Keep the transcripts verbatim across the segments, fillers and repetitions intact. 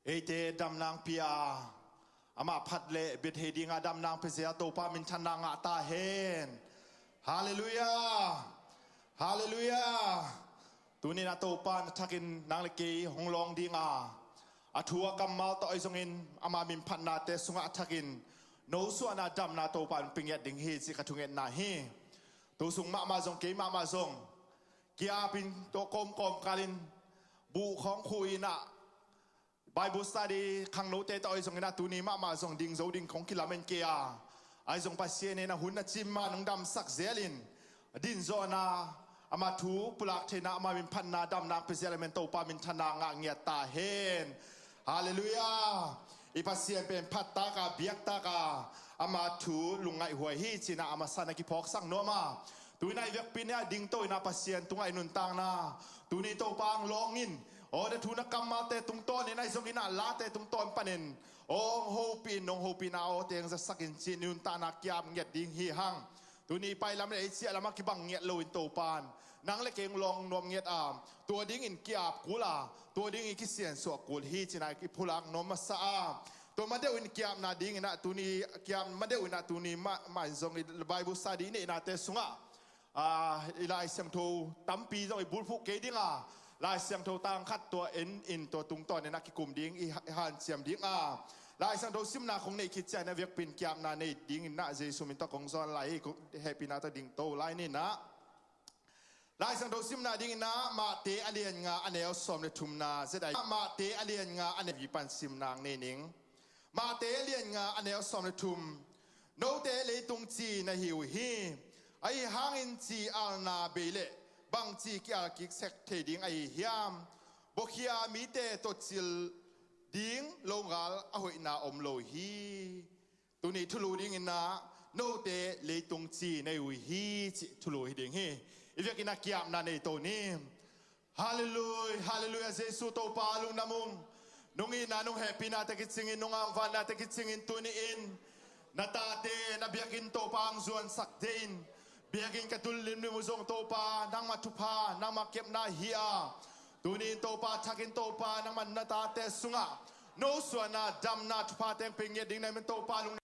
Eite damnang pia, amah phat le bia thei dinga damnang pia zia Topa minthanna ngah ta hen. Halleluiah. Halleluiah. Tuninah Topa na thakin nang le kei hong lawng dinga, a thu a kammal tawh ahi zongin ama minphatnate sungah a thakin nosuahna damna Topa in pingiat ding hi cih ka thungetna hi. Tu sung mahmah zong kei mahmah zong kiapin tawh kawmkawm kalin buh khawng khuh inah Bible study khangnote tawh ahi zonginah tuni mahmah zong ding zo ding kong kilamen kei a, ahi zong Pasian in a hun a cim mah nong damsak zelin dinzawhna ama thu pulak theihna ama minphatna damna pia zel amen Topa minthanna ngah ngiat ta hen. Halleluiah. I Pasian pen phattaka biaktaka ama thu lungngaihhuai hi cinah a masa na kiphawksak nuam a, tuinah i vekpi ni a dingto inah Pasian tungah i nuntakna tuni Topa ang lawngin, aw na thu na kammalte tungtawnin ahi zonginah late tungtawn panin aw hong hopih in, nong hopihna awte ang zasakin cin i nuntakna kiap ngiat ding hi hang. Tuni i pailam le ei ciahlam a kibang ngiat loin Topan nang le kei hong lawng nuam ngiat a, tua dingin kiap kul a, tua dingin kisiansuah kul hi cinah i phulak nuam masa a, tua madeuh in kiapna dinginah tuni kiap madeuh inah tuni mah, mah in zong i Bible study i neihnate sungah a, i Lai Siangtho tampi zong i bulphuh kei dinga, Lai Siangtho tangkhat tua en in tua tungtawninah kikum ding i ha-, i hanciam dinga, Lai Siangtho simna kong neih khit cianah vekpin kiapna nei dinginah Jesu min tawh kong zawn lai hi. Hehpihna tawh dingto lai ninah Lai Siangtho simna dinginah Mahte a lian nga a neu sawm le thumna zedai Mahte a lian nga a neu vipan simna ang nei ning. Mahte a lian nga a neu sawm le thum. Note leitung ci na hi uh hi. Ahi hangin ci alna bei le bangci kial kik sek thei ding ahi hiam? Buakhia mite tawh cil ding logal a hoihna om lo hi. Tuni thulu dinginah note leitung ci na hi uh hi cih thulu hi ding hi. I vekinah kiapna nei to ni. Halleluiah, halleluiah, Jesu Topa lungdam ung. Nong itna nong hehpihnate kicingin, nong angvannate kicingin tuni-in na tate na biakinn Topa ang zuansak deihin biakinn ka tul limlim uh zong Topa nangmah thupha nangmah kepna hi a, tuni-in Topa thakin Topa nangmah na tate sungah nosuahna damna thupha teng pe ngiat ding na hi men Topa lung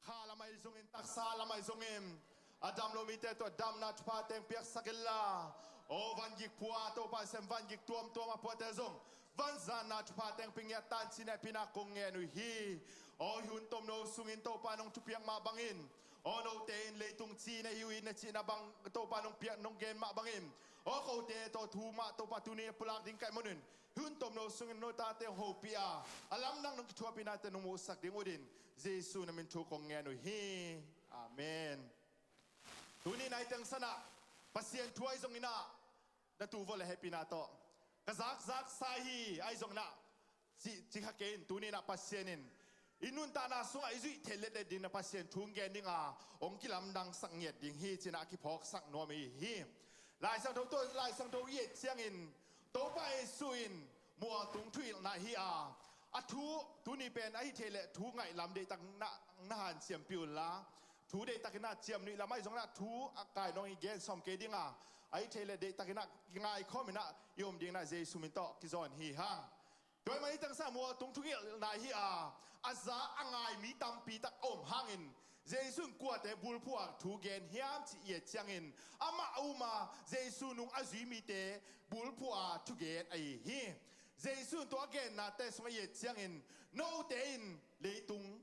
Kha lamai zongin taksa lamai zongin a dam lo mite tawh damna thupha teng piaksak inla, aw vangik pua Topa sem vangik tuamtuam a puate zong vanzanna thupha teng pingiat tan cine pina kong ngen uh hi. Aw hi hun tomno sungin Topa nong thupiak mah bangin aw note in leitung ci na hi uh hi na cihna bang Topa nong piak nong gen mah bangin aw kote tawh thu mah Topa tuni a pulak ding kaih monin hun tomno sungin no tate hopih a a lamdang nong kithuapihnate nong muhsak ding utin Jesu na min thu kong ngen uh hi. Amen. Tuni nai teng sanah Pasian thu ahi zonginah na tu vawh le hehpihna tawh ka zakzak sa hi ahi zonginah ci, ci kha kei in tuninah Pasian in i nuntakna sungah i zuih theih letlet dingin a Pasian thu hong gen dinga hong kilamdangsak ngiat ding hi cinah a kiphawksak nuam i hi. Lai Siangtho tawh Lai Siangtho i et ciangin Topa Jesu in mualtung thuhilhna hi a, a thu tuni pen ahi thei leh thu ngaihlam deihtak na, na hanciampih unla thu deihtakinah ciamnuih lam ahi zonginah thu a kainawng i gen sawm kei dinga ahi thei leh deihtakinah kingaikhawminah i om dinginah Jesu min tawh kizawn hi hang. Tua ahih manin hih teng sangah mualtung thuhilhna hi a, a za a ngai mi tampi tak a om hangin Jesu in kuate bulphuh a thu gen hiam cih i et ciangin amah a um a Jesu nung a zui mite bulphuh a thugen ahi hi. Jesu in tua a gennate sungah i et ciangin note in leitung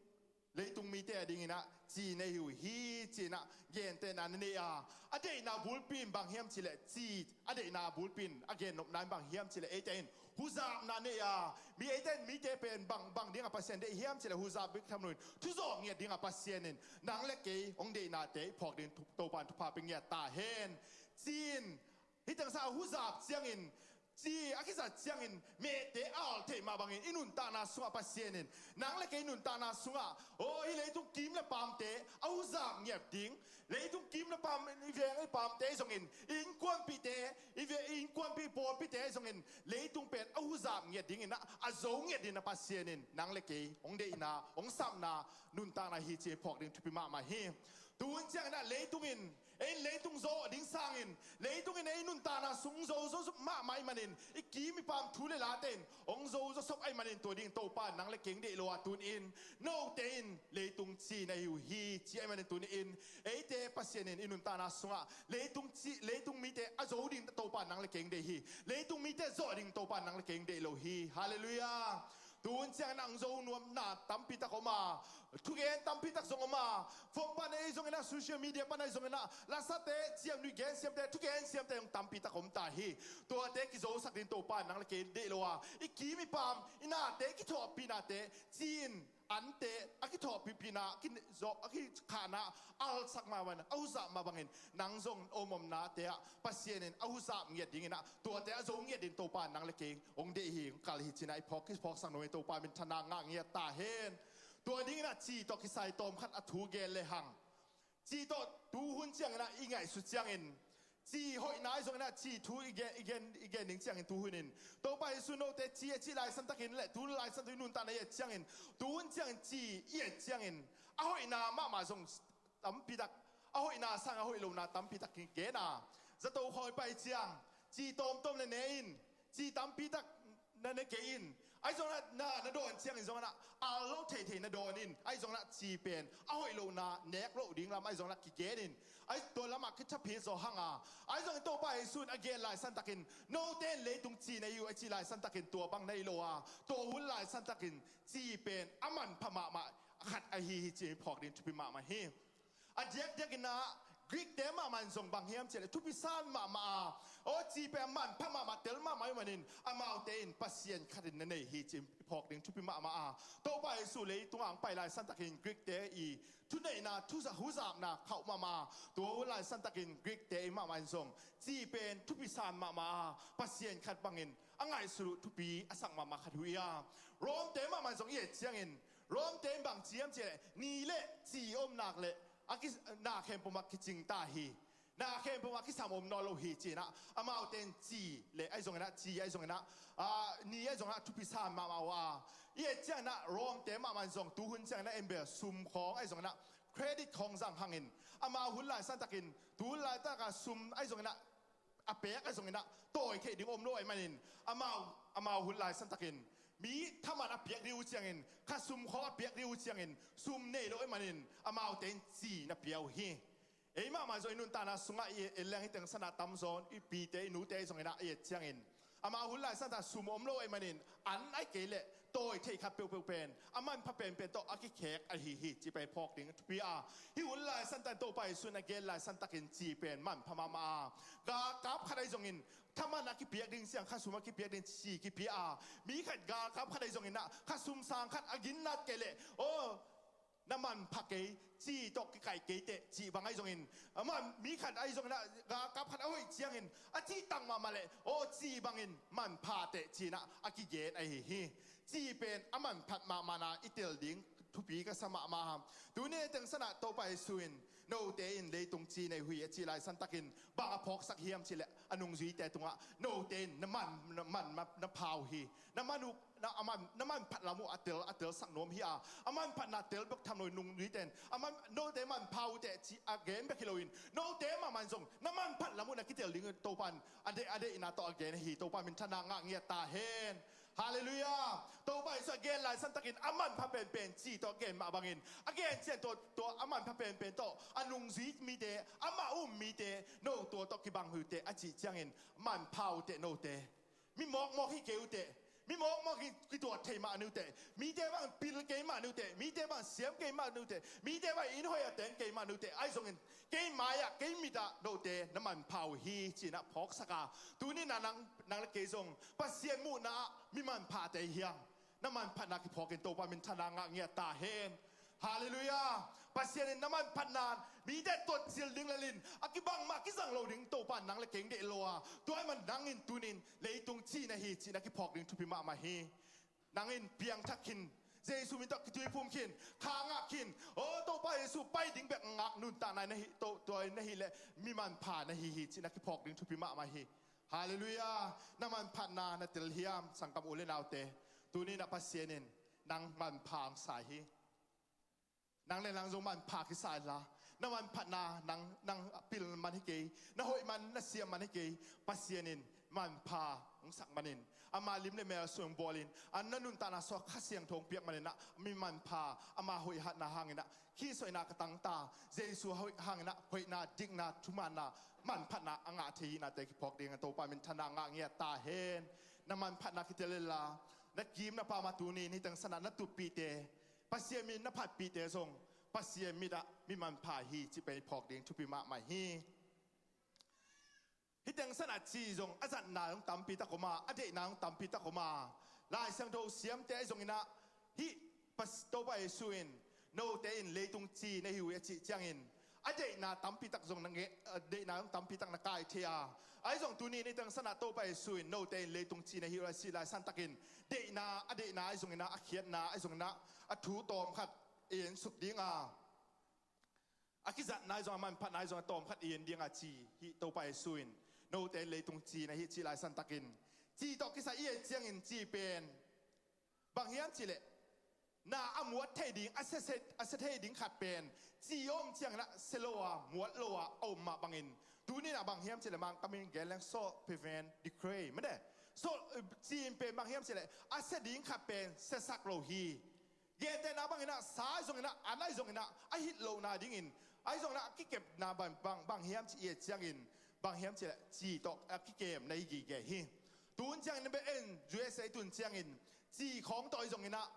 leitung mite a dinginah ci na hi uh hi cinah gentehna na nei a, a deihna bulpi in bang hiam cileh ci a deihna bulpi in a gennopna in bang hiam cileh eite in huzapna nei a, mi eite in mite pen bang, bang dinga Pasian deih hiam cileh huzap bik tham loin thuzawh ngiat dinga Pasian in nang le kei hong deihnate i phawk ding Topa in thupha pe ngiat ta hen. Ci in hih teng sangah huzap ciangin ci a kizat ciangin mehte a al theih mah bangin i nuntakna sungah Pasian in nang le kei nuntakna sungah aw hih leitung kim le pamte a huzap ngiat ding, leitung kim le pam i veng i pamte zongin i innkuanpihte i ve i innkuanpih pawlpite zongin leitung pen a huzap ngiat dinginah a zo ngiat dinginah Pasian in nang le kei hong deihna hong sapna nuntakna hi ci phawk ding thupi mahmah hi. Tu hun ciangin ah leitung in ei leitung zawh ding sangin leitung in ei nuntakna sung zo zawsop mahmah ahih manin i kim i pam thu le late in hong zo zawsop ahih manin tua ding Topa nang le kei deih lo a tuni in note in leitung ci na hi uh hi ci ahih manin tuni in eite Pasian in i nuntakna sungah leitung ci, leitung mite a zo ding Topa nang le kei deih hi. Leitung mite zawh ding Topa nang le kei deih lo hi. Halleluiah. Tu hun ciangin ah hong zo nuamna tampi tak om a, thugen tampi tak zong om a, phone pan ei zongin ah social media pan ei zongin ah lasate, ciamnuih gensiamte, thugen siamte zong tampi tak om ta hi. Tuate kizosak ding Topa nang le kei deih lo a, i kim i pam i nate kithawhpihnate ci-in ante a kithawhpihpihna a kikhahna alsak mah bangin a huzap mah bangin nang zong om omnate ah Pasian in a huzap ngiat dingin ah tuate a zo ngiat ding Topa nang le kei hong deih hi, hong kal hi ci-in ah i phawk kiphawksak nuam hi. Topa minthanna ngah ngiat ta hen. Tua dingin ah ci tawh kisai tawm khat a thu gen lehang, ci tawh tu hun ciangin ah i ngaihsut ciangin ci hoihna ahi zongin ah ci thu i gen, i gen, i gen ding ciangin tu hun in Topa Jesu note ci a cih laisan takin le tu laisan takin nuntakna i et ciangin tu hun ciangin ci i et ciangin a hoihna mahmah zong tampi tak, a hoihna sang a hoih lohna tampi tak kigen a, zato khawng i pai ciang ci tawmtawm na ne in, ci tampi tak na ne kei in, ahi zongin ah na, na dawn ciangin zongin ah al lo theithei na dawn in, ahi zongin ah ci pen a hoih lohna nek loh ding lam ahi zongin ah kigen in, ahi tua lamah kithaphit zaw hang a, ahi zongin Topa Jesu in a gen laisan takin note in leitung ci na hi uh a cih laisan takin tua bang na hi lo a, tua hun laisan takin ci pen a manpha mahmah khat ahi hi ci-in phawk ding thupi mahmah hi. A diakdiakin ah Greek-te mahmah in zong bang hiam cih leh thupi san mahmah a, aw ci pen a manpha mahmah tel mahmah ahih manin amaute in Pasian khat in na nei hi ci-in phawk ding thupi mahmah a, Topa Jesu leitungah hong pai laisan takin Greek-te i thuneihna, thuza, huzapna khauh mahmah a, tua hun laisan takin Greek-te i mahmah in zong ci pen thupi san mahmah a, Pasian khat bangin a ngaihsut uh thupi a sak mahmah khat uh hi a, Rome-te mahmah in zong i et ciangin Rome-te in bang ci hiam cih leh ni le ci om nak leh a ki, na khempeuh mah kicing ta hi. Na khempeuh mah kisam om nawn lo hi ci-in ah amaute in ci le ahi zongin ah ci ahi zongin ah, ah, ni ahi zongin ah thupi san mahmah uh a, i et ciangin ah Rome-te mahmah in zong tu hun ciangin ah en bel sum khawng ahi zongin ah credit khawng zang hangin amau hun laisan takin tu hun laitak a sum ahi zongin ah a pek ahi zongin ah tawi theih ding om lo ahih manin amau, amau hun laisan takin mi thaman a piak ding uh ciangin, kha sum khawng a piak ding uh ciangin sum nei lo ahih manin amaute in ci na pia uh hi. Ei mahmah zong i nuntakna sungah i en leng hih teng sanah tamzaw in i pite i nute ahi zongin ah i et ciangin amau hun laisan tak sum om lo ahih manin an ahih kei leh tawi theih khat peuhpeuh pen a manpha penpen tawh a kikhek ahi hi cih pen phawk ding thupi a, hih hun laisan takin Topa Jesu in a gen laisan takin ci pen manpha mahmah a, galkap khat ahi zongin thaman a kipiak ding ciang kha sum a kipiak ding ci kipia a, mi khat galkap khat ahi zongin ah kha sum sang khat a ginnat kei leh aw na manpha kei, ci tawh kikaih kei teh cih bang ahi zongin, a man mi khat ahi zongin ah galkap khat a hoih ciangin a cih tak mahmah leh aw ci bangin manpha teh ci-in ah a kigen ahi hi. Ci pen a manphat mahmahna i tel ding thupi ka sa mahmah a. Tuni teng sanah Topa Jesu in note in leitung ci na hi uh hi a cih laisan takin bang a phawksak hiam cih leh a nungzuite tungah note in na man, na man, na pha uh hi. Na man uh na, a man, na manphat lam uh a tel, a telsak nuam hi a, a manphatna tel bek tham lo in nungzuite in a man, note manpha uh teh ci a gen bek hi loin note mahmah in zong na manphat lam uh na kitel ding Topa in a deih, a deihna tawh a gen ahi. Topa minthanna ngah ngiat ta hen. Halleluiah. Topa Jesu a gen laisan takin a manpha penpen ci tawh a gen mah bangin a gen ciang tua, tua a manpha penpen tawh a nungzui mite, amah um mite no tua tawh kibang hi uh teh a cih ciangin manpha uh teh note. Mi mawkmawk hi kei uh teh, mi mawkmawk hi kituat thei mah ni uh teh, mite bang pil kei mah ni uh teh, mite bang siam kei mah ni uh teh, mite bang inn hoih a teng kei mah ni uh teh, ahi zongin kei mai-ah kei mit-ah note na manpha uh hi ci-in ah phawksak a, tuni-in ah nang, nang le kei zong Pasian muhna-ah mi manphate hiam? Na manphatna kiphawk in Topa minthanna ngah ngiat ta hen. Halleluiah. Pasian in na manphatna mite tuat cil ding lel in a kibang mah kizang lo ding Topa nang le kei deih lo a, tua ahih man nang in tuni-in leitung ci na hi cih na kiphawk ding thupi mahmah hi. Nang in piangthak khin, Jesu min tawh kituiphum khin, kha ngah khin, aw Topa Jesu pai ding bek ngak nuntakna na hi, to, tua na hi leh mi manpha na hi hi cih na kiphawk ding thupi mahmah hi. Halleluiah. Na manphatna na tel hiam sanggam u le naute? Tuni-in ah Pasian in nang manpha hong sa hi. Nang le nang zong manpha kisa inla, Na manphatna nang, nang pil man hi kei, na hoih man, na siam man hi kei. Pasian in manpha hong sak manin, ama lim le mel sung bawlin, a na nuntakna sung Kha Siangtho hong piak manin ah, mi manpha, ama hoih hatna hangin ah, khi sawina ka tangta, Jesu hoih hangin ah, hoihna, dikna, thumanna, manphatna a ngah thei hi nate kiphawk ding a, Topa minthanna ngah ngiat ta hen. Na manphatna kitel inla, na kim na pam a tuni in hih teng san ah na tuppihte, Pasian min na phatpihte zong Pasian mit ah mi manpha hi cih pen i phawk ding thupi mahmah hi. Hih teng san ah ci zong a zatna zong tampi tak om a, a deihna zong tampi tak om a. Lai Siangtho siamte ahi zongin ah, hih Pas-, Topa Jesu in, note in leitung ci na hi uh hi a cih ciangin, a deihna tampi tak zong na nge-, a deihna zong tampi tak na kai thei a. Ahi zong tuni in hih teng san ah Topa Jesu in, note in leitung ci na hi uh hi a cih lai santakin, deihna, a deihna ahi zongin ah, a khiatna ahi zongin ah, a thu tawm khat i en suk ding a, a kizatna ahi zong, a manphatna ahi zong, a tawm khat i en ding a ci, hih Topa Jesu in, note in leitung ci na hi cih lai santakin, ci tawh kisai i et ciangin ci pen bang hiam cih leh, na a muat thei ding, a sia, sia, a sia thei ding khat pen, ci om ciangin ah sia lo a, muat lo a, a om mah bangin, tuni in ah bang hiam cih leh, Mangkam in gen leng salt prevent decay, mede. So, ci in pen bang hiam cih leh, a sia ding khat pen siasak lo hi. Gentehna bangin ah, sa ahi zongin ah, an ahi zongin ah, a hih lohna dingin, ahi zongin ah, a kikepna bang, bang, bang hiam cih i et ciangin, bang hiam cih leh, ci tawh a kikemna i gige hi. Tun ciangin bek en, U S A tun ciangin, ci khawng tawh ahi zongin ah,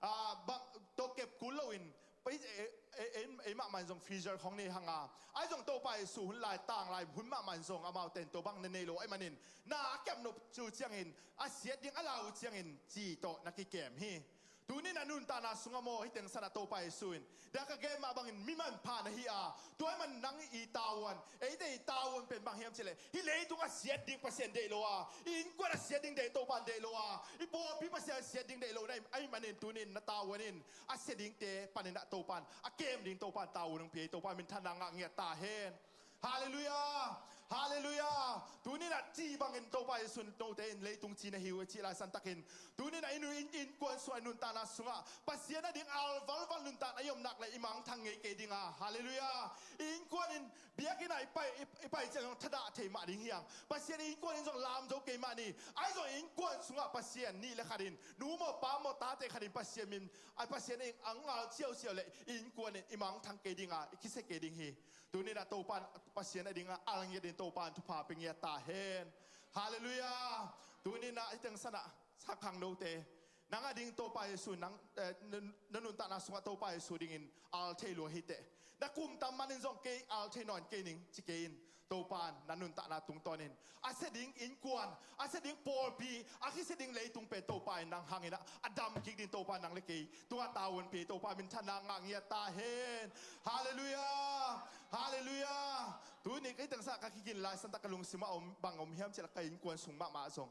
a, bang, tawh kep kul loin, ei, ei, ei, ei mahmah in zong freezer khawng nei hang a. Ahi zong Topa Jesu hun lai, tanglai hun mahmah in zong amaute in tua bang na nei lo ahih manin, na a kep nop uh ciangin, a siat ding a lau uh ciangin, ci tawh na kikem hi. Tuni in a nuntakna sungah maw, hih teng san ah Topa Jesu in, tua ka gen mah bangin mi manpha na hi a, tua ahih manin nang i tavuan, eite i tavuan pen bang hiam cih leh, hih leitung a siat ding Pasian deih lo a, i innkuan a siat ding deih, Topa in deih lo a, i pawlpi Pasian a siat ding deih lo na ahih manin tuni in na tavuan in, a sia dingte panin ah Topa in a kem ding Topa in tavuan hong pia hi. Topa minthanna ngah ngiat ta hen. Halleluiah! Halleluiah! Tuni in ah ci bangin Topa Jesu in, note in leitung ci na hi uh hi cih lai santakin, tuni in ah i nu, in, innkuan sungah, i nuntakna sungah Pasian ading al valval nuntakna i om nak leh i mangthang ngei kei ding a. Halleluiah! I innkuan in, biakinn ah i pai, i, i pai ciang zong thadah thei mah ding hi hang. Pasian in innkuan in zong lam zo kei mah ni. Ahi zong innkuan sungah Pasian nih le khat in, nu maw pa maw tate khat in Pasian min, a Pasian in a ngal ciauciau leh innkuan in i mangthang kei ding a, i kisia kei ding hi. Tuni in ah Topa in, Pasian ading a al ngiat in Topa in thupha pia ngiat ta hen. Halleluiah! Tuni in ah hih teng san ah, sakhang note, nang ading Topa Jesu nang, eh, na, na nuntakna sungah Topa Jesu dingin al thei lua hi teh. Na kum tam manin zong kei al thei nawn kei ning ci kei in. Topa in na nuntakna tungtawnin a sia ding innkuan, a sia ding pawlpi, a kisia ding leitung pen Topa in nang hangin ah a dam kik ding Topa in nang le kei tungah tavuan pia hi. Topa minthanna ngah ngiat ta hen. Halleluiah! Halleluiah! Tuni hih teng san ah ka kigin lai santak ka lungsim ah om, bang om hiam cih leh ka innkuan sung mahmah zong,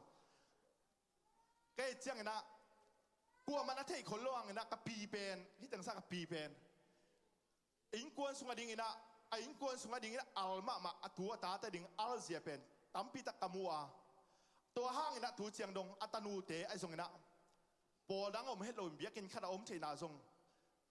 ka et ciangin ah, kuamah na theih khol lo hangin ah ka pi pen, hih teng san ah ka pi pen innkuan sung adingin ah, a innkuan sung adingin ah al mahmah, a tu a tate ading al zia pen tampi tak ka mu a. Tua hangin ah tu ciang dong a tanute ahi zongin ah, pawl dang om het loin biakinn khat a om theihna zong,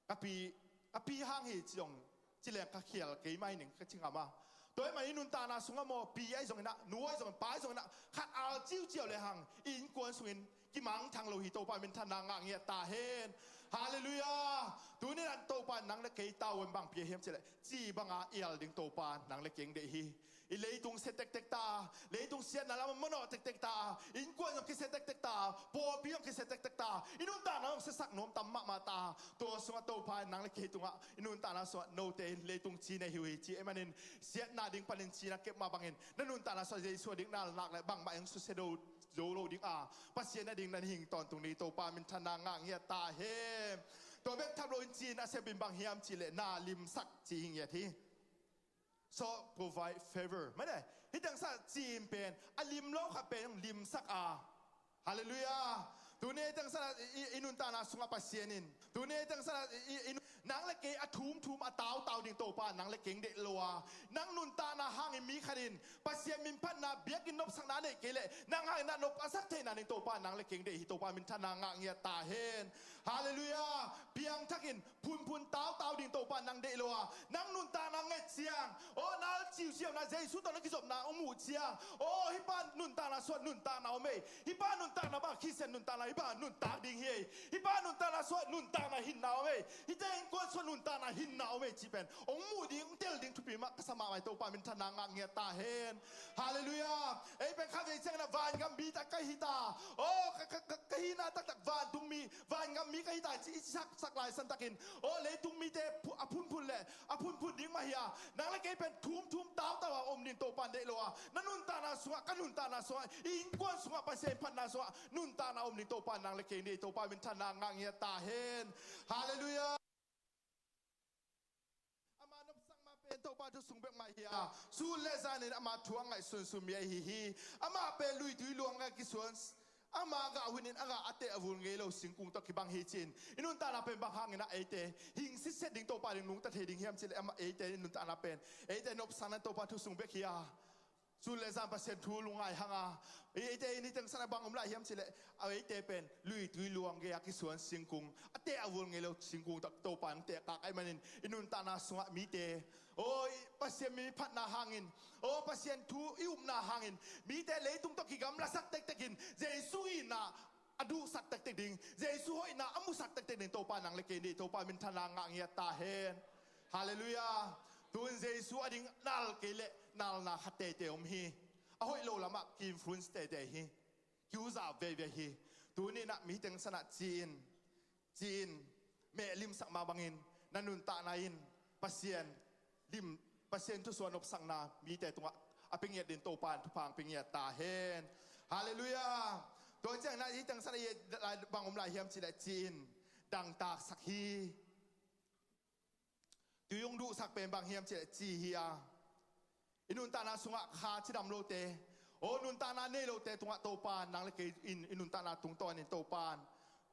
ka pi, ka pi hang hi ci zong, ci leng ka khial kei mah hi ning ka ci ngam a. Tua ahih manin i nuntakna sungah maw, pi ahi zongin ah, nu ahi zongin, pa ahi zongin ah, khat al ciuciau le hang, i innkuan sungin kimangthang lo hi. Topa minthanna ngah ngiat ta hen. Halleluiah! Tuni in ah Topa in nang le kei tavuan bang pia hiam cih leh, ci banga i al ding Topa in nang le kei hong deih hi. I leitung sia tektek ta, leitung siatna lam ah manawh tektek ta, innkuan zong kisia tektek ta, pawlpi zong kisia tektek ta, i nuntakna zong siasak nuam tam mahmah ta. Tua sungah Topa in nang le kei tungah, i nuntakna sungah note in leitung ci na hi uh hi ci ahih manin, siatna ding panin ci na kep mah bangin, na nuntakna sungah Jesu a dikna a lak leh bangmah hong susia do, zo lo ding a, Pasian ading na hing tawntung ding Topa minthanna ngah ngiat ta hen. Tua bek tham loin ci in a sepin bang hiam cih leh na limsak ci hi ngiat hi. So provide favor. Mede, hih teng san ah ci in pen, a lim lo khat pen hong limsak a. Halleluiah! Tuni hih teng san ah i, i, i nuntakna sungah Pasian in, tuni hih teng san ah i, i, i, Nang le kei a thumthum a tautau ding Topa nang le kei deih lo a, nang nuntakna hangin mi khat in Pasian minphatna biakinn nopsakna a neih kei leh nang hangin a nop a sak theihna ding Topa nang le kei deih hi. Topa minthanna ngah ngiat ta hen. Halleluiah. Piangthakin phunphun tautau ding Topa nang deih lo a, nang nuntakna nget ciang, aw, na ciuciauna Jesu tawh na kizopna hong muh ciang, aw, hih pa nuntakna sungah nuntakna om ei. Hih pa nuntakna bang Khristian nuntakna, hih pa nuntak ding hi ei. Hih pa nuntakna sungah nuntakna hinna om ei. Hihte innkuan sungah nuntakna hinna om ei cih pen hong muh ding, hong tel ding thupi mah ka sa mahmah hi. Topa minthanna ngah ngiat ta hen. Halleluiah. Ei pen khatvei ciangin a vangam mite ka hi ta. Aw, ka, ka, ka, ka hihna taktak vantungmi, vangam mi ka hi ta ci i sak, sak lai santakin, aw, leitung mite phu-, a phunphun le a phunphun ding mah hi a, nang le kei pen thumthum tautau a om ding Topa deih lo a, na nuntakna sungah, ka nuntakna sungah, i innkuan sungah, Pasian phatna sungah nuntakna om ding Topa nang le kei deih. Topa minthanna ngah ngiat ta hen. Halleluiah. Ama nopsak ma pen Topa thu sung bek mah hi a, sun le zanin ama thu a ngaihsunsun mi ahi hi. Ama pen luitui luang a kisuan, ama gah hunin a gah a teh a vul ngei lo singkung tawh kibang hi ci-in, i nuntakna pen bang hangin ah eite hing sitset ding, Topa ding nungta thei ding hiam cih leh, ama eite i nuntakna pen, eite nopsakna Topa thu sung bek hi a, sun le zan Pasian thu lungngai hang a, eite i niteng san a bang om lai hiam cih leh, a eite pen luitui luang gei a kisuan singkung, a teh a vul ngei lo singkung tawh Topa in teh kak ahih manin, i nuntakna sungah mite, aw, i Pasian mi phatna hangin, aw, Pasian thu i upna hangin mite leitung tawh kigamlasak tektekin Jesu itna a duhsak tektek ding, Jesu hoihna a musak tektek ding Topa nang le kei deih. Topa minthanna ngah ngiat ta hen. Halleluiah. Tun Jesu a ding nal kei leh nalna khat teitei om hi. A hoih lo lamah ki-influence teitei hi. Kiuzap veivei hi. Tuni-in ah mi teng sanah ci-in, ci-in, meh limsak mah bangin na nuntakna in Pasian lim, Pasian thu sungah nopsakna mite tungah a pia ngiat ding Topa in thupha hong pia ngiat ta hen. Halleluiah. Tua ciangin ah hih teng sanah i et lai bang om lai hiam cih leh ci-in dangtaksak hi. Tui hong duhsak pen bang hiam cih leh ci hi a, i nuntakna sungah kha cidam lote, aw, nuntakna nei lote tungah Topa nang le kei in i nuntakna tungtawnin Topa in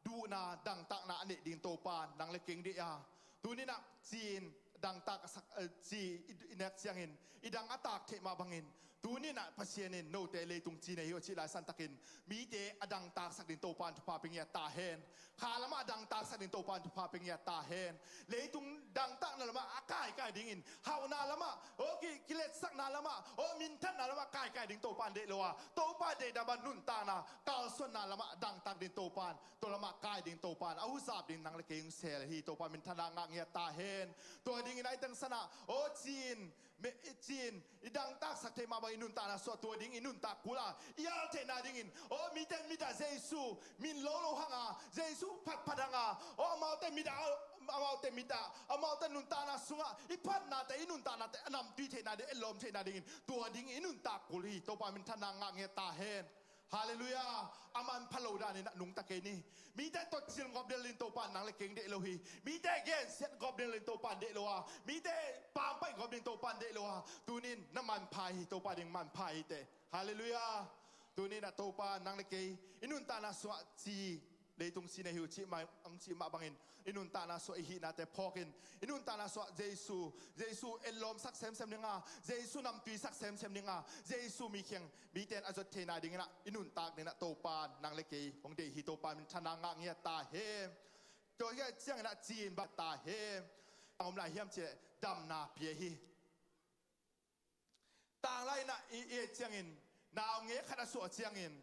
duhna dangtakna a neih ding Topa nang le kei deih a, tuni-in ah ci-in dangtak a sak, eh, ci i, i nek ciangin i dang a tak theih mah bangin, tuni-in ah Pasian in note leitung ci nei hi uh a cih lai santakin mite a dangtaksak ding Topa in thupha pia ngiat ta hen. Kha lamah a dangtaksak ding Topa in thupha pia ngiat ta hen. Leitung dangtakna lamah a kaikai dingin, hauhna lamah, aw, ki, kiletsakna lamah, aw, minthanna lamah kaikai ding Topa in deih lo a, Topa deihna bang nuntakna kalsuanna lamah a dangtak ding Topa in, tua lamah kai ding Topa in a huzap ding nang le kei hong sel hi. Topa minthanna ngah ngiat ta hen. Tua dingin ah hih teng sanah, aw, ci-in, meh, ci-in i dangtaksak theih mah bang i nuntakna sungah tua ding i nuntak kul a i al theihna dingin, aw, mite mit ah Jesu min lo lo hang a, Jesu phatphat hang a, aw, amaute mit ah, amaute mit ah, amaute nuntakna sungah i phatnate, i nuntaknate a namtui theihna ding, a lawm theihna dingin tua ding i nuntak kul hi. Topa minthanna ngah ngiat ta hen. Halleluiah. A manpha lo danin ah nungta kei ni. Mite totcil ngop lel ding Topa nang le kei deih lo hi. Mite gensiat ngop lel ding Topa deih lo a, mite pampaih ngop ding Topa deih lo a, tuni-in na manpha hi. Topa ding manpha hi teh. Halleluiah. Tuni-in ah Topa nang le kei i nuntakna sungah ci, leitung ci nei hi uh cih mah, ang cih mah bangin i nuntakna sungah i hihnate phawkin, i nuntakna sungah Jesu, Jesu etlawmsak semsem ding a, Jesu namtuisak semsem ding a, Jesu mi kiang mite in a zot theihna dingin ah i nuntak dingin ah Topa nang le kei hong deih hi. Topa minthanna ngah ngiat ta hen. Tua hi a ciangin ah ci-in bang ta hen. Bang om lai hiam cih leh damna pia hi. Tanglai in ah i, i et ciangin, naungek khat a suah ciangin,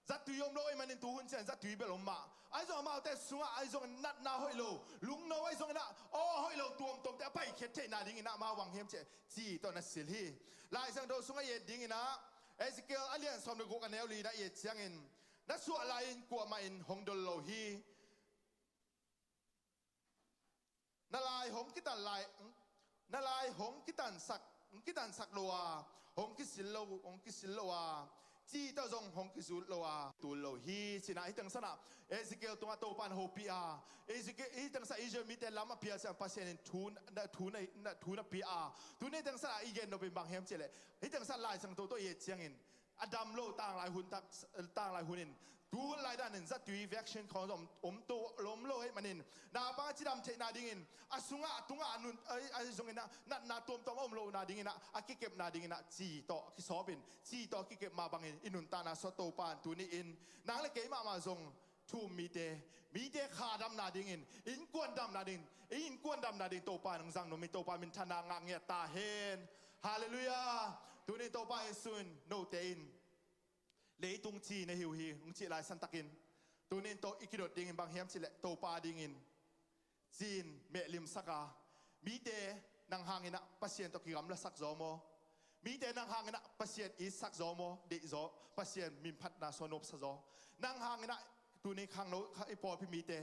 zattui om lo ahih manin tuhun ciang zattui bel om mah. Ahi zong amaute sungah ahi zong natna hoih lo, lungno ahi zongin ah aw a hoih lo tuamtuamte a paikhiat theihna dingin ah amau bang hiam cih leh ci tawh na sil hi. Lai Siangtho sungah i et dingin ah, Ezekiel a lian sawm le guk a neu li-in ah i et ciangin, na suah lai-in kuamah in hong dol lo hi. Na lai hong kitan lai, na lai hong kitansak, hong kitansak lo a, hong kisil lo, hong kisil lo a, ci tawh zong hong kizut lo a, tul lo hi. Ci-in ah hih teng sanah Ezekiel tungah Topa in hopih a, Ezekiel, hih teng sanah Israel mite lam a pial ciang Pasian in thu na, thu na, na, thu na pia a, tuni hih teng sanah i gen nop in bang hiam cih leh, hih teng sanah Lai Siangtho tawh i et ciangin, a dam lo tanglai hun tak, tanglai hun in tu lai dan in zatui vaccine khawng om, om to, om lo ahih manin naupang a cidam theihna dingin a sungah a tungah a nun, a, a zongin ah natna tuamtuam a om lohna dingin ah a kikepna dingin ah ci tawh kisawpin ci tawh kikep mah bangin i nuntakna suah Topa in tuni in nang le kei mahmah zong thu-um mite, mite kha damna dingin, innkuan damna dingin, innkuan damna dingin Topa nang zang nuam hi. Topa minthanna ngah ngiat ta hen. Halleluiah. Tuni Topa Jesu in note in leitung ci na hi uh hi hong cih lai santakin tuni in tawh i kidot dingin bang hiam cihleh Topa dingin ci-in mehlimsak a, mite nang hangin ah Pasian tawh kigamlasak zaw maw? Mite nang hangin ah Pasian itsak zaw maw? Deih zaw, Pasian minphatna suah nopsa zaw. Nang hangin ah tuni khangno kha i pawlpi mite,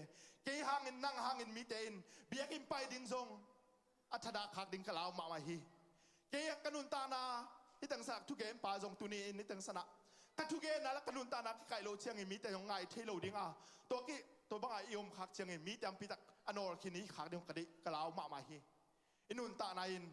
kei hangin nang hangin mite in biakinn pai ding zong a thadah khak ding ka lau mahmah hi. Kei a ka nuntakna hih teng sanak thugenpa zong tuni in hih teng sanak ka thugenna le ka nuntakna kikaih lo ciangin mite zong ngai thei lo ding a, tua ki, tua bangah i om khak ciangin mite ampitak a nawl khin i khak ding ka deih ka lau mahmah hi. I nuntakna in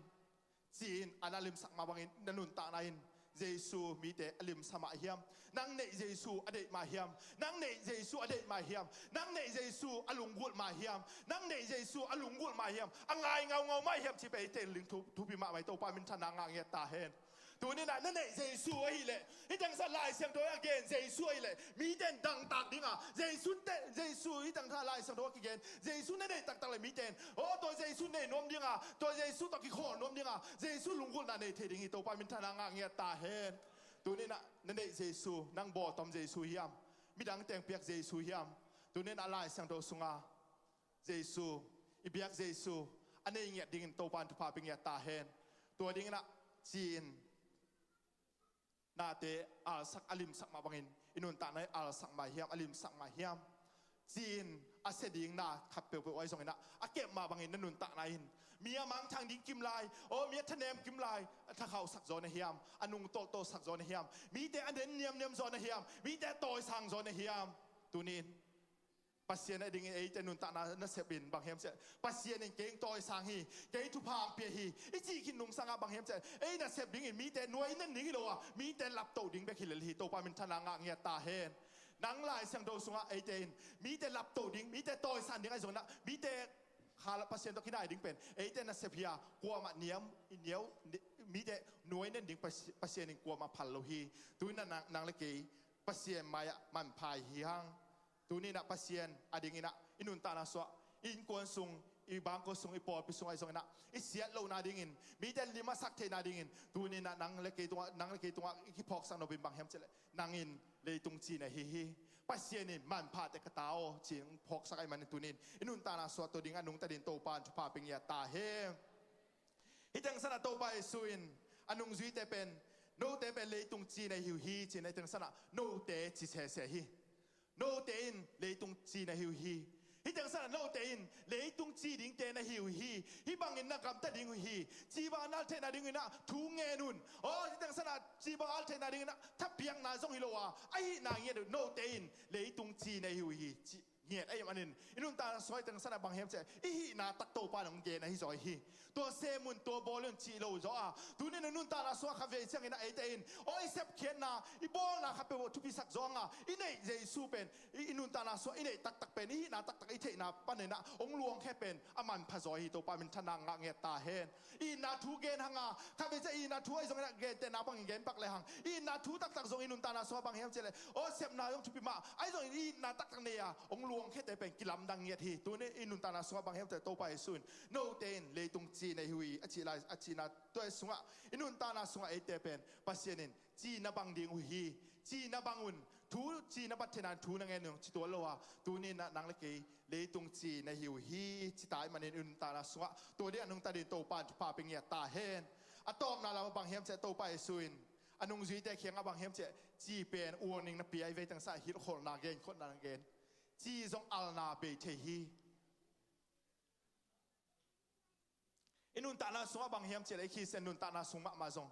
ci-in an a limsak mah bangin na nuntakna in Jesu mite a limsa mah hiam? Nang neih Jesu a deih mah hiam? Nang neih Jesu a deih mah hiam? Nang neih Jesu a lunggulh mah hiam? Nang neih Jesu a lunggulh mah hiam? A ngai ngaungau mah hiam cih pen i teelin thu, thupi mahmah hi. Topa minthanna ngah ngiat ta hen. Tuni in ah na neih Jesu ahileh hih teng sa Lai Siangtho a gen Jesu ahileh mite in dangtak ding a, Jesu te, Jesu hih teng sa Lai Siangtho a kigen Jesu na neih taktak leh mite in aw tua Jesu nei nuam ding a, tua Jesu tawh kikhawl nuam ding a, Jesu lunggulhna nei thei ding hi. Topa minthanna ngah ngiat ta hen. Tuni in ah na neih Jesu, nang bawltom Jesu hiam? Midang teng piak Jesu hiam? Tuni in ah Lai Siangtho sunga Jesu, i biak Jesu a nei ngiat dingin Topa in thupha pia ngiat ta hen. Tua dingin ah ci-in nate alsak a limsak mah bangin i nuntakna in alsak mah hiam, a limsak mah hiam? Ci-in a sia ding na khat peuhpeuh ahi zongin ah a kep mah bangin na nuntakna in mi a mangthang ding kim lai, aw mi a thanem kim lai, a thakhauhsak zaw na hiam? A nungtolhtolhsak zaw na hiam? Mite a den niamniam zaw na hiam? Mite a tawisang zaw na hiam? Tuni in Pasian a dingin eite nuntakna nasep in bang hiam ciah Pasian in kei hong tawisang hi, kei thupha hong pia hi i cih khin nungsangah bang hiam ciah ei nasep dingin mite nuai nen ding hi lo a, mite laptoh ding bek hi lel hi. Topa minthanna ngah ngiat ta hen. Nang Lai Siangtho sungah eite in mite laptoh ding, mite tawisan ding ahi zongin ah mite kha Pasian tawh kinai ding pen eite nasep hi a, kuamah niam i niau, mite nuai nen ding Pasi-, Pasian in kuamah phal lo hi. Tuni in ah nang, nang le kei Pasian mai-ah manpha i hi hang. Tuni in ah Pasian a dingin ah i nuntakna suah, i innkuan sung, i bangkua sung, i pawlpi sung ahi zongin ah i siat lohna dingin, mite lim a sak theihna dingin tuni in ah nang le kei tungah, nang le kei tungah i kiphawksak nop in bang hiam cihleh nang in leitung ci na hi hi. Pasian in manphate ka ta aw ci-in phawksak ahih manin tuni in i nuntakna suah tua ding a nungta dingin Topa in thupha pia ngiat ta hen. Hih teng sanah Topa Jesu in a nungzuite pen, note pen leitung ci na hi uh hi ci-in hih teng sanah note ci sese hi. Note in leitung ci na hi uh hi. Hih teng sanah note in leitung ci dingte na hi uh hi. Hih bangin na gamta ding uh hi. Ci bang a na al theihna dingin ah thu ngen un. Aw hih teng sanah ci bang a al theihna dingin ah thapiakna zong hi lo a, ahihna ngiat uh, note in leitung ci na hi uh hi ci ngiat ahih manin i nuntakna sung hih teng sanah bang hiam ciah i hihna tak Topa in hong gen ahi zaw hi. Tua sem un, tua bawl un cih lo zaw a, tuni in i nuntakna sungah kha vei ciangin ah eite in aw i sepkhiatna, i bawlna kha peuh thupisak zaw a, i neih Jesu pen i, i nuntakna sungah i neih taktak pen, i hihna taktak i theihna panin ah hong luangkhia pen a manpha zaw hi. Topa minthanna ngah ngiat ta hen. I itna thu gen hang a, kha vei ciah i itna thu ahi zongin ah gentehna bangin gen pak le hang, i itna thu taktak zong i nuntakna sungah bang hiam cihleh aw sepna zong thupi mah ahi zongin i itna taktak nei a hong luangkhiate pen kilamdang ngiat hi. Tuni i nuntakna sungah bang hiam cihleh Topa Jesu in note in leitung ci na hi uh hi a cih lai, a cihna tua sungah i nuntakna sungah eite pen Pasian in ci na bang ding uh hi. Ci na bang un, thu ci na bat theihna in thu na ngen un ci tuan lo a, tuni in ah nang le kei leitung ci na hi uh hi ci ta ahih manin i nuntakna sungah tua ding a nungta dingin Topa in thupha pia ngiat ta hen. A tawpna lamah bang hiam ciah Topa Jesu in a nungzuite kiangah bang hiam ciah ci pen warning na pia, i vei teng sanah hilhkholhna, genkholhna na gen. Ci zong alna bei thei hi. I nuntakna sungah bang hiam cihleh i Khristian nuntakna sung mahmah zong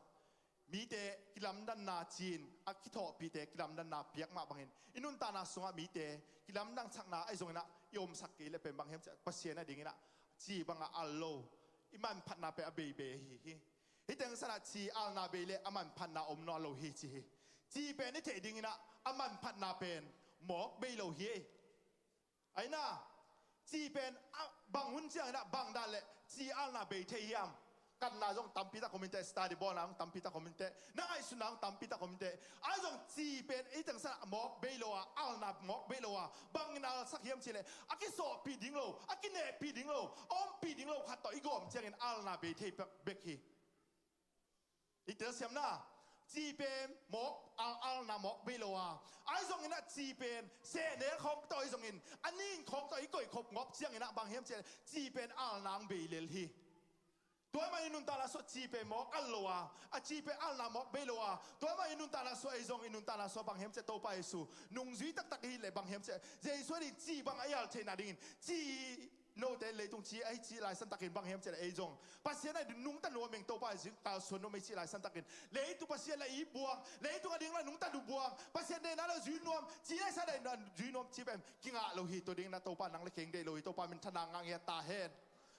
mite kilamdanna ci-in a kithawhpihte kilamdanna piak mah bangin i nuntakna sungah mite kilamdang sakna ahi zongin ah i omsak kei leh pen bang hiam cihleh Pasian a dingin ah ci bangah al lo, i manphatna pen a beibei ahi hi. Hih teng sanah ci alna bei leh a manphatna om nawn lo hi ci hi. Ci pen i theih dingin ah a manphatna pen mawk bei lo hi. Aina, ci pen a bang hun ciangin ah bang dan le ci alna bei thei hiam? Kanna zong tampi tak om inteh, study bawlna zong tampi tak om inteh, na ngaihsutna zong tampi tak om inteh. Ahi zong ci pen i tengsan ah mawk bei lo a, alna mawk bei lo a, bangin alsak hiam cileh a kisawhpih ding lo, a kinehpih ding lo, a ompih ding lo khat tawh i gawm ciangin alna bei thei bek hi. I telsiamna, ci pen mawk al, alna mawk bei lo a, ahi zongin ah ci pen sehnel khawng tawh ahi zongin a ning khawng tawh i koihkhop ngop ciangin ah bang hiam cileh ci pen alna ang bei lel hi. Tua ahih manin i nuntakna sungah ci pen mawk al lo a, a ci pen alna mawk bei lo a, tua ahih manin i nuntakna sungah ei zong i nuntakna sungah bang hiam cileh Topa Jesu nungzui taktak i hih leh bang hiam cileh Jesu a ding ci bang a i al theihna dingin ci, note leitung ci a i cih laisan takin bang hiam cileh ei zong Pasian a ding nungta nuam ing, Topa Jesu kalsuan nuam ing i cih laisan takin leitung Pasian la i buang, leitung a ding la nungta nuam buang, Pasian deihna la zui nuam, ci le sa deihna zui nuam ci pen kingah lo hi. Tua dingin ah Topa nang le kei deih lo hi. Topa minthanna ngah ngiat ta hen.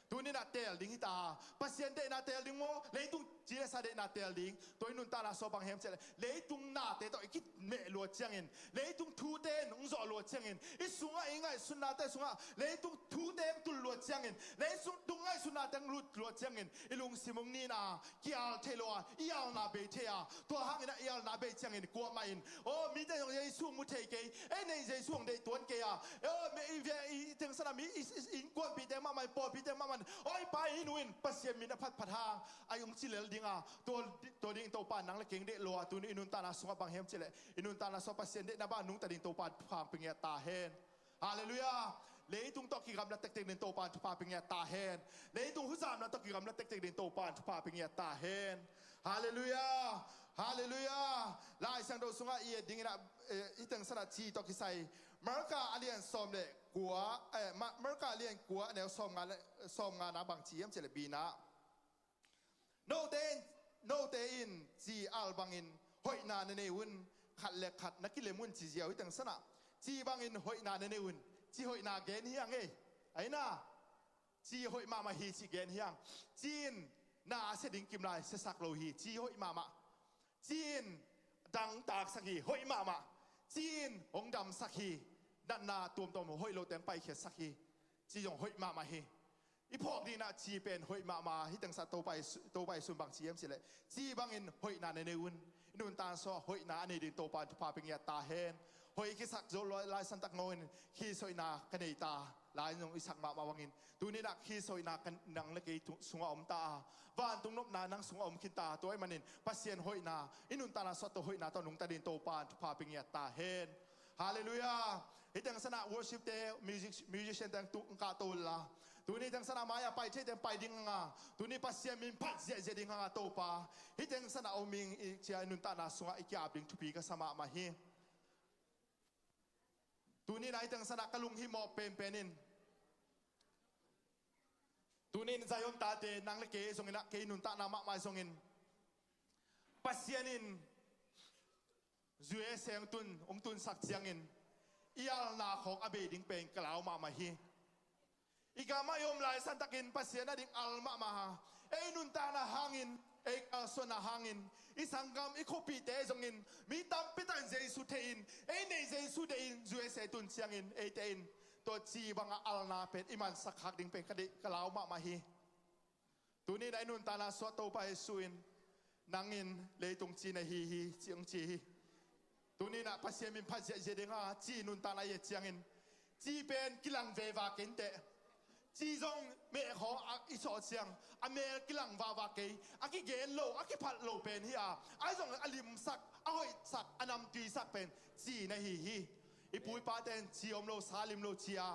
Tuni-in ah teel ding hi ta. Pasian deihna teel ding maw, leitung ci le sa deihna teel ding? Tua i nuntakna sungah bang hiam cileh leitung nate tawh i kimeh luat ciangin, leitung thute in hong zawh luat ciangin, i sungah i ngaihsutnate sungah leitung thute hong tul luat ciangin, leitung ngaihsutnate hong lut luat ciangin i lungsim hong nin a, kial thei lo a, i alna bei thei a, tua hangin ah i alna bei ciangin kuamah in, aw, mite zong Jesu mu thei kei, ei nei Jesu hong deih tuan kei a, aw, mi, i ve, i tengsan ah mi, i, i, innkuanpihte mahmah in, pawlpihte mahmah in, aw, i pa i nu in Pasian min a phatphat hang a hong ci lel ding a, tua, tua ding Topa nang le kei deih lo a, tuni i nuntakna sungah bang hiam cileh i nuntakna sungah Pasian deihna bang nungta ding Topa thupha pia ngiat ta hen. Halleluiah. Leitung tawh kigamla tektek ding Topa thupha pia ngiat ta hen. Leitung huzamna tawh kigamla tektek ding Topa thupha pia ngiat ta hen. Halleluiah. Halleluiah. Lai Siangtho sungah i et dingin ah, eh, i tengsan ah ci tawh kisai Marka a lian sawm le kua, eh, Ma-, Marka a lian kua a neu sawm nga le, sawm nga na bang ci hiam cileh bina, note in, note in ci al bangin hoihna na nei un, khat le khat na kilem un ci ziau. I tengsan ah ci bangin hoihna na nei un, ci hoihna gen hi hang ei. Aina, ci hoih mahmah hi cih gen hi hang. Ci in na a sia ding kim lai siasak lo hi, ci hoih mahmah. Ci in dangtaksak hi, hoih mahmah. Ci in hong damsak hi, natna tuamtuam hoih lote hong paikhiatsak hi, ci zong hoih mahmah hi. I phawk dingin ah ci pen hoih mahmah. Hih tengsan Topa Jesu, Topa Jesu in bang ci hiam cileh ci bangin hoihna na nei un. I nuntakna sungah hoihna a nei ding Topa in thupha pia ngiat ta hen. Hoih kisak zo laisan tak ngawngin, khisoihna ka nei ta, lai in zong i sak mahmah bangin, tuni-in ah khisoihna ka, nang le kei sungah om ta a, vantung nopna nang sungah om khin ta. Tua ahih manin Pasian hoihna, i nuntakna sungah tua hoihna tawh nungta ding Topa in thupha pia ngiat ta hen. Halleluiah. Hih tengsan ah worship te, music, musician te hong kahto unla, tuni tengsan ah mai-ah pai thei teng pai ding hang a, tuni Pasian min phat ziahziah ding hang a, Topa, hih tengsan ah om ing, i ci-a i nuntakna sungah i ki-ap ding thupi ka sa mahmah hi. Tuni-in ah hih tengsan ah ka lunghimawh mawh penpen in, tuni-in Zion tate, nang le kei zongin ah, kei nuntakna mahmah zongin, Pasian in U S A hong tun, hong tunsak ciangin i alna khawng a bei ding pen ka lau mahmah hi. I gamah i om laisan takin Pasian a ding al mahmah a, ei nuntakna hangin, ei kalsuanna hangin, i sanggam, i khuapihte zongin mi tampi takin Jesu theihin, ei neih Jesu deihin U S A tun ciangin eite in tua ci banga alna pen i mansak khak ding pen ka deih, ka lau mahmah hi. Tuni-in ah i nuntakna sungah Topa Jesu in, nang in leitung ci na hi hi, ci hong ci hi. Tuni-in ah Pasian min phat ziahziah ding a, ci nuntakna i et ciangin, ci pen kilang veva kei inteh. Ci zong mehkhawng a i sawh ciang a mel kilang vava kei, a kigen lo, a kiphat lo pen hi a, ahi zong a limsak, a hoihsak, a namtuisak pen ci na hi hi. I pu i pate in ci om lo, sa lim lo ci a,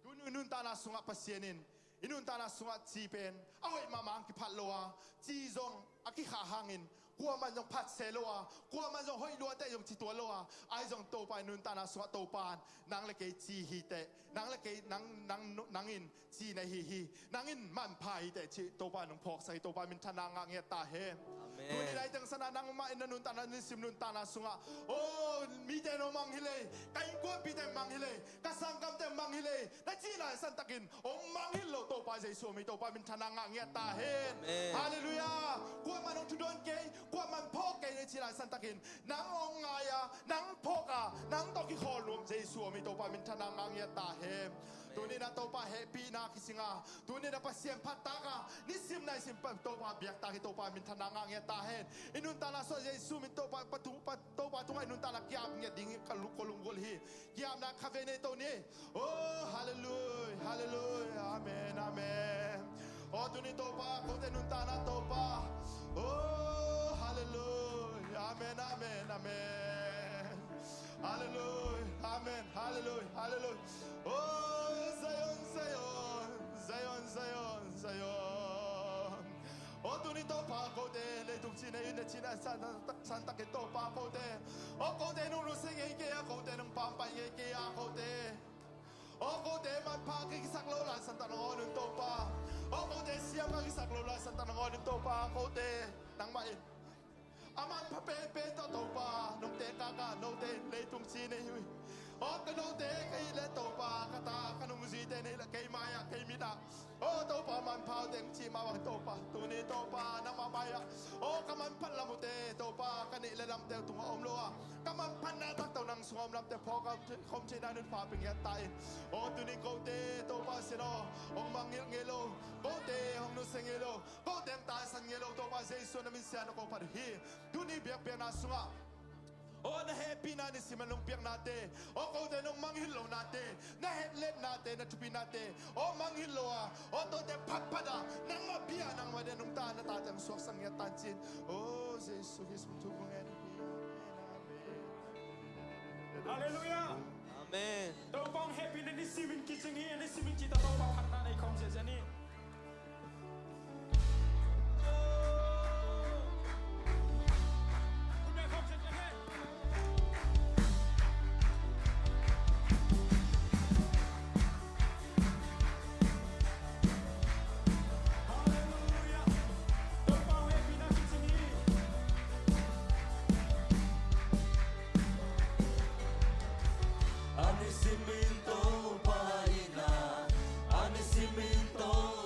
tuni i nuntakna sungah Pasian in, i nuntakna sungah ci pen a hoih mahmah hang kiphat lo a, ci zong a kikhah hangin kuaman zong phat se lo a, kuaman zong hoih luateh zong ci tuan lo a, ahi zong Topa i nuntakna sungah Topa in nang le kei ci hi teh, nang le kei, nang, nang, nang in ci na hi hi, nang in manpha hi teh cih Topa in hong phawksak hi. Topa minthanna ngah ngiat ta hen. Amen. Tuni lai teng sana nangmah in na nuntakna, nisim nuntakna sungah, oh, mite in hong mang hi lei, ka innkuanpihte in mang hi lei, ka sanggamte in mang hi lei, na cih laisan takin hong mang hi lo. Topa Jesu min, Topa minthanna ngah ngiat ta hen. Amen. Halleluiah. Kuaman hong thudon kei, kuaman phawk kei ni ci lai santakin nang hong ngai a, nang phawk a, nang tawh kikhawl nuam Jesu om hi. Topa minthanna ngah ngiat ta hen. Tuni-in ah Topa hehpihna kising a, tuni-in ah Pasian phat tak a, nisim naisim pa Topa biak tak hi. Topa minthanna ngah ngiat ta hen. I nuntakna sungah Jesu min Topa, pa tu-, pa Topa tungah i nuntakna ki-ap ngiat ding hi ka lu-, ka lunggulh hi. Ki-apna khat vei nei to ni. Oh, hallelujah, hallelujah, amen, amen. Oh, tuni Topa, kote nuntakna Topa. Oh, hallelujah, amen, amen, amen. Hallelujah, amen, hallelujah, hallelujah. Oh, Zion, Zion, Zion, Zion, Zion. Oh, tuni Topa, kote leitung cihna in na cihna santak, santakin Topa, kote. Oh, kote nong nusia ngei kei a, kote nong pampaih ngei kei a, kote. Oh, kote manpha ka kisak lo lai santak nong awn un Topa. Oh, kote siam ka kisak lo lai santak nong awn un Topa, kote. Nangmah in a manpha penpen tawh Topa nong teh kaka, note in leitung ci nei hi. Oh, ka note ka hih leh Topa, ka ta, ka nungzuite nei leh kei mai-ah, kei mit-ah. Oh, Topa manpha uh teng ci mah bang Topa, tuni Topa nangmah mai-ah. Oh, ka manphat lam uhte Topa, ka neih le lamte uh tungah om lo a, ka manphatna taktak nang sungah om lamte phawk a, khom cihna nunpha pia ngiat ta in. Oh, tuni kote Topa sin aw, hong mangngilh ngei lo, kote hong nusia ngei lo, kote hong taisan ngei lo Topa Jesu na min sia na ko phat uh hi. Tuni biakpiakna sungah, oh, na hehpihna nisim a nong piaknate, oh, kote nong mangngilh lonate, na hetletnate, na thupihnate, oh, mangngilh lo a, oh, tuate phatphat a, nangmah bia, nangmah dia nong ta, na tate hong suaksak ngiat ta in cin. Oh, Jesu Khrist min thum hong ngen hi. Amen, amen. Halleluiah. Amen. Topa hong hehpihna nisimin kicing hi, nisimin cihtak Topa phatna nei khawm ziahziah ni. A nisimin Topa in a, a nisimin Topa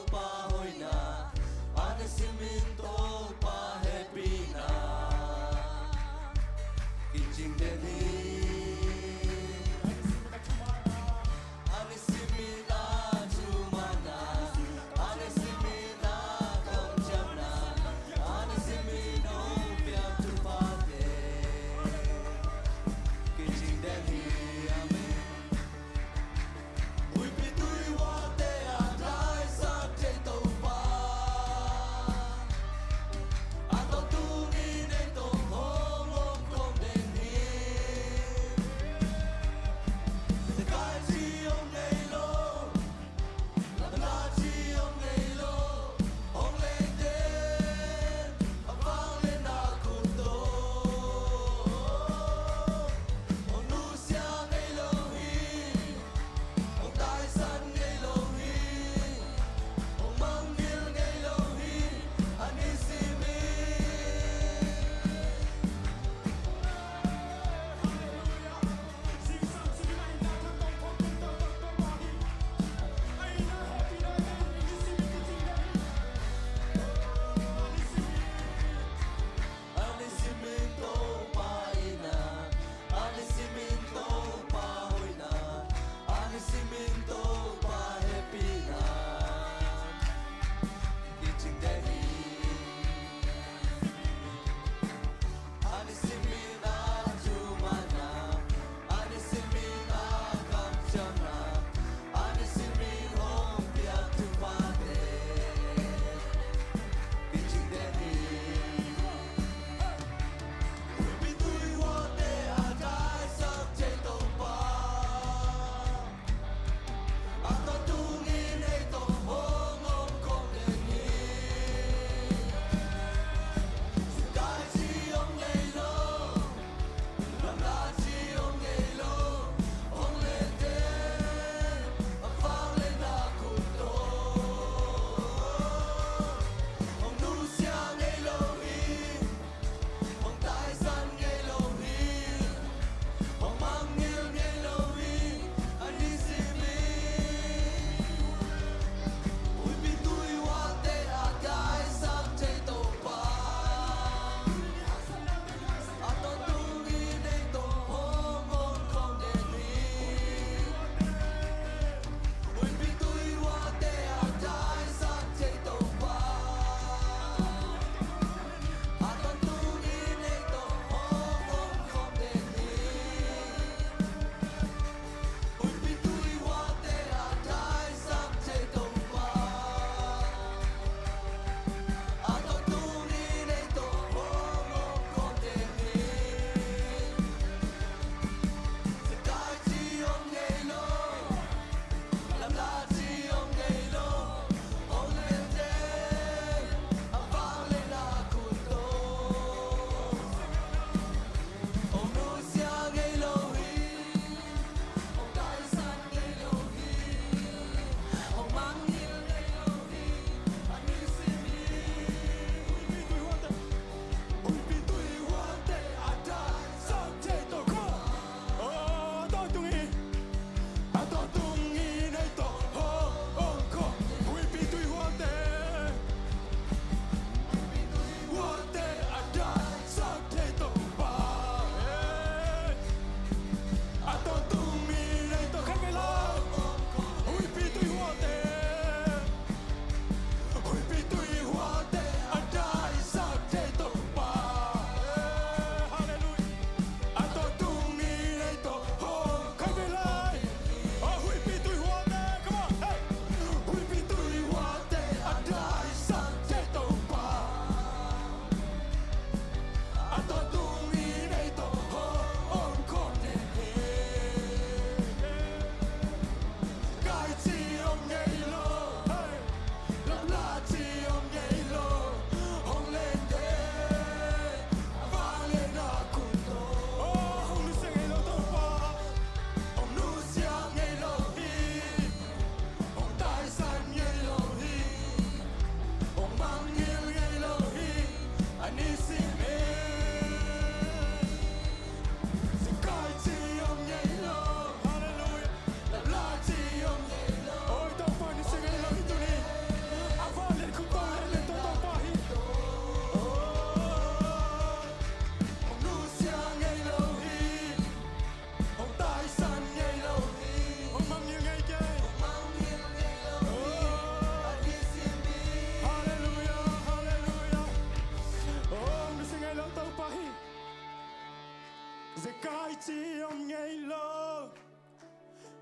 Zekai ci om ngei lo,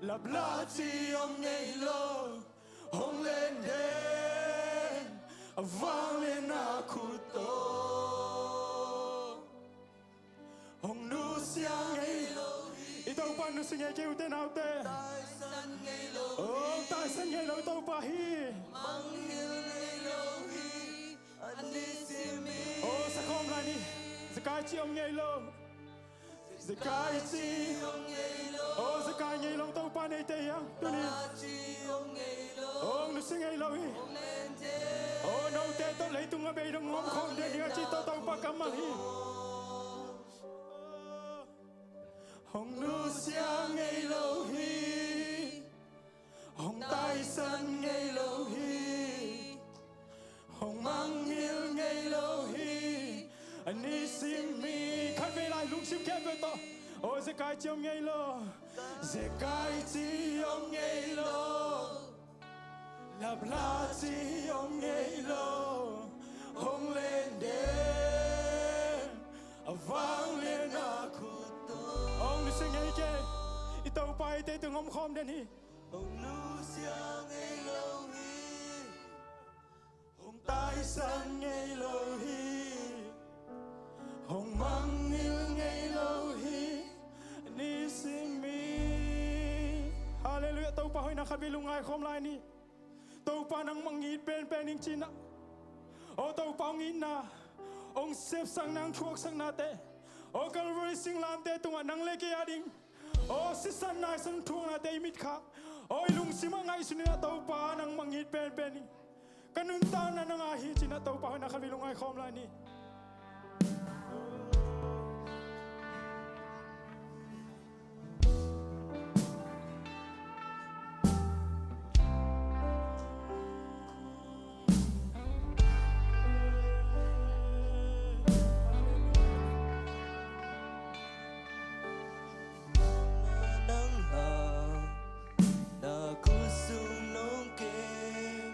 lapla ci om ngei lo, hong len den a vanglian a khut tawh. Hong nusia ngei lo hi. I Topa nusia ngei kei, ute naute. Taisan ngei lo hi. Oh, taisan ngei lo Topa hi. Mangngilh ngei lo hi. A nisim hi. Oh, sa khawm lai ni. Zekai ci om ngei lo. Zekai ci om ngei lo. Oh, zekai ngei lo Topa nei tei hiam tuni. Lapla ci om ngei lo. Oh, nusia ngei lo hi. Hong len den. Oh, note tawh leitung a beidong om khawm den ding a ci tawh Topa kammal hi. Hong nusia ngei lo hi. Hong taisan ngei lo hi. Hong mangngilh ngei lo hi. A nisim hi. Khatvei lai lungsim khempeuh tawh. Oh, zekai ci om ngei lo. Zekai ci om ngei lo. Lapla ci om ngei lo, hong len den a vanglian a khut tawh. Hong nusia ngei kei. I Topa i tei tung om khawm den hi. Hong nusia ngei lo hi. Hong taisan ngei lo hi. Hong mangngilh ngei lo hi. Nisim hi. Halleluiah. Topa hoihna khatvei lungngai khawm lai ni. Topa nangmah it penpen ing ci-in ah. Oh Topa, hong itna, hong sepsakna, hong thuaksaknate, oh Calvary singlamteh tungah nang le kei ading, oh sisan naisan thuaknate i mit kha, oh i lungsim ah ngaihsun in ah Topa nangmah it penpen ing. Ka nuntakna nang aa hi ci-in ah Topa hoihna khatvei lungngai khawm lai ni. Nang hau, na khut sung nong kem,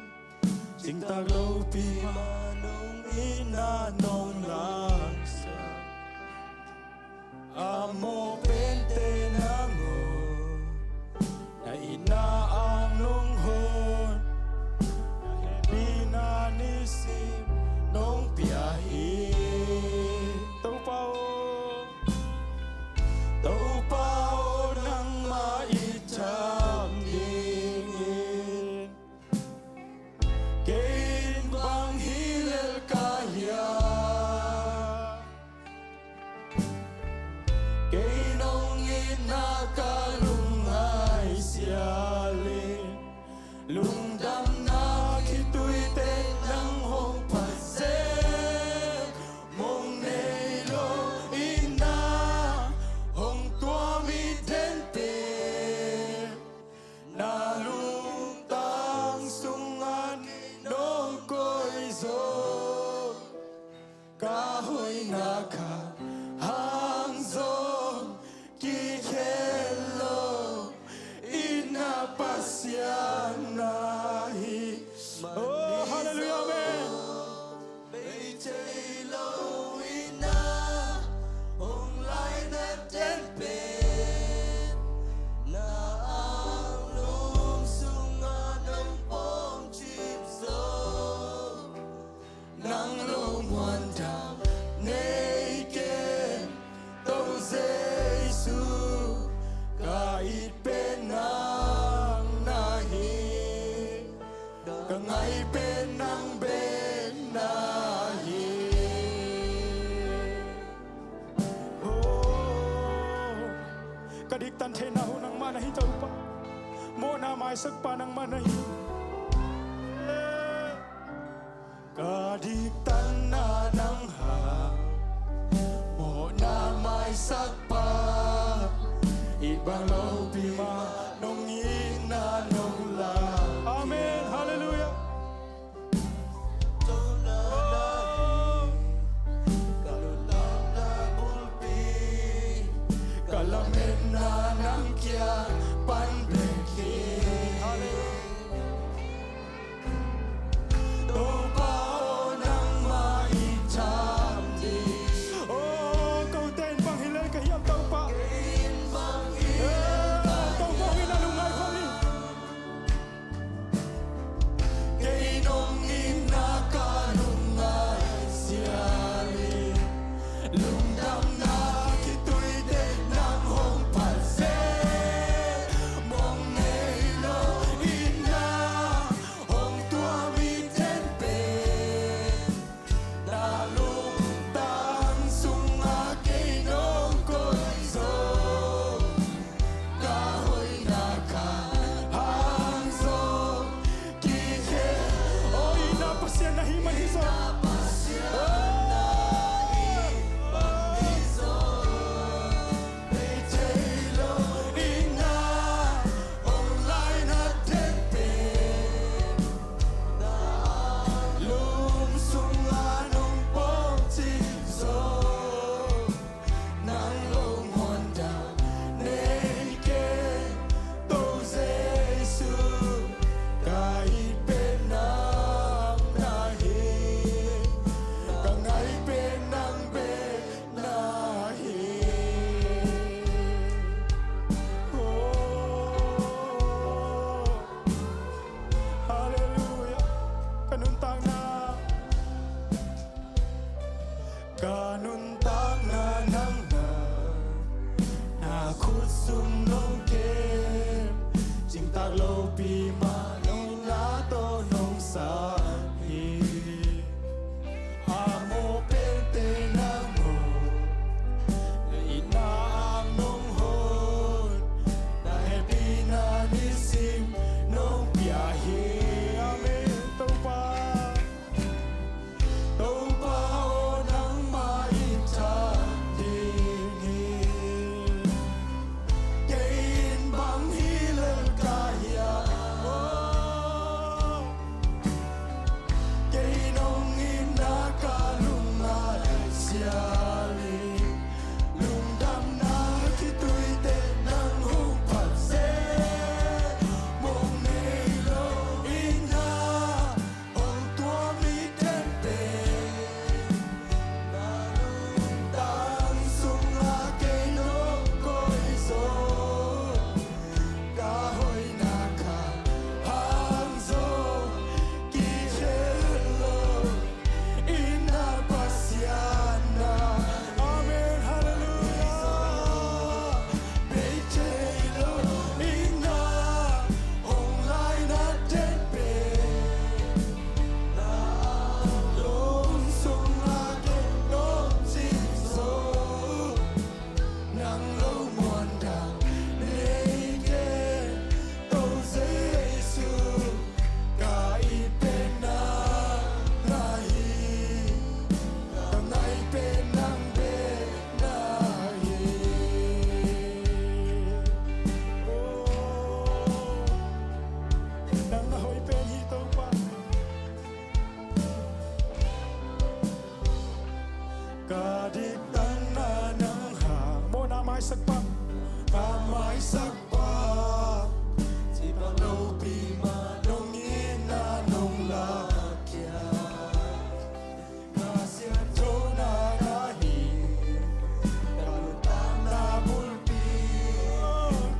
cingtak lopi mah nong itna nong laksak. A mawh pente nang aw, na itna ang nong hon, na hehpihna nisim nong pia hi. Topa aw, Topa aw, nangmah it tham dingin kei in bang hi lel ka hiam? Kei nong itna ka lungngai sial in, lungdamna khitui teng nang hong phat sek. Mong nei lo itna hong tuam i den pen, na lungtang sungah nong koih zo. Ka hoihna khat hang zong kikhen lo, itna Pasian na hi. Oh, halleluiah, amen. Bei thei lo itna hong laina den pen, na anglum sungah nong pawngcip zo. Nang lungmuan dang nei ken, Topa Jesu, ka it pen nang na hi. Ka ngai pen nang bek na hi. Oh, ka diktan theihna uh nangmah na hi Topa. Mawhna maisakpa nangmah na hi. Ka diktanna nang hau, mawhna maisakpa, it bang lopi mah nong itna nong lak. Amen. Halleluiah. Ka lametna nang kiang pan bek hi. Halleluiah. Topa aw, nangmah it tham ding. Oh, kote in bang hi lel ka hiam Topa sung nong kem, cingtak lopi mah nong na tawh nong sang hi. A mawh pente nang maw, na itna ang nong hon, na hehpihna nisim nong pia hi. Amen. Topa, Topa aw, nangmah i tha ding hi. Kei in bang hi lel ka hiam? Kei nong itna ka lungngai sial hi. Lungdamna khitui teh nang hong phat seh, mong nei lo itna hong tuam i teng teng. Na lungtang sungah kei nong koih zo, ka hoihna ka hang zo, kikhel lo itna Pasian na. Amen. Halleluiah. Bei thei lo itna hong laina teng pen, na lung sungah kei nong cing zo. Nang lo muan dang nei kei, Topa Jesu, ka it pen nang na hi, ka ngai pen nang bek na hi. Oh, nang na hoih pen hi, Topa. Ka diktakna nang hang, mawhna maisak pah, ka maisak pah. Cih bang lopi mah nong itna nong lakhia, ka siangthona na hi. Ka lungtang na bulpi,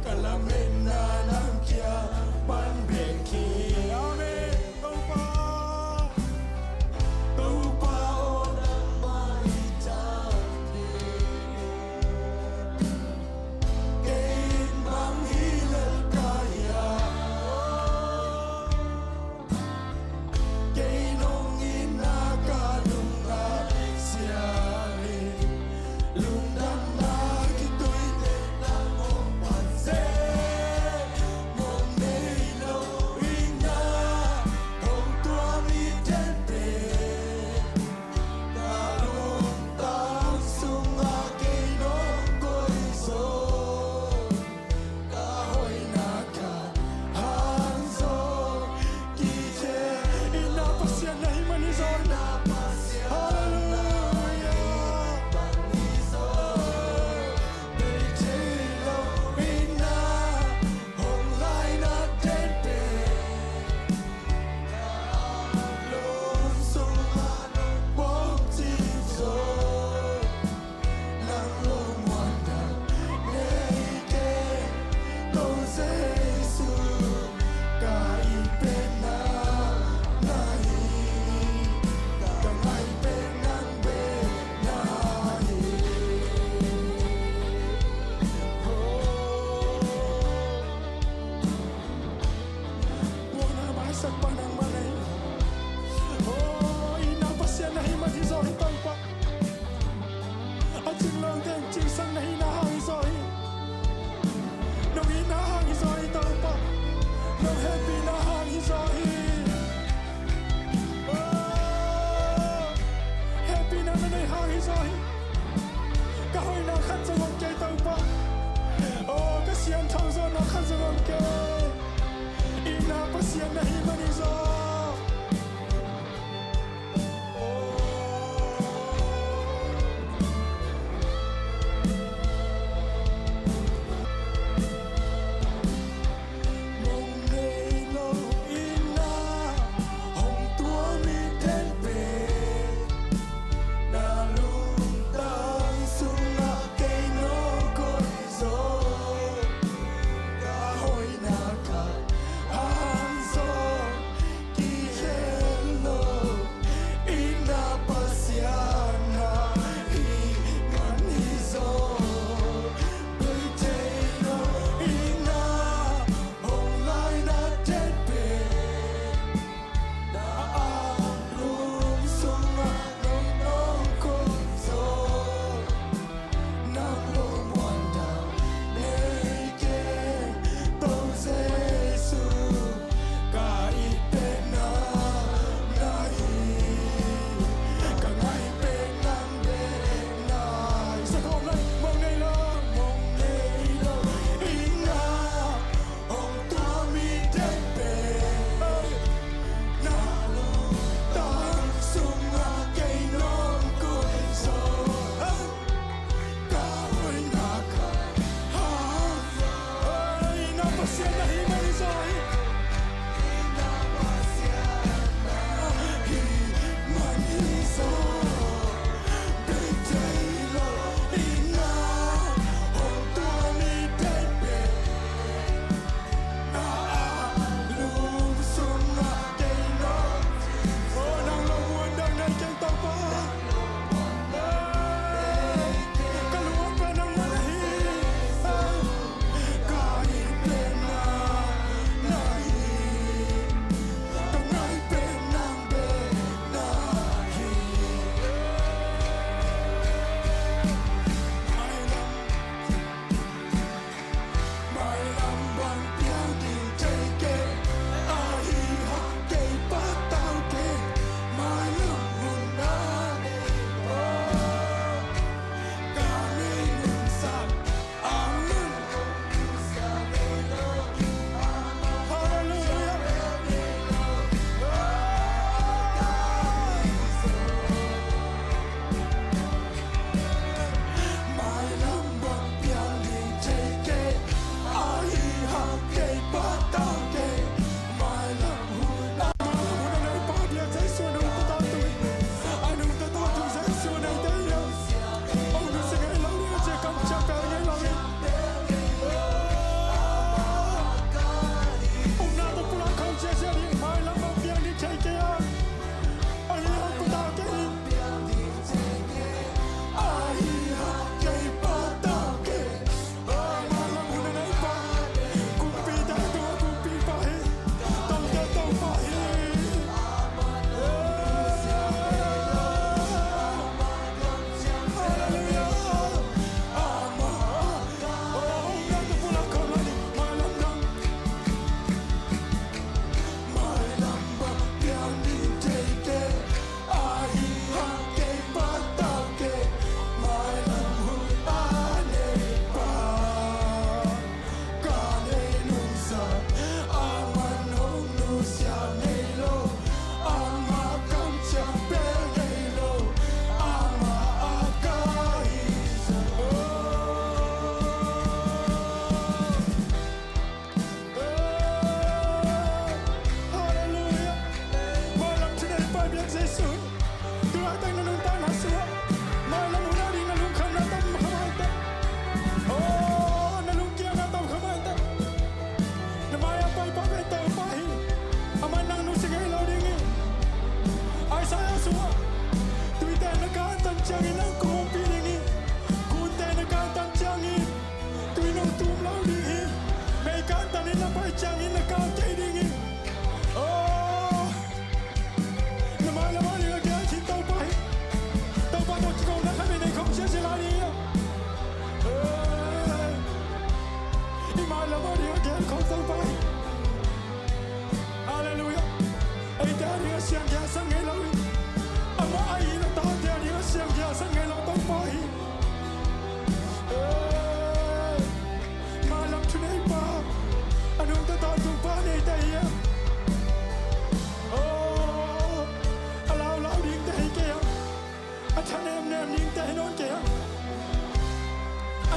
ka lametna nang kiang pan bek hi. Amen. Topa, Topa aw, nangmah i tha ding hi. Kei in bang hi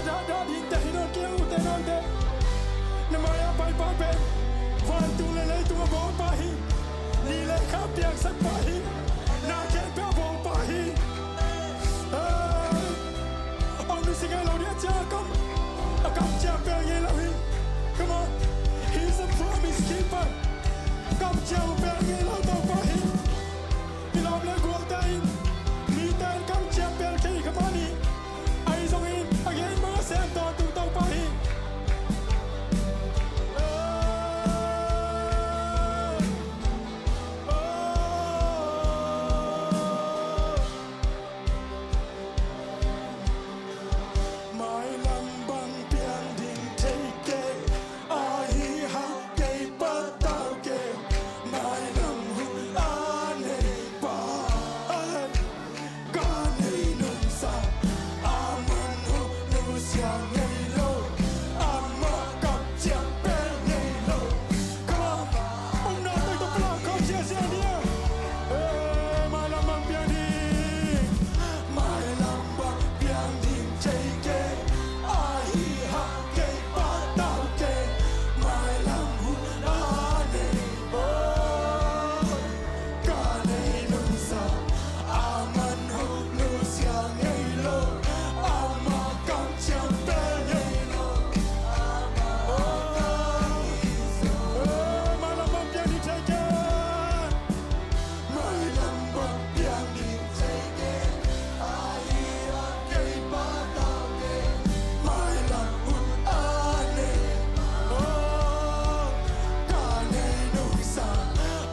Dah dah ding te hi nawn kei, ute naute. Na mai-ah paipa pen vantung le leitung a bawlpa hi. Ni le kha piangsak pa hi. Na khempeuh a bawlpa hi. Hey. Hong nusia ngei lo ding a ciang a kam, a kamciam pel ngei lo hi. Come on. He's a promise keeper. Kamciam pel ngei lo Topa hi. I lawm le gualte in, mite in kamciam pel thei kha mah ni. Ahi zongin a gen bang a sem tawntung Topa hi. Mailam bang piang ding thei kei, ahi hang kei patau kei. Mailam hun a neipa, ka nei nungsa, a man hong nusia ngei lo, amah kamciam pel ngei lo. Come on. Umna tawh tawh pulak khawm ziahziah ni. Eh, mailam bang piang ding. Mailam bang piang ding thei kei. Ahi hang kei patau kei. Mailam hun a nei. Oh. Ka nei nungsa, a man hong nusia ngei lo, amah kamciam pel ngei lo. Oh, mailam bang piang ding thei kei. Mailam bang piang ding thei kei. Ahi hang kei patau kei. Mailam hun a nei. Oh, ka nei nungsa,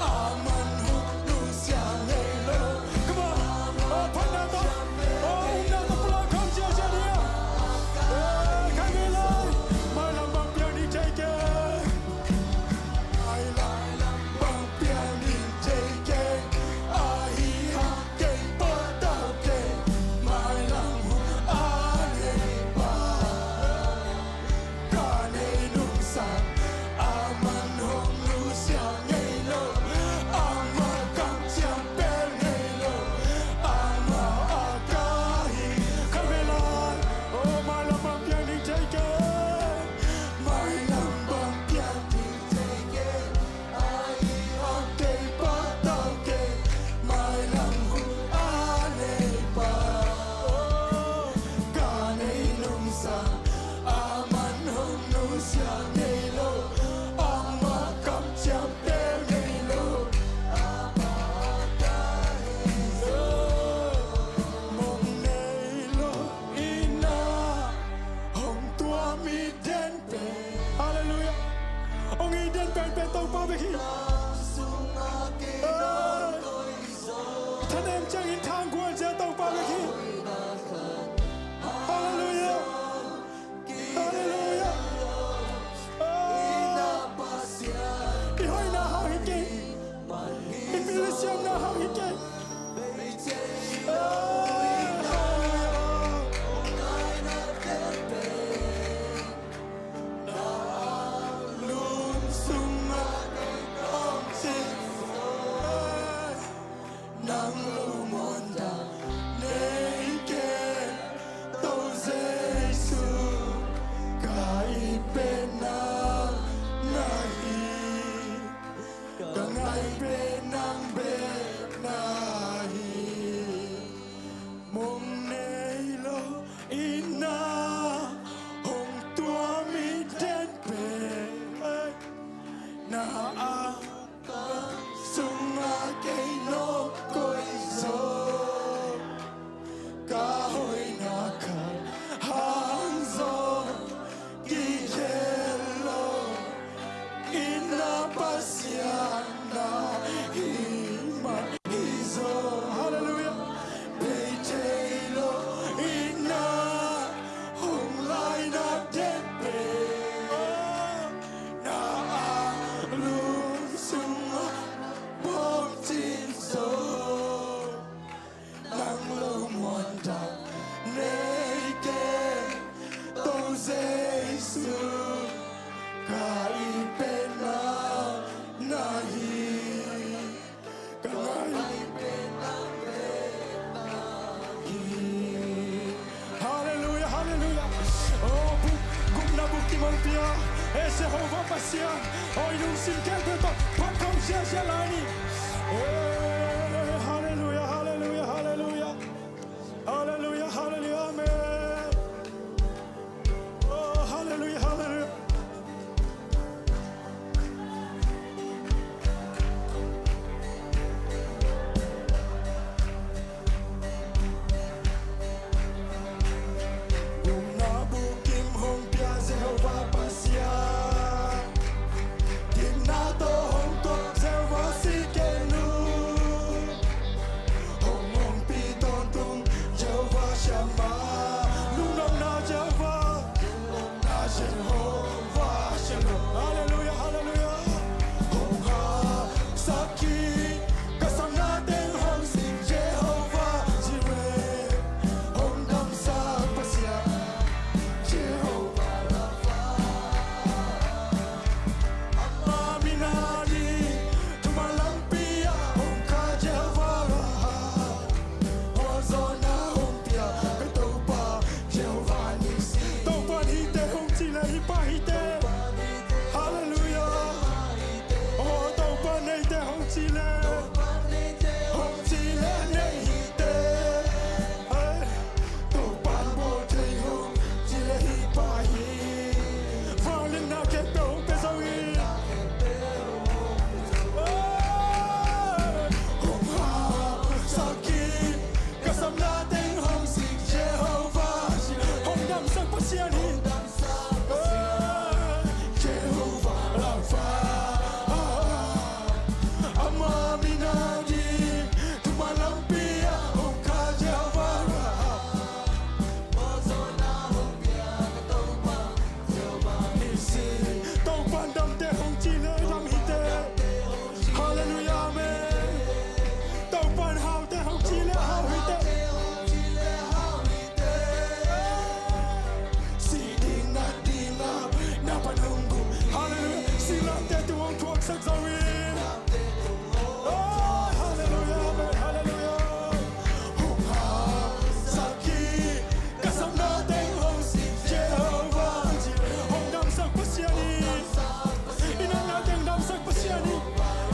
a man hong nusia ngei lo. Come on. Oh, phatna tawh. Oh, umna tawh pulak khawm ziahziah ni. Eh, kha ngei lai. Mailam bang piang ding thei kei. Mailam bang piang ding thei kei. Ahi hang kei patau kei. Mailam hun a neipa, ka nei nungsa, a man hong nusia ngei lo, amah kamciam pel ngei lo, amah a ka hi. Kha ngei lai. Oh, mailam bang piang ding thei kei. Mailam bang piang ding thei kei. Ahi hang kei patau kei. Mailam hun a neipa, oh, ka nei nungsa, a man hong nusia ngei lo, amah kamciam pel ngei lo, amah a ka hi lo. Mong nei lo ina hong tuam i den pen. Halleluiah. Hong i den penpen Topa bek hi. Hey. Thanem ciangin thangguan zia Topa bek hi. Halleluiah. Halleluiah. Oh. I hoihna hang hi kei. I pilna siamna hang hi kei. Oh, halleluiah. Jehovah Pasian, aw, i lungsim khempeuh tawh phat kham ziahziah lai ni. Eh, halleluiah, halleluiah, halleluiah. Halleluiah, halleluiah, amen. Oh, halleluiah, halleluiah. Gupna bukim hong pia Jehovah Pasian, gimna tawh hong tuak Jehovah Tsidkenu, hong ompih tawntung Jehovah Shammah, lungdamna Jehovah, lungdamna Jehovah Shalom. Halleluiah, halleluiah. Hong hausak hi, ka sapna teng hong sik Jehovah Jireh, hong damsak Pasian Jehovah Rapha. Ama min a ding thuman lampi ah hong kah Jehovah Raha, mualzawhna hong pia ka Topa Jehovah Nissi. Topa in hihte hong ci leh hih pa hihte. Halleluiah. Oh, Topa in neite hong ci leh, hong ci leh nei hihte. Hai. Topa'n bawl thei hong ci leh hih pa hi. Vangliatna khempeuh hong pia zo hi. Hong hausak hi, ka sapna teng hong sik Jehovah, hong damsak Pasian hi. Jehovah Rapha, ama min a ding thuman lampi ah hong kah Jehovah Raha, mualzawhna hong pia ka Topa Jehovah Nissi. Topa'n damte hong ci leh dam hite. Halleluiah, amen. Topa'n haute hong ci leh hau hite. Sih ding nat ding a na pan hong gum. Halleluiah. Singlamteh tung hong thuaksak zo hi. Oh, halleluiah, amen, halleluiah. Hong hausak hi, ka sapna teng hong sik Jehovah, hong damsak Pasian hi. I natna teng damsak Pasian hi.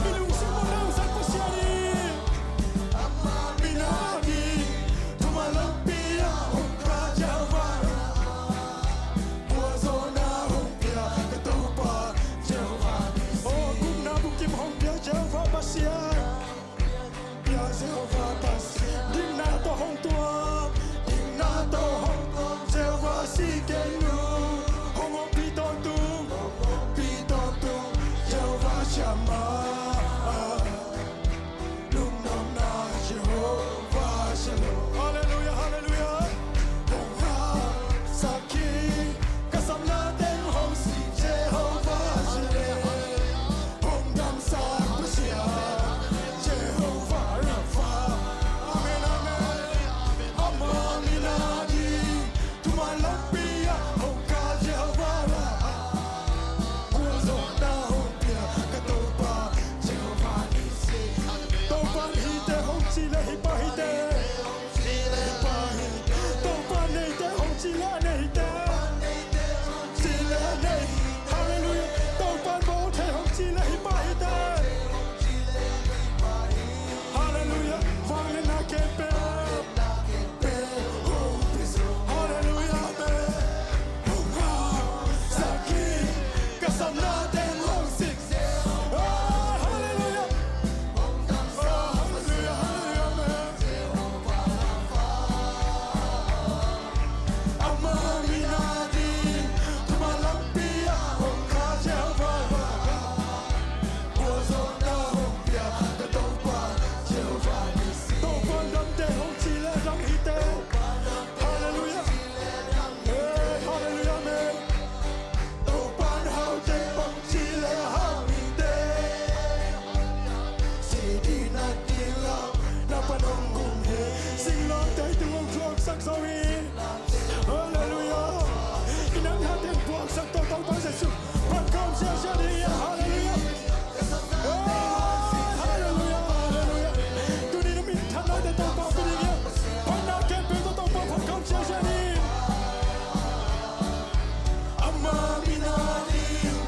I lungsim teng damsak Pasian hi. Ama min a ding thuman lampi ah hong kah Jehovah, mualzawhna hong pia ka Topa Jehovah Nissi. Oh, gupna bukim hong pia Jehovah Pasian. Pia Jehovah Pasian, dikna tawh hong tuak, dikna tawh hong tuak Jehovah Tsidkenu, hong ompih tawntung, hong ompih tawntung Jehovah Shammah, lungdamna Jehovah Shalom. Halleluiah, halleluiah. Hong hausak hi, ka sapna teng hong sik Jehovah Jireh, hong damsak Pasian Jehovah Rapha. Amen, amen. Ama min a ding thuman lampi ah hong kah Jehovah Raha, mualzawhna hong pia ka Topa Jehovah Nissi. Topa'n hihte hong ci leh hih pa hihte. Topa'n neite hong ci leh nei hite. Ci leh nei. Halleluiah. Topa'n bawl thei hong ci leh hih pa hite. Halleluiah. Vangliatna khempeuh. Halleluiah. Amen. Hong hausak hi, ka sapna teng hong sik. Oh, halleluiah. Oh, halleluiah, halleluiah, amen. Ama min a ding thuman lampi ah hong kah Jehovah, mualzawhna hong pia ka Topa Jehovah Nissi. Topa'n damte hong ci leh dam hite. Halleluiah. Hey, halleluiah, amen. Topa'n haute hong ci leh hau hite. Sih ding nat ding lam na pan hong gum hi. Singlamteh tung hong thuaksak zo hi. Halleluiah. I natna teng thuaksak tawh Topa Jesuh phat kham ziahziah ding hi. Halleluiah. Hey, halleluiah, halleluiah. Tuni na minthanna te Topa pia ding hi. Phatna khempeuh tawh Topa phat kham ziahziah ni. Ama min a ding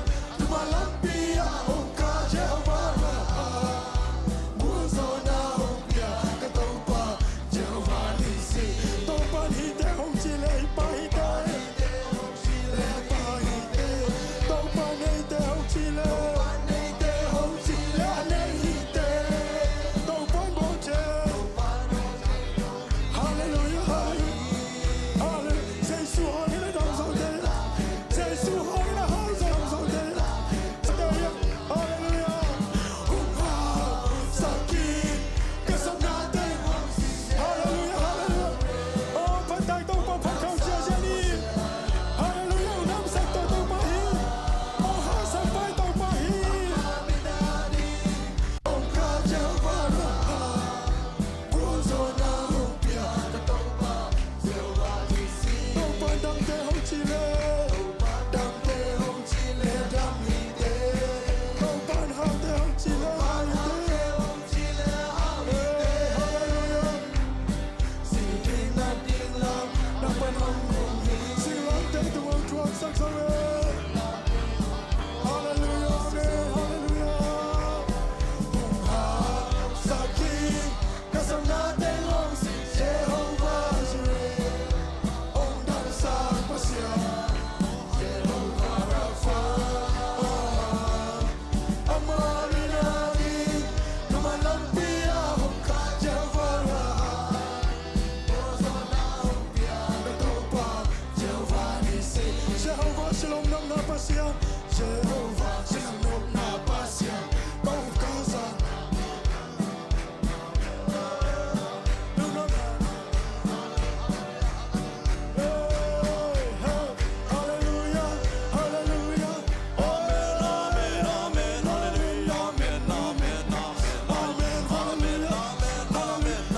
Lungnuamna Pasian, Jehovah, lungnuamna Pasian, Kawkaw zang. Hallelujah, hallelujah. Amen, amen, amen, hallelujah, amen, amen, amen, hallelujah, amen, amen.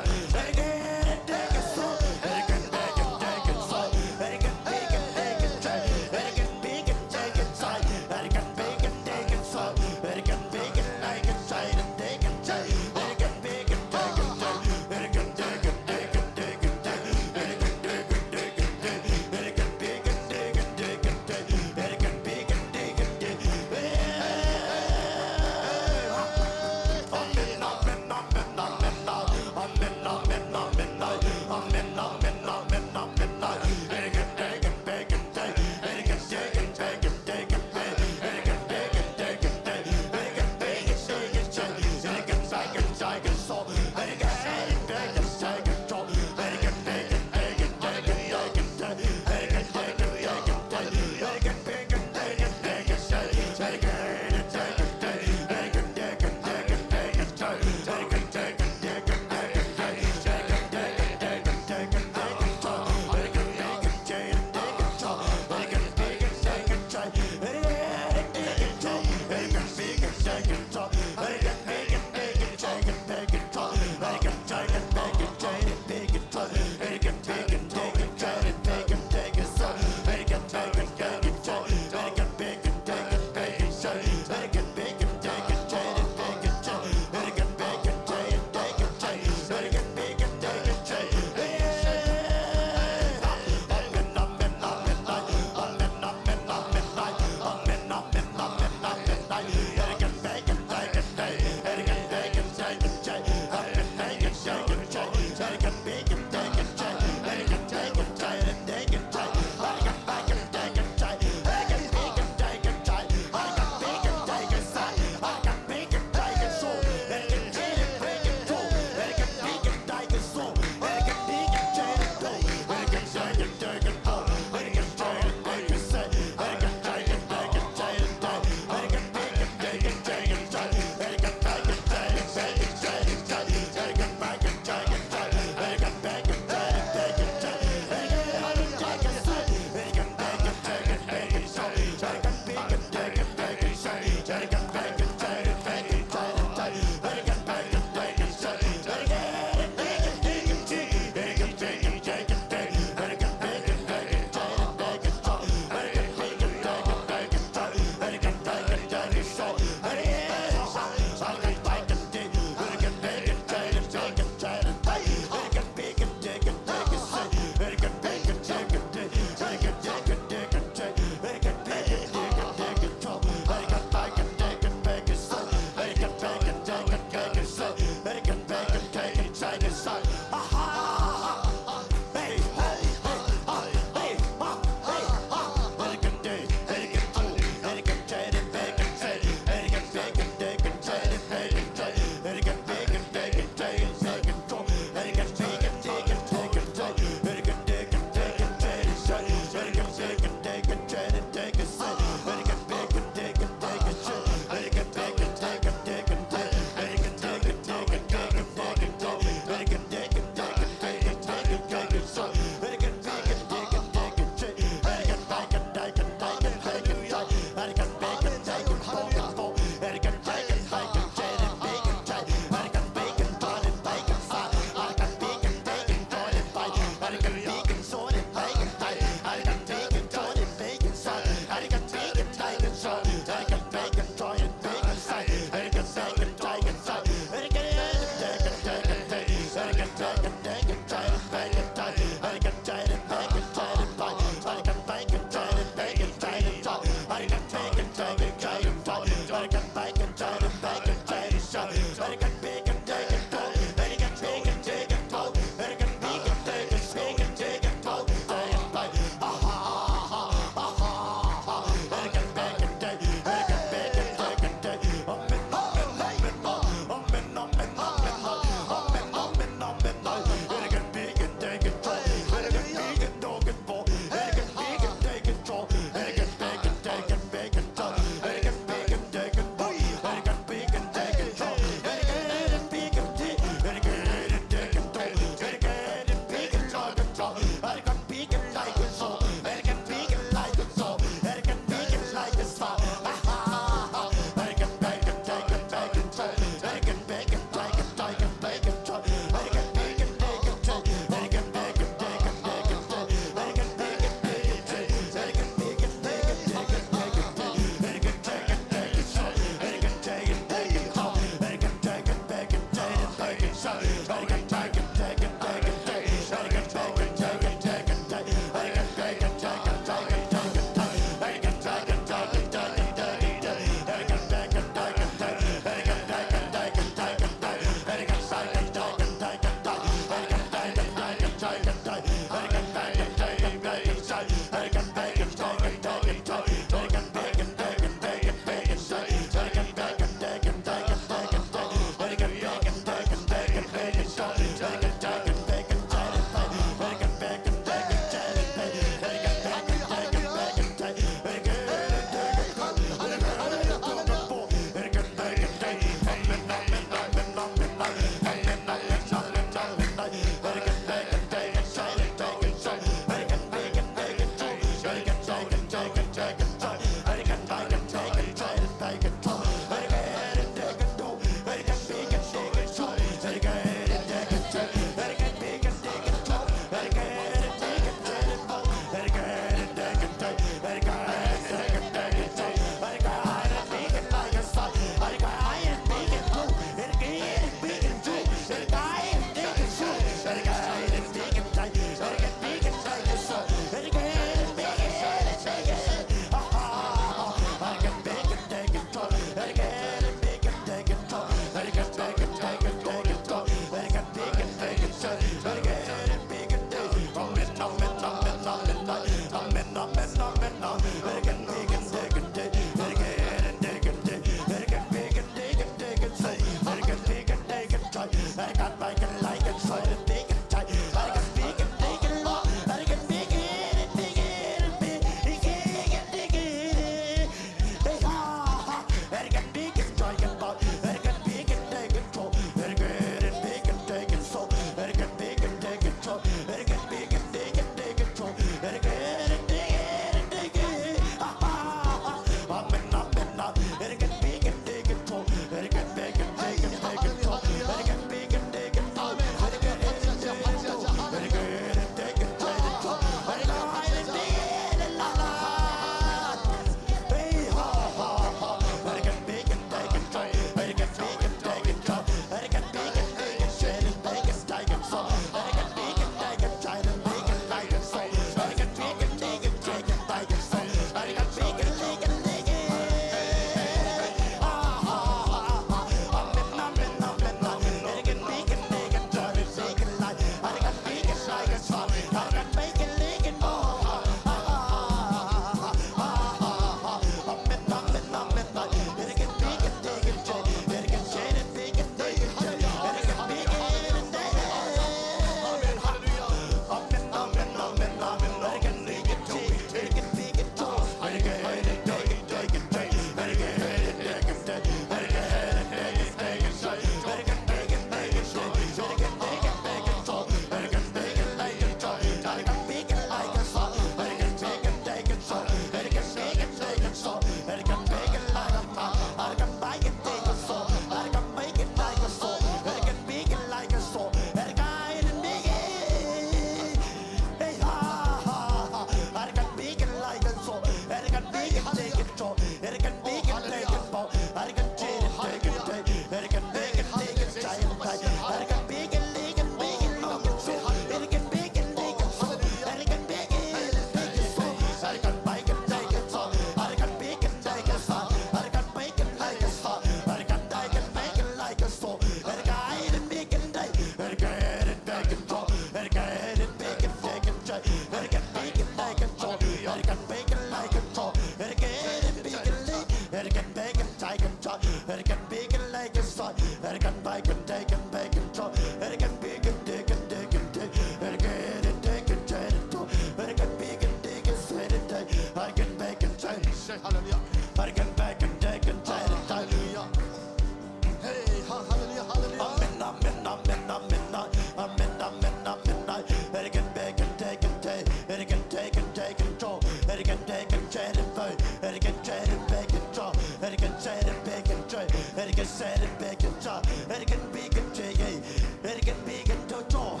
Set it back and drop. It can be contagious. It can be contagious.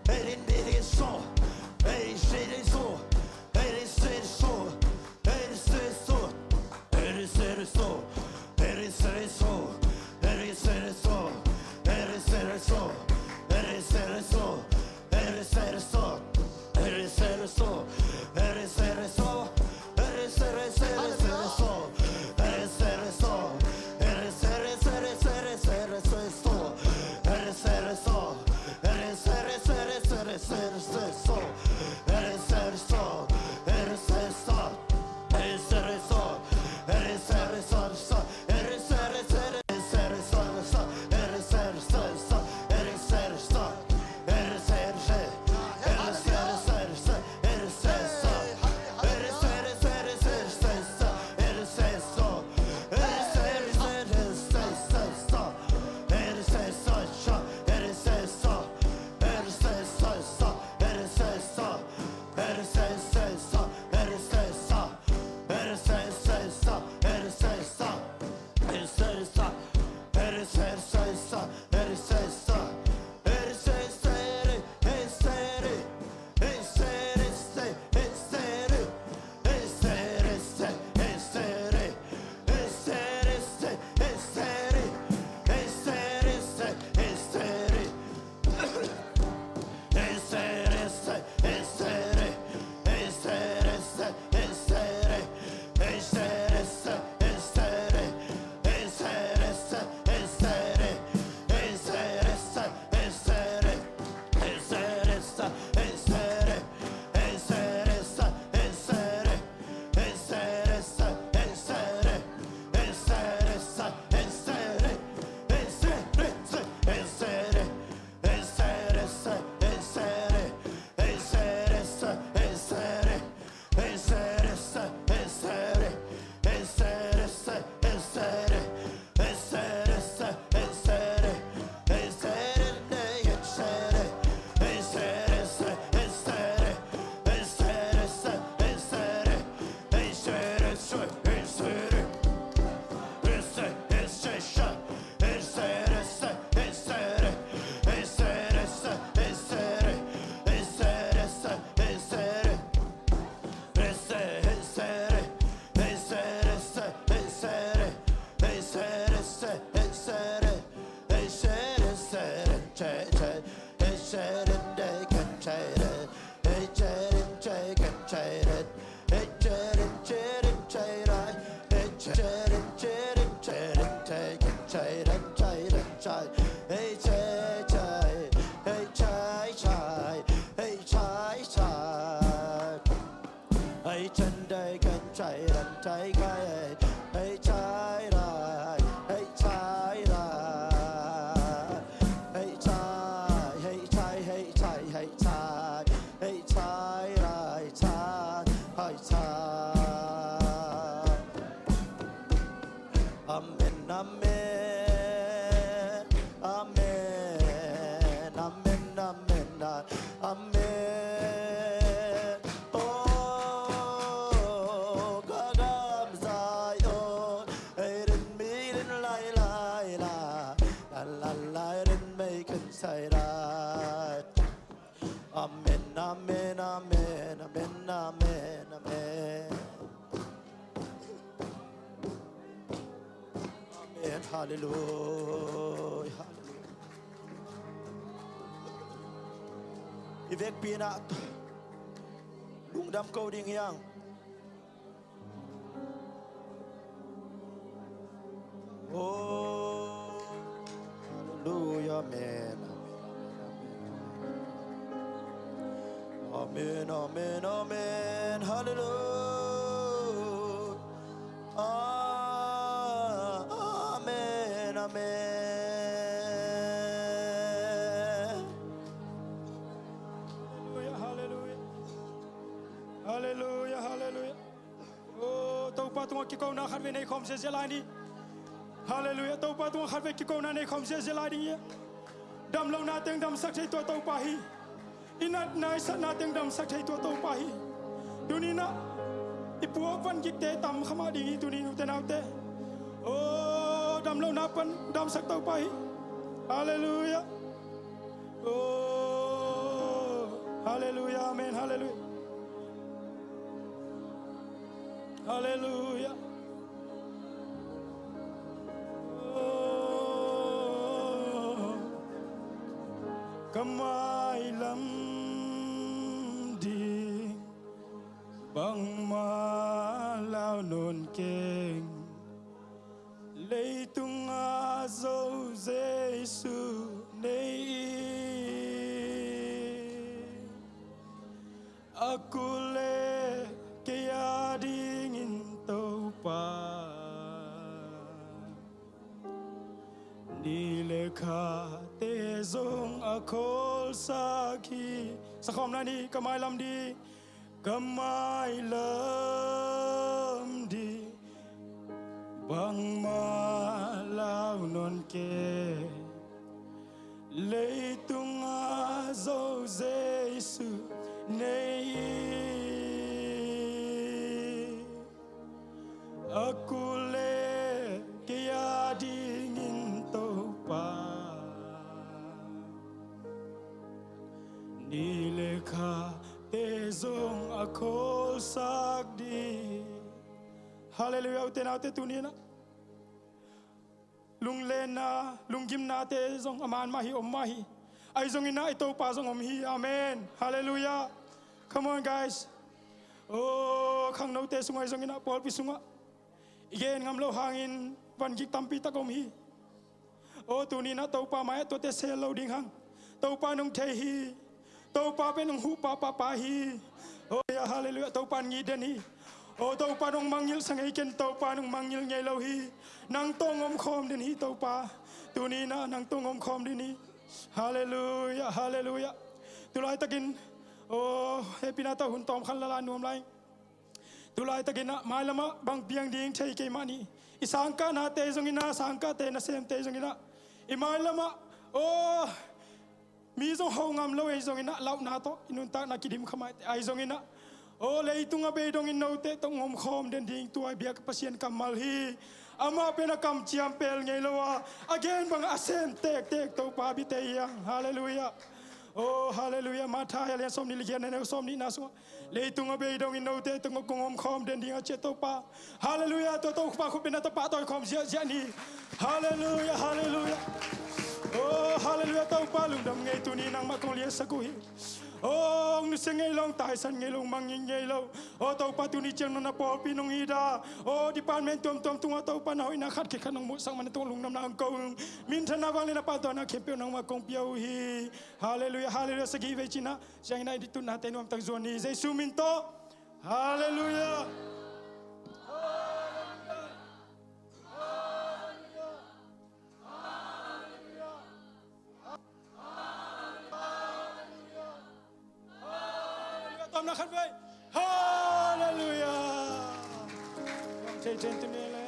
It can be so. It is so. It is so. It is so. It is so. It is so. It is so. It is so. It is so. Amen, amen, amen, amen, amen, amen. Oh, ka gam Zion, ei rin mi rin lai lai la, la la la rin mei kan sai rai. Amen, amen, amen, amen, amen, amen. Amen. Halleluia. Halleluia. I vekpi-in ah lungdam ko ding hi hang. Oh, halleluia, amen, amen, amen, amen, amen, amen, halleluia. Ah, amen, amen. Halleluia, halleluia. Halleluia, halleluia. Oh, Topa tungah kikona khatvei nei khawm ziazia lai ni. Halleluia. Topa tungah khatvei kikona nei khawm ziazia lai ding hi. Damlohna teng damsak thei tua Topa hi. I natna i satna teng damsak thei tua Topa hi. Tuni-in ah i puak van gikte tam kha mah ding hi, tuni-in ute naute. Oh, Dam lo na pan damsak Topa hi. Halleluiah. Oh, halleluiah, amen, halleluiah. Halleluiah. Oh, ka mailam ding bangmah lau nawn keng. Leitungah zo Jesu nei in, a kul le kei a dingin Topa. Ni le khate zong a kholsak hi. Sakhawm lai ni, ka mailam ding, ka mailam ding bangmah lau nawn keng. Leitungah zo Jesu nei in, a kul le kei a dingin Topa. Ni le khate zong a kholsak ding. Halleluiah, ute naute, tuni in ah lunglenna, lunggimnate zong a man mah hi, om mah hi. Ahi zongin ah i Topa zong om hi. Amen. Halleluiah. Come on, guys. Oh, khangnote sungah ahi zongin ah, pawlpi sungah i gen ngam loh hangin vangik tampi tak om hi. Oh, tuni in ah Topa mai-ah tuate sel lo ding hang. Topa nong thei hi. Topa pen hong huhpa pahpah hi. Oh, ya, halleluiah. Topa in ngih den hi. Oh, Topa in hong mangngilh sa ngei ken, Topa in hong mangngilh ngei lo hi. Nang tawh hong omkhawm den hi Topa. Tuni in ah nang tawh hong omkhawm den hi. Halleluiah, halleluiah. Tulaitakin, oh, hehpihna tawh hun tawmkhat la la nuam lai. Tulaitakin ah mailamah bang piang ding thei kei mah ni. I sangkahnate zongin ah, sangkahte nasemte zongin ah, i mailamah, oh, mi zong ho ngam lo ahi zongin ah, lauhna tawh i nuntakna kidim kha maite ahi zongin ah, oh, leitung a bei dongin note tawh hong omkhawm den ding tua i biak Pasian kammal hi. Amah pen a kamciam pel ngei lo a, a gen bang a sem tektek Topa biate hi hang. Halleluiah. Oh, halleluiah. Matthai a lian sawmnih le giat, a neu sawmnihna sungah, leitung a bei dongin note tawh hong omkhawm den ding a ci a Topa. Halleluiah. Tua Topa khut bengna tawh pahtawi khawm ziahziah ni. Halleluiah, halleluiah. Oh, halleluiah. Topa lungdam ngei, tuni nangmah kong liansak uh hi. Oh, hong nusia ngei lo, hong taisan ngei lo, hong mangngilh ngei lo. Oh, Topa, tuni ciang nong na pawlpi nong it a, oh, department tuamtuam tungah Topa na hoihna khat khit khat nong muhsak man na tungah lungdamna hong ko ung. Minthanna, vangliatna, pahtawina khempeuh nangmah kong pia uh hi. Halleluiah, halleluiah. Sagih vei cih in ah, ciangin ah i tutnate nuamtak zuan ni, Jesu min tawh. Halleluiah. Tawmna khat vei. Halleluiah. Thei thei tu ni le.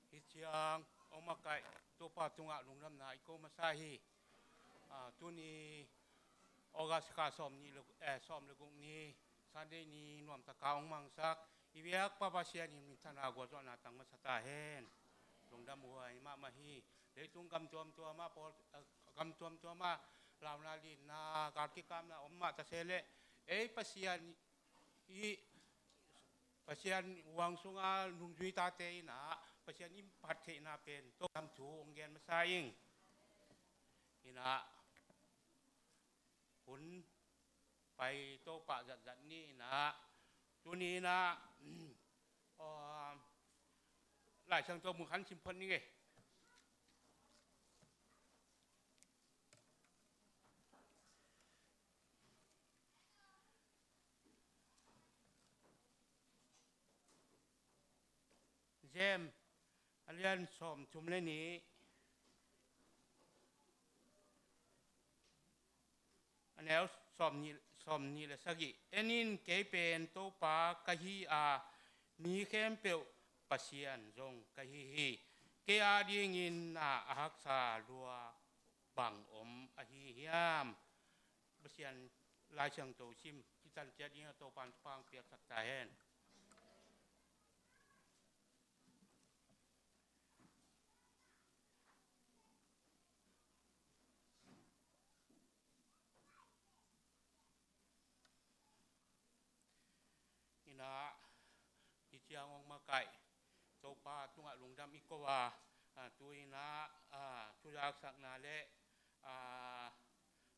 Hih ciang hong makaih Topa tungah lungdamna i ko masa hi. Ah, tuni August kha sawm nih le, eh, sawm le guk ni, Sunday ni nuamtaka hong mangsak i biakpa Pasian in minthanna gualzawhna tang masa ta hen. Lungdam huai mahmah hi. Leitung gam tuamtuam ah pawl, eh, gam tuamtuam ah launa linna, gal kikapna om mah ta se leh, ei Pasian i, Pasian huang sunga nungzui tate in ah Pasian in phat theihna pen Topa thu hong gen masa ing. In ah hun pai tawpah zatzat ni in ah, tuni in ah, aw, Lai Siangtho mun khat sim phot ni ngei. James a lian sawmthum le nih, a neu sawmnih, sawmnih le sagih. En in, kei pen Topa ka hi a, mi khempeuh Pasian zong ka hi hi. Kei a dingin na a haksa lua bang om ahi hiam? Pasian Lai Siangtho sim i tan ciat ding a, Topa'n thupha piaksak ta hen. In ah, hih ciang hong makaih Topa tungah lungdam i ko a, a, tu in ah, a, thuzaksakna le, a,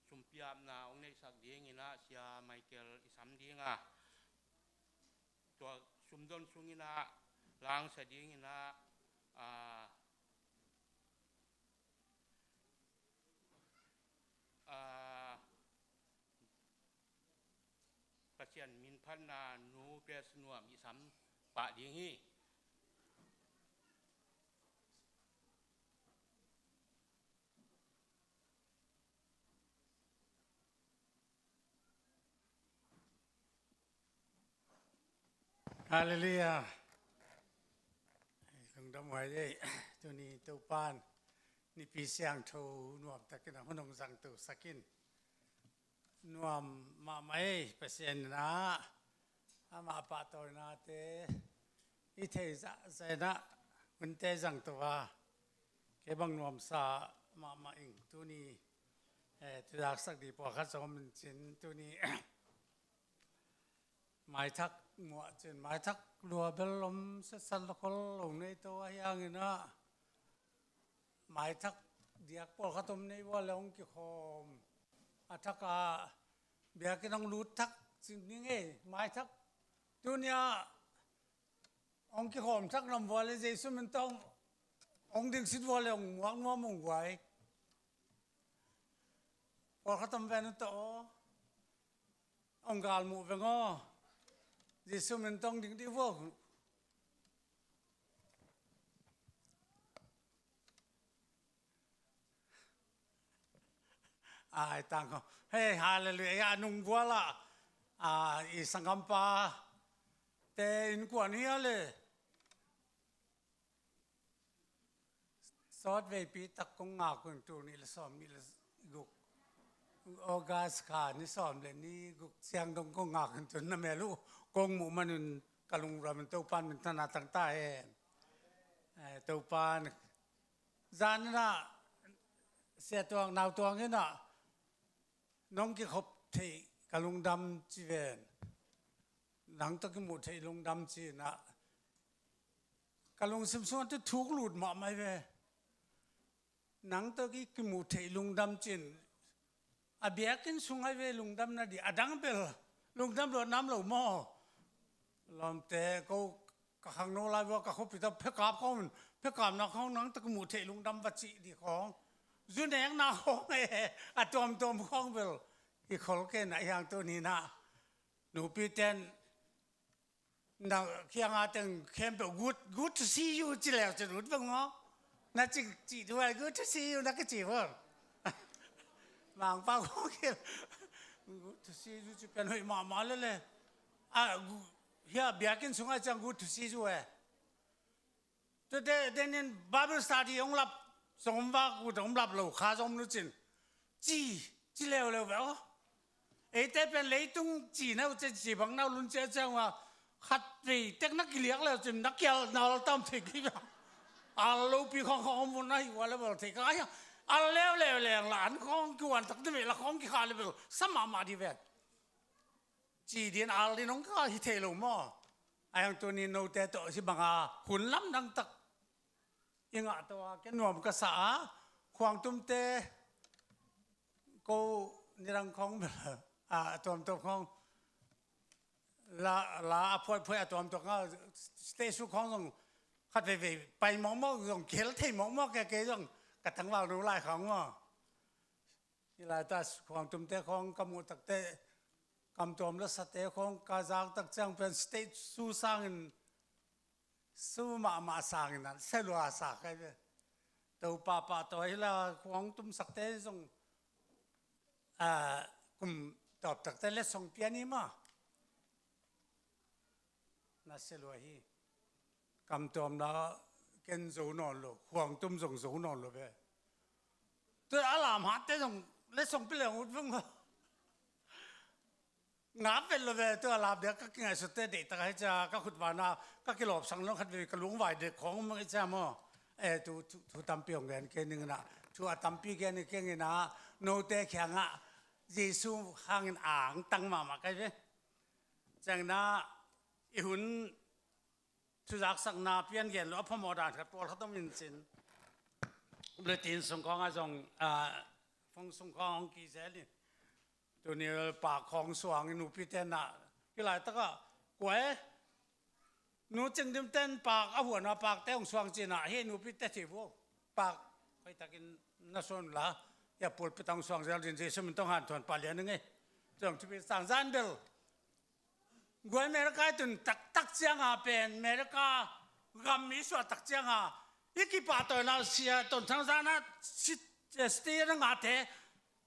sumpiapna hong neihsak ding in ah Sia Michael i sam ding a, tua sumdon sung in ah langsa ding in ah, a, a, Pasian min phatna Nu Grace Nuam i sam pah ding hi. Halleluiah. Lungdam huai ei. Tuni Topa'n Nipi Siangtho nuamtakin a hun hong zangtosak in. Nuam mahmah ei, Pasian in ah amah pahtawinate i thei zahzah in ah hunte zangto a, kei bang nuamsa mahmah ing. Tuni, eh, thuzaksak ding pawlkhat zong om in cin, tuni maithak muah cin, maithak lua bel om setsat lo khol lo nei to ahi hangin ah, maithak diak pawlkhat om nei vua le hong kikhawm, a thak a biakinn hong lut thak cin ni ngei, maithak tuni a hong kikhawm thak nam vua le Jesu min tawh hong dingsit vua le hong muak nuam ung guai. Pawlkhat om ven uh tawh aw. Hong galmuh veng aw. Jesu min tawh hong ding dih vua. Ai tang aw. Hei, halleluiah. A nung gual ah, a, i sanggampa te innkuan hi a le. Sawt veipi tak kong ngak un, tul nih le sawm nih le guk, August kha ni sawm le ni guk ciang dong kong ngak un, tun na mel uh kong muh man un ka lungdam in Topa'n minthanna tang ta hen. Eh, Topa'n zan in ah Sia Tuang, Nau Tuang in ah nong kikhop theih ka lungdam ci ven. Nang tawh kimuh theih lungdam ci in ah ka lungsim sungah tu thuk lut mahmah hi ve. Nang tawh ki, kimuh theih lungdam cin. A biakinn sung ahi ve lungdam na dih, a dang bel lungdam luat nam lo maw? Lawmte, ko ka khangno lai vua ka khuapi tawh phekap khawng, phekapna khawng nang tawh kimuh theih lungdam va cih dih khawng. Zu nekna khawng e, a tuamtuam khawng bel i khol kei na hiang tuni na. Nupi ten na kianga teng khempeuh, "Good, good to see you," ci leu cin ut veng maw? Na cih, cih duai, "Good to see you," na kici veng. Mangpa khawng khel, "Good to see you," ci pen hoih mahmah lele. A, gu-, hia biakinn sungah ciang, "Good to see you," e. Tua te, te nin Bible study hong lap zong om vak, ut hong lap lo kha zong om nu cin. Ci, ci leuleu ve aw. Eite pen leitung ci na uh ciang, ci bang na uh lun ciang ciang uh a, khat vei tek na kiliak leu cin, na kial na al tam thei kei bang. Al lopi khawng khawng om vun na hi ua le bal thei ka ai. Al leuleu leng la an khawng kiuan tak te ve la khawng kikha le bel sa mahmah di ve. Ci din al din hong ka hi thei lo maw? Ahi hang tuni note tawh hi banga hun lamdang tak i ngah tawh a, ken nuam ka sa a, khuangtumte ko nidang khawng bel a tuamtuam khawng, la, la a phuaiphuai a tuamtuam khawng, stage show khawng zong khat veivei pai mawkmawk, zong khel thei mawkmawk, kei, kei zong ka tangval nu lai khawng maw. Hih laitak khuangtumte khawng ka muh takteh, kamtuam lasate khawng ka zak tak ciang pen stage show sangin, show mahmah sangin a selua sa kai ve. Topa pahtawi hi la, khuangtumsakte zong, a, kum tawp takteh letsong pia ni maw. Na selua hi. Kamtuam la ken zo nawn lo, khuangtum zong zo nawn lo ve. Tua a lam hatte zong letsong pia leng ut vung. Ngap vet lo ve, tua lam dia ka kingaihsutte deihtak ahi cia, ka khut vana ka kilawpsak lo khat ve, ka lungvai dek khawng om ahi cia maw. Eh, thu, thu, thu tampi hong gen kei ning ina, thu a tampi gen kei ning ina, note kiangah Jesu hangin angtang mahmah kai ve. Ciangin ah i hun thuzaksakna pian gen lo a phamawh dan khat pawlkhat om in cin. Bulletin sung khawngah zong, ah, phone sung khawng hong kizel in. Tuni pak khawng suang in nupite na, hih laitakah, kua e, Nu Cing Dim ten pak a huan a pakte hong suang cin ah, hih nupite thei vo. Pak hoihtakin na suan la, hia pulpit ah hong suang zel din Jesu min tawh hanthawn pah lian ing ei. Zong thupi sang zan bel. Guai America i tun taktak cianga pen, America gam mi suah tak cianga i kipahtawina sia, ton thang zana si-, eh, siti na ngate,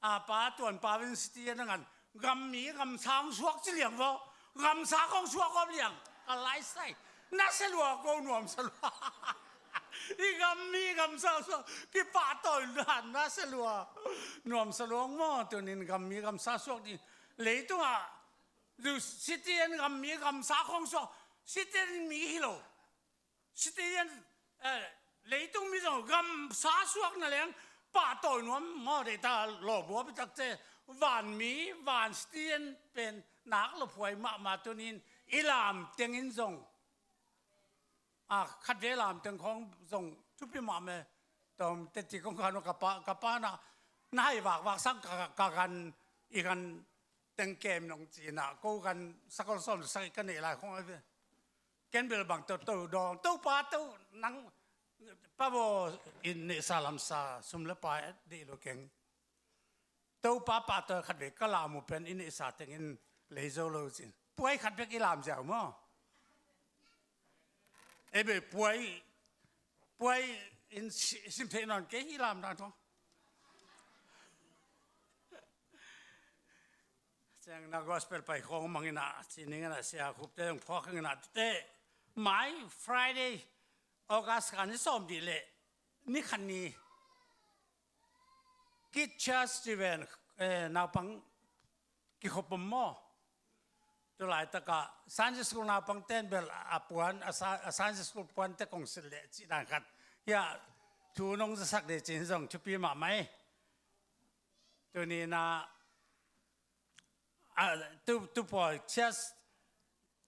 a pa tuan pa vin siti na ngan, gam mi gamsa hong suak ci liang vaw, gamsa kong suak om liang, a lai sai. Na selua ko nuam selua. I gam mi gamsa suak, kipahtawina na selua. Nuam selua maw, tunin gam mi gamsa suak di. Leitungah, Zu sitian gam mi gamsa khong suak, sitian mi hi lo. Sitian, eh, leitung mi zong gamsa suak na leng pahtawi nuam maw, deita lawbua pitakte, van mi, van sitian pen nak lo phuai mahmah tunin i lam tengin zong. A khat ve lam teng khawng zong thupi mah me. Tawm teti kong khan ka pa, ka pa na, na hai vakvak sang ka, ka gan, i gan teng kem nong cina, ko gan sakol sawm sak i ka neih lai khawng ai ve. Ken bel bang to, to dawng, to pa, to nang pa bo in neihsa lamsa, sum le pai dih lo keng. Topa pahtawi khat vei ka lam uh pen i neihsa tengin lei zo lo cin. Puai khat bek i lam ziau maw? Ei be puai, puai in si-, sim thei nawn kei hi lam dan tho. Ciang na gospel pai khawng mangin ah, ci ning in ah, sia khupte zong phawk ing in ah, tute mai Friday, August kha ni sawm dih leh ni khat ni Kid Church ci ven, eh, naupang kikhop om maw? Tu laitakah Sunday School naupang ten bel a puan, a sa-, a Sunday School puan te kong silh leh cih dan khat. Hia, thu nong zasak dih cin zong thupi mahmah ei. Tuni na, a, tu, tu pawi church,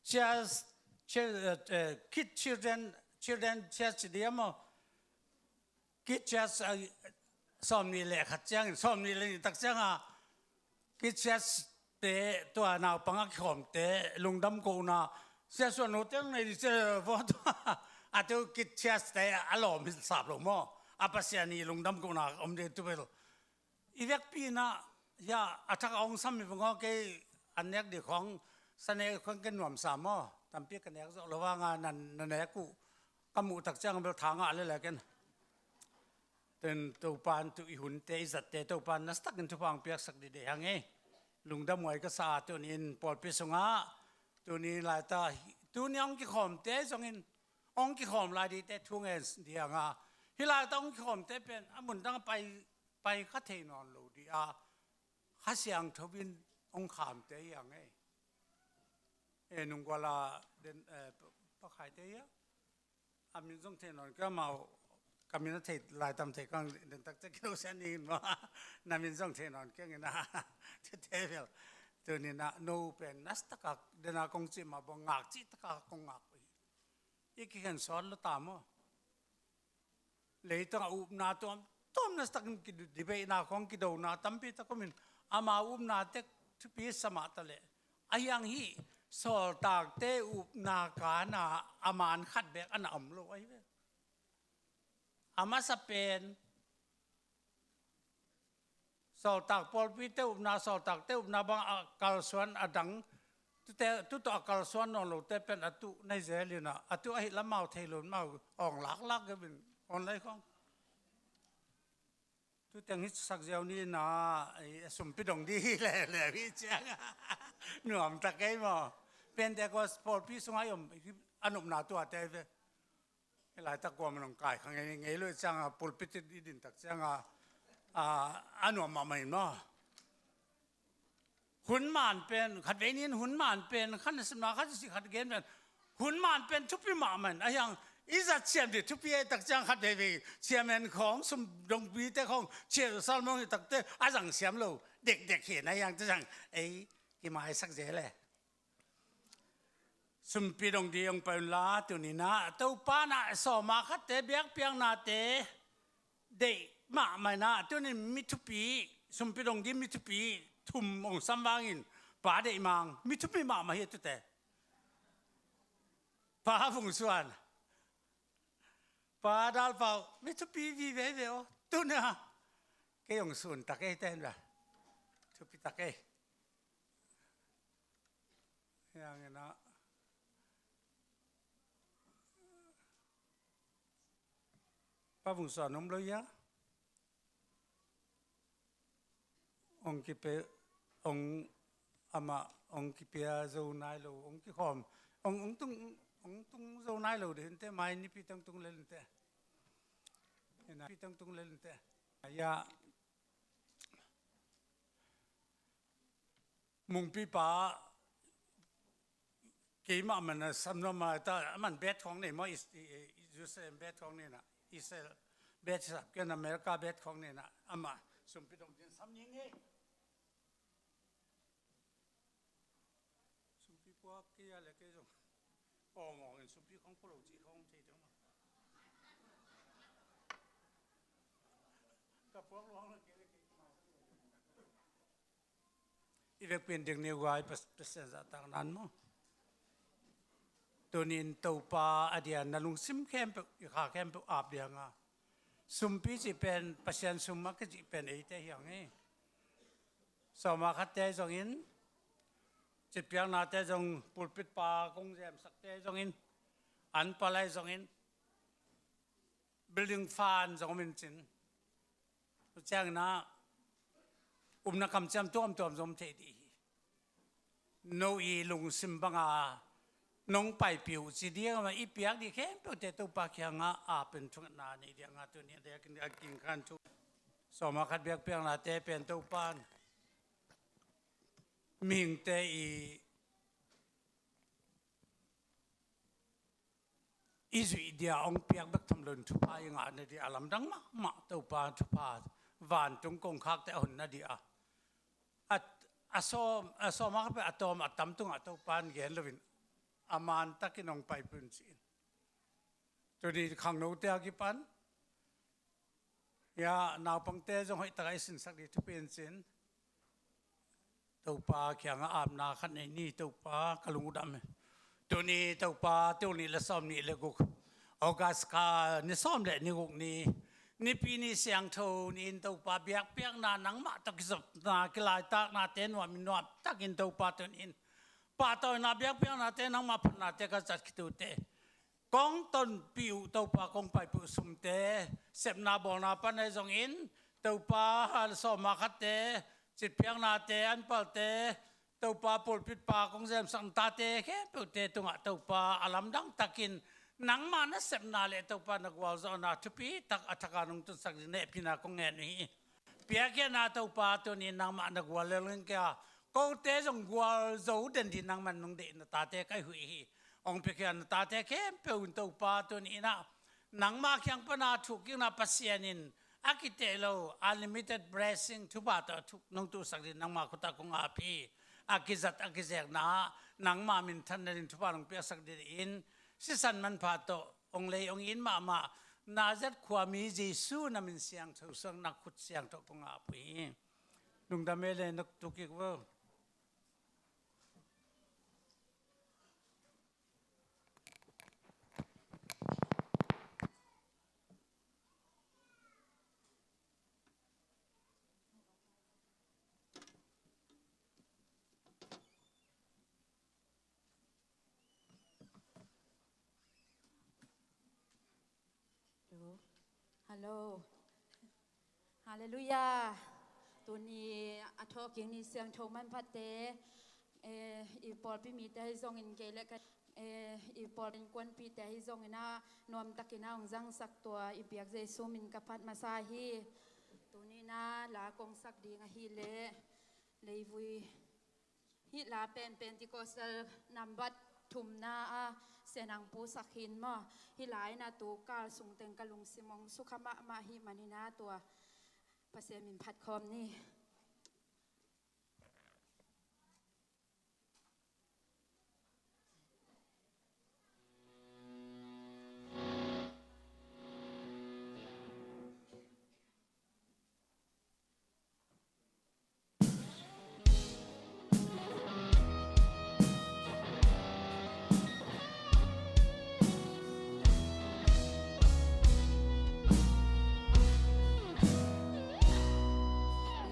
church, chil-, eh, eh, Kid Children, Children Church dia maw? Kid Church, eh, sawm nih leh khat ciangin, sawm nih leh nih tak cianga, Kid Church te, tua naupang a kikhawmte, lungdam kohna, sia suan no teng nei di cia vo tua, a tu Kid Church te a lawm hi sap lo maw? A Pasian i lungdam kohna om ding tu bel. I vekpi in ah, hia, a thak a hong sam hi vang aw, kei an nek dih khawng, sa nek khawng ken nuamsa maw? Tampi ka nek zawh lo vanga na, na nek uh ka muh tak ciang bel tha ngah lele ken. Ten Topan tu i hunte, i zatte Topan nasatakin thupha hong piaksak dih deh hang ei. Lungdam huai ka sa a tunin pawlpi sungah, tuni laita, tuni hong kikhawmte zongin, hong kikhawm lai dihte thu ngen dih hanga. Hih laita hong kikhawmte pen a mun dang a pai pai kha thei nawn lo dih a, Kha Siangtho in hong khamte hi hang ei. E, nungguala den, eh, Pa Khaite hi a. A min zong thei nawn kei, amau ka min a thei lai tam thei kang den tak tek keu sia ning in maw. Na min zong thei nawn kei ngin a. Tete bel. Tunin a no pen nas taka dena kong cih mah bang ngak cih taka kong ngak uh hi. I kikhen sawt lo ta maw? Leitungah upna tuamtuam nasatakin kidebate na khawng kidona tampi tak om in, ama upna tek thupi sa mah ta leh, a hiang hih sawltakte upna kana a man khat bek a na om lo ahi ve. A masa pen sawltak, pawlpite upna, sawltakte upna bang a kalsuan a dang, tute, tu tawh a kalsuan nawn lote pen a tuh nai zel in ah, a tuh ahih lam mau thei lo in mau awng laklak kei in online khawng. Tu teng hi sak ziau ni in ah, ei, a sumpi dong ding hi leuleu hi ciang a, nuam ta kei maw. Pentecost pawlpi sungah i om, a nopna tuate hi ve. Hih laitak kuamah in hong kai kha ngei ngei lo ciang a, pulpit i din tak ciang a, a, a nuam mahmah in maw. Hun man pen, khatvei ni in hun man pen, khan a simna khat i si khat gen pen, hun man pen thupi mahmah in, a hiang i zat siam dih thupi a, tak ciang khat veivei chairman khawng, sum dongpite khawng, chair, sermon hi takte a zang siam lo dekdek hi in, a hiang te zang ei kimaisak zel e. Sumpi dong dih hong pai un la, tuni in ah Topa in ah sawma khatte biakpiaknate deih mahmah in ah, tuni in mi thupi, sumpi dong dih mi thupi thum hong sam vangin, Pa Deih Mang, mi thupi mahmah hi tute. Pa Vung Suan, Pa Dal Pau, mi thupi vive ve aw. Tuni in ah kei hong sun ta kei ten la, thupi ta kei. Hiang in ah Pa Vung Suan om lo hia? Hong kipia, hong, amah hong kipia zo nai lo, hong kikhawm, hong, hong tung, hong tung zo nai lo dih hi in teh, mai nipi teng tung lel in teh. Nipi teng tung lel in teh. Ya. Mungpipa, keimah man a sam nuam a ta, a man bet khawng nei maw, Is-, i-, i-, Jerusalem bet khawng nei na, Israel bet sap kei na, America bet khawng nei na, amah sumpi dong dih in sam ning hi. Sumpi puak kei a le kei zong awng awng in sumpi khawng pua lo cih khawng thei deuh mah. Ka puak luang le kei le kei. I vekpi in ding ni uh a, i Pas-, Pasian zahtakna in maw. Tuni in Topa a dia na lungsim khempeuh, i kha khempeuh ap ding a. Sumpi cih pen, Pasian sum a kicih pen eite hi hang hi. Sawma khatte zongin, citpiaknate zong, pulpit pa kong zemsakte zongin, an palai zongin, building fund zong om in cin. Tua ciangin ah, upna kamciam tuamtuam zong om thei dih hi. No i lungsim banga nong paipih uh ci ding a, i piak dih khempeuhte Topa kiangah a pen thungetna nei ding a, tuni a dek in a king khan thu. Sawma khat biakpiaknate pen Topa in mihingte i i zuih dia hong piak bek tham loin thupha i ngah nadih a lamdang mahmah, Topa thupha, vantung kongkhakte a hon nadih a. A, a sawm, a sawma khat pen a tawm a tam tungah Topa in gen loin a mantakin hong paipih un ci-in. Tuni khangnote a kipan ya, naupangte zong hoih takah i sinsak dih thupi in cin. Topa kiangah apna khat nei ni, Topa ka lung uh dam hi. Tuni Topa, tul nih le sawm nih le guk, August kha ni sawm le ni guk ni, Nipi ni siangtho ni-in Topa biakpiakna nangmah tawh kizopna kilaitaknate nuam in nuamtakin Topa tuni-in pahtawina biakpiaknate nangmah phatnate ka zat khit uh teh kong tonpih uh Topa, kong paipih uh sumte, sepna bawlna pan ahi zongin, Topa, sawma khatte, citpiaknate, anpalte, Topa pulpit pa kong zemsak na tate khempeuhte tungah Topa a lamdang takin nangmah na sepna le Topa na gualzawhna thupi tak a thaka nong tunsak ding hehpihna kong ngen uh hi. Piakkhiatna Topa, tuni nangmah na gual lel ing kei a, kote zong gualzo den dih nangman nong deih na tate ka hi uh hi. Hong piakhia na tate khempeuh in Topa, tuni in ah nangmah kiang pana thukkikna Pasian in a kiteh lo unlimited blessing thupha tawh thuk nong tuhsak dih nangmah khut ah kong ap hi. A kizat a kizekna ah nangmah minthanna ding thupha nong piaksak dih in, sisan manpha tawh hong lei hong it mahmah Nazareth khuami Jesu na min siangtho suang na khut siangtho kong ap uh hi. Lungdam e le, na tu kik vo. Hello. Halleluiah. Tuni a thawhkik ni siangtho manphatte, eh, i pawlpi mite ahi zongin kei le ka, eh, i pawlpi innkuanpihte ahi zongin a nuamtakin a hong zangsak tua i biak Jesu min ka phat masa hi. Tuni na la kong sak ding ahih leh leivui Hih la pen Pentecostal nambat thumna a Sia Nang Pu sak hi maw. Hih la in a tu kal sung teng ka lungsim hong sukha mahmah ahih manin a tua Pasian min phat khawm ni.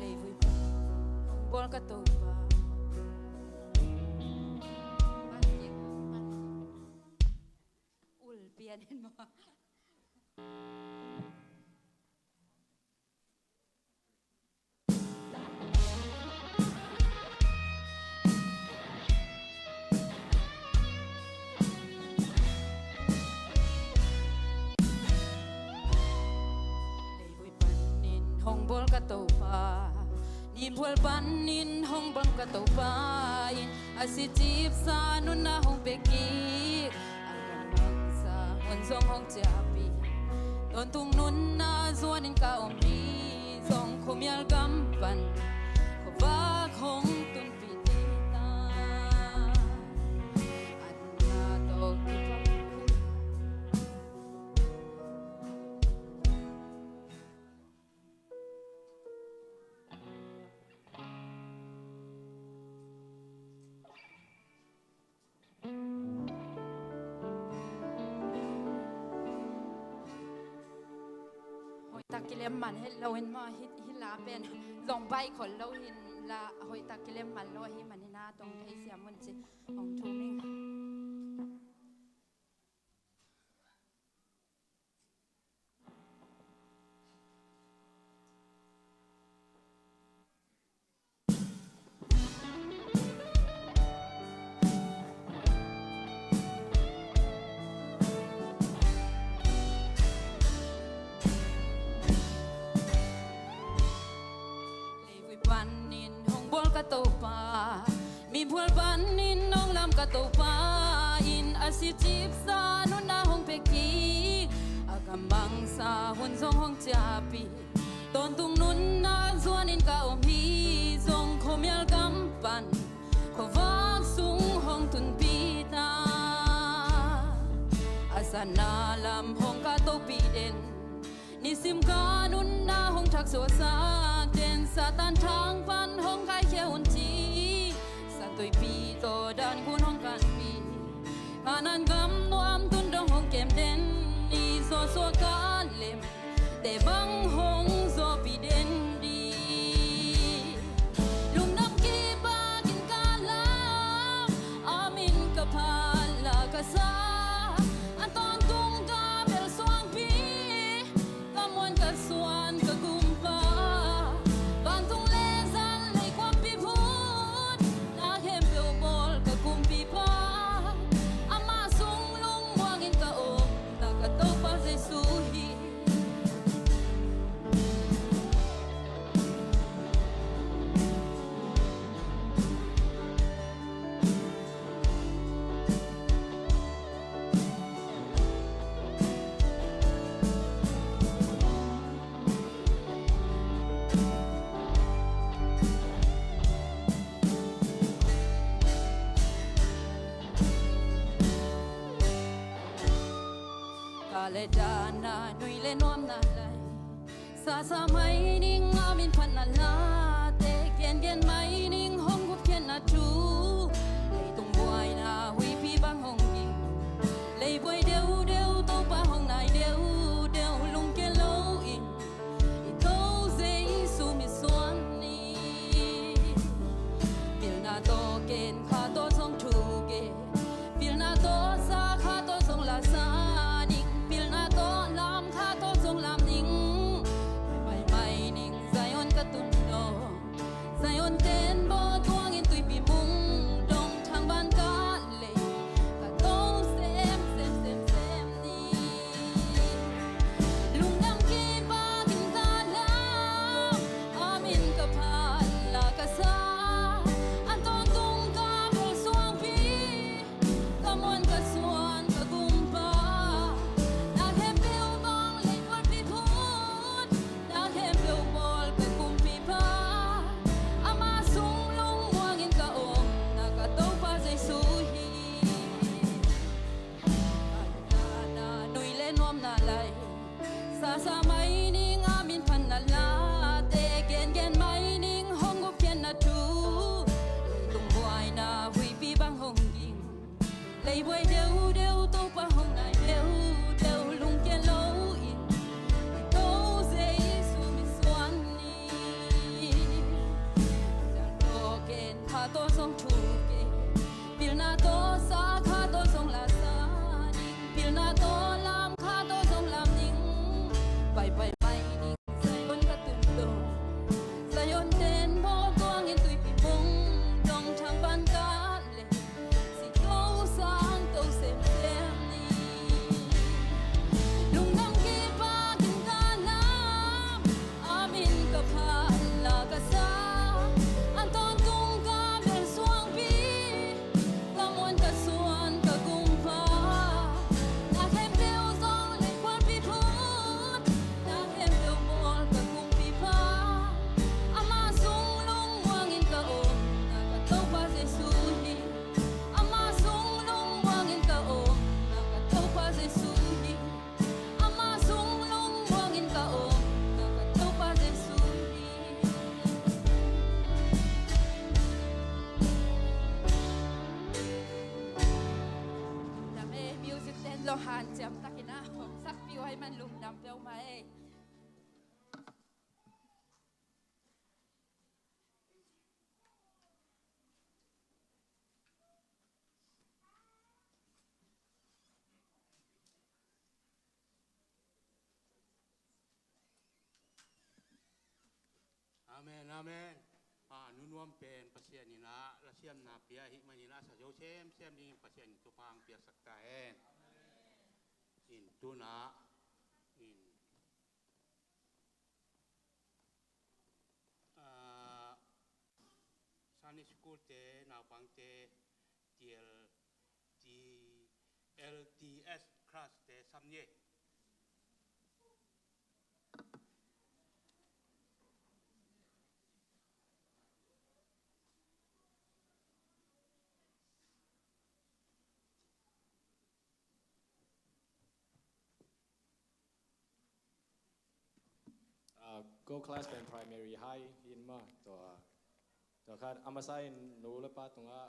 Leivui pan hong bawl ka Topa. Ul pian in maw. Leivui panin hong bawl ka Topa, miphul panin hong bawl ka Topa in a sicipsa nunna hong pia kik. A gam mangsa hun zong hong ciahpih, tawntung nunna zuanin ka om hi. Zong khuamial gam pan khuavak hong tunpih ta. A nunna tawh kipha hoihtak kilem man het lo in maw, hih, hih la pen zong baih khol lo hi in la hoihtak kilem man lo ahih manin a tong thei siam un ci hong thum ing. Leivui panin hong bawl ka Topa, miphul panin hong lam ka Topa in a sicipsa nunna hong pia kik. A gam mangsa hun zong hong ciahpih, tawntung nunna zuanin ka om hi. Zong khuamial gam pan khuavak sung hong tunpih ta. A zatna lam hong ka topih den, nisim ka nunna hong thak suaksak den, Satan thang pan hong kaikhia un ci. Satuipi tawh dan gun hong kanpih, Kanaan gam nuam tun dong hong kem den, i suaksuak ka lem te bang hong zawhpih den ding. Lungdam kipak in ka lam, a min ka phat la ka sa, a tawntung ka bel suangpi, ka muan ka suan ka gumpa, vantung le zan lei kuampi phut, na khempeuh bawl ka Kumpipa, amah sung lungmuang in ka om, na ka Topa Jesu hi. Ka le dana nui le nuamna lai, sasa mai ning a min phatna late, gengen mai ning hong gupkhiatna thu. Leitung buaina huipi bang hong ging, lei buai deudeu Topa hong nai deudeu, lungkia lo in i To Jesu mitsuan ni. Pilna tawh ken kha tawh zong thuk e, pilna tawh za kha tawh zong la za ning, pilna tawh lam kha tawh zong lam ning. Amen, amen. A, nunuam pen Pasian in a lasiamna pia ahih manin a sa zo semsem dingin Pasian in thupha hong piaksak ta hen. In tuna in, a, Sunday school te, naupangte, T L T, L T S class te sam ni. Ah, Go Class pen primary high hi in maw, tua, tua khat a masa in nu le pa tungah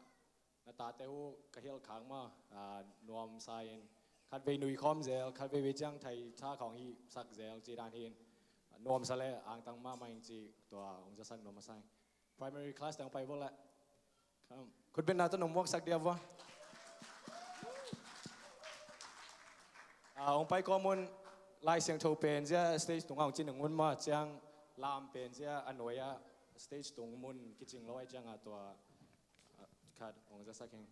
na tate uh ka hilh khak maw, ah, nuamsa in khatvei nui khawm zel, khatvei vei ciang thei tha khawng hih sak zel ci dan hi in, nuamsa le angtang mahmah in ci tua hong zasak nuam masa in. Primary class teng pai vua leh. Khutbetna tawh nong muaksak dia vua. Ah, hong pai kawm un. Lai Siangtho pen zia stage tungah hong cin nang un maw, ciang lam pen zia a nuai ah stage tung mun kicing lo ai ciangah tua, ah, khat hong zasak hing.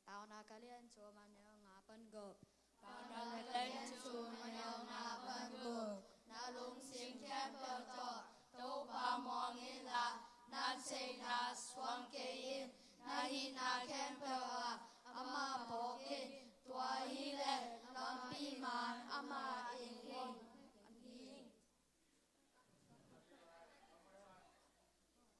Paunak a lian thum a neu nga pan guk. Paunak a lian thum a neu nga pan guk. Na lungsim khempeuh tawh Topa muang inla, na theihna suang kei in. Na hihna khempeuh ah amah phawk in. Tua hileh lampi man amah in hong lam ding hi.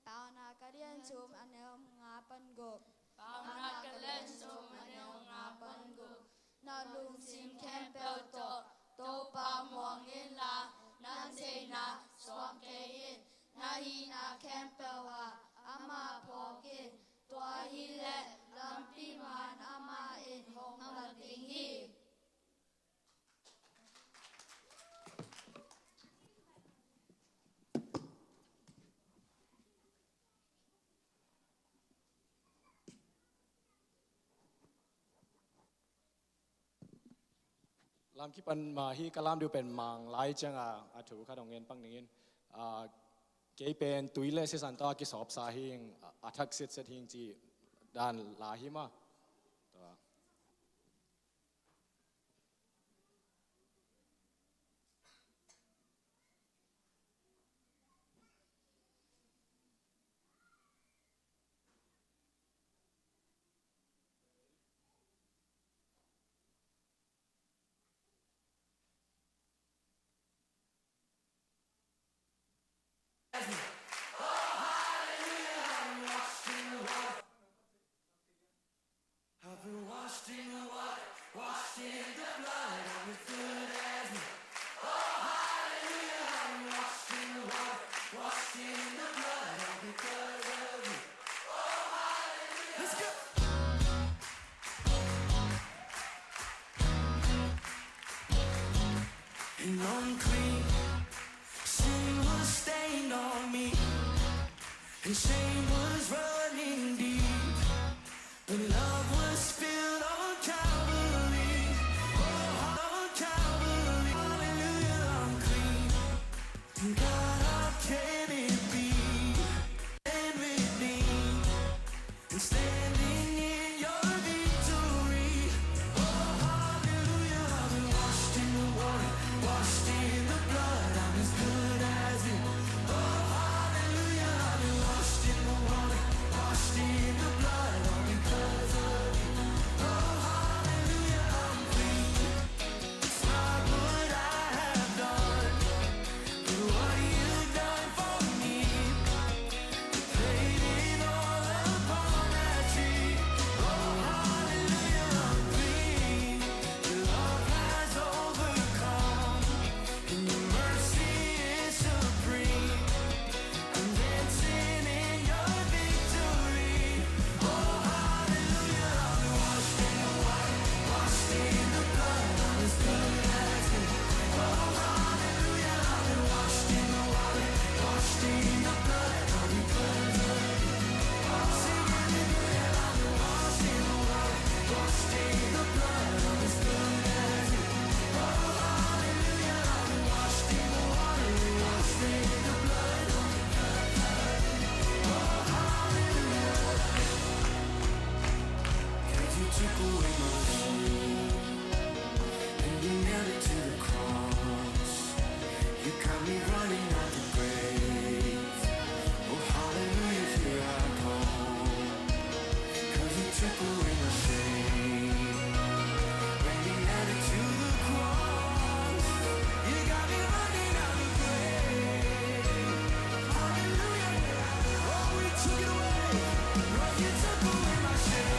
Paunak a lian thum a neu nga pan guk. Paunak a lian thum a neu nga pan guk. Na lungsim khempeuh tawh Topa muang inla, na theihna suang kei in. Na hihna khempeuh ah amah phawk in. Tua hileh lampi man amah in hong lam ding hi. Lam kipan mah hi, ka lam ding pen Manglai ciangah a thu khat hong ngen pak ning in, ah, kei pen tui le sisan tawh a kisawpsa hing, a, a thak setset hing ci dan la hi mah. Tua. I've been washed in the water, washed in the blood, I'm as good as new. Oh, hallelujah, I've been washed in the water, washed in the blood, all because of you. Oh, hallelujah. Let's go. And unclean, sin was stained on me, and shame was running deep. But love was spilled on Calvary. Oh, on Calvary. Hallelujah, I'm clean. God, how can it be? And redeemed. And standing in your victory. Oh, hallelujah, I've been washed in the water, washed in the blood, I'm as good as new. Oh, hallelujah, I've been washed in the water, washed in the blood, all because of Running out the grave. Oh, hallelujah, here I come. 'Cause you took away my shame. When you nailed it to the cross, you got me running out the grave. Hallelujah, here I come. Oh, you took it away. Lord, you took away my shame.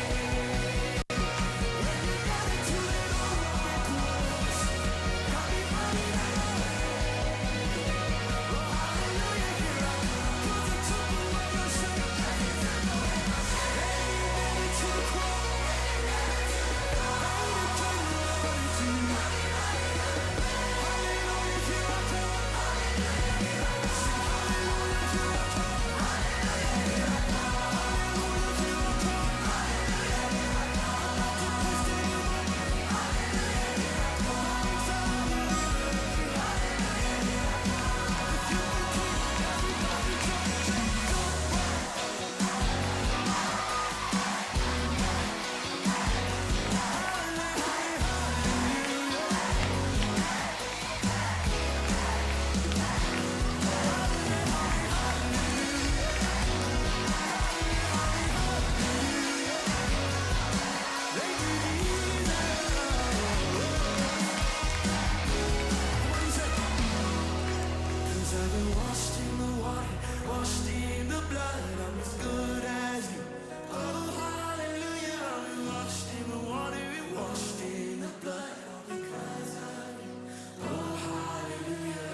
Washed in the water, washed in the blood, I'm as good as new. Oh, hallelujah, I'm washed in the water, washed in the blood, all because of you. Oh, hallelujah.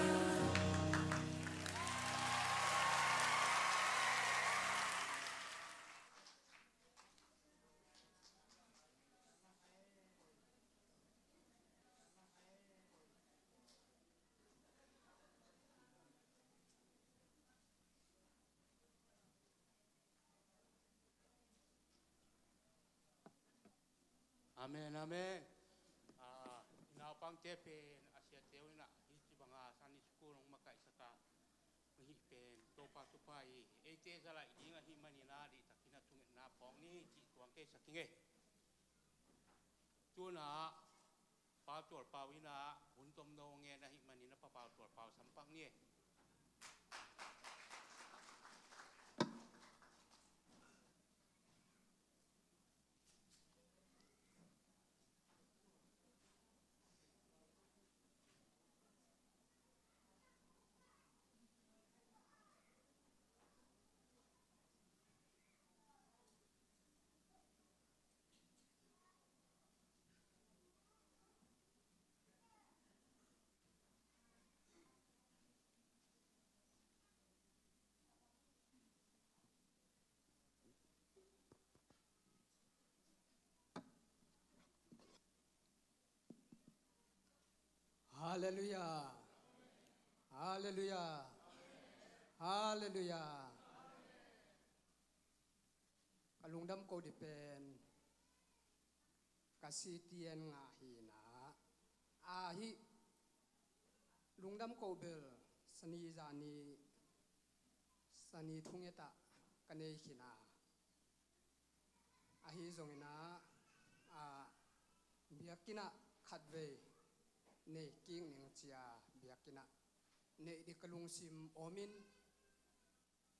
Amen, amen. Ah, i naupangte pen a siate uh in ah, hih ci banga Sunday school hong makaihsak a, hih pen Topa thupha i eite zalaih ding ahih manin ah, dihtakin a thungetna phawk ni cih tuang kei sak ing ei. Tu-in ah, Pa Tual Pau in ah hun tomno ngen ahih manin ah, Pa Pau Tual Pau sampak ni ei. Halleluia. Halleluia. Halleluia. Ka lungdam ko dih pen ka C T N ngah hi in ah, a hih lungdam ko bel Sani zani, Sani thunget ah ka nei khin a, ahi zongin ah, a, biakinn ah khatvei nei kik ning ci a, biakinn ah neih dih ka lungsim om in,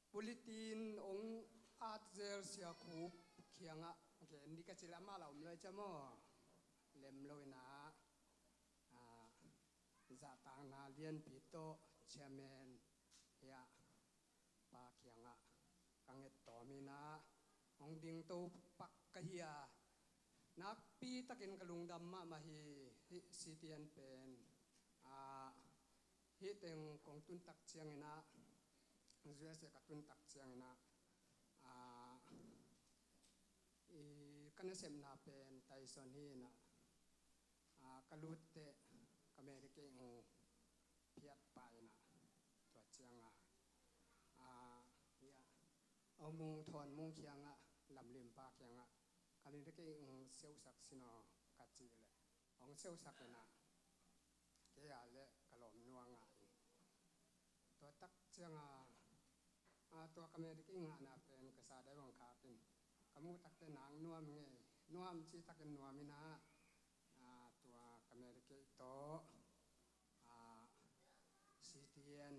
pulitin ong at zel Sia Khup kiangah gen dih ka cih leh amah lah om lo hi cia maw, lem lo in ah, a, zahtakna lianpi tawh chairman hi a, pa kiangah ka nget tawm in ah, hong dingto pak ka hi a, nakpi takin ka lungdam mahmah hi. Hih C T N pen, a, hih teng kong tun tak ciangin ah, U S A ka tun tak ciangin ah, a, i ka nasepna pen Tyson hi in ah, a, ka lut teh ka Mary Kay hong phiat pah in ah, tua ciang a, a, hia, a, Mung Thawn Mung kiangah, Lamlim pa kiangah, ka Mary Kay hong siausak sin aw ka cih leh, hong siausak in ah, kei a leh ka lawm nuang a in. Tua tak ciang a, a, tua ka Mary Kay ngahna pen ka sa dai bang khak in, ka muh tak teh nak nuam ngei, nuam ci takin nuam in ah, a, tua ka Mary Kay tawh, a, C T N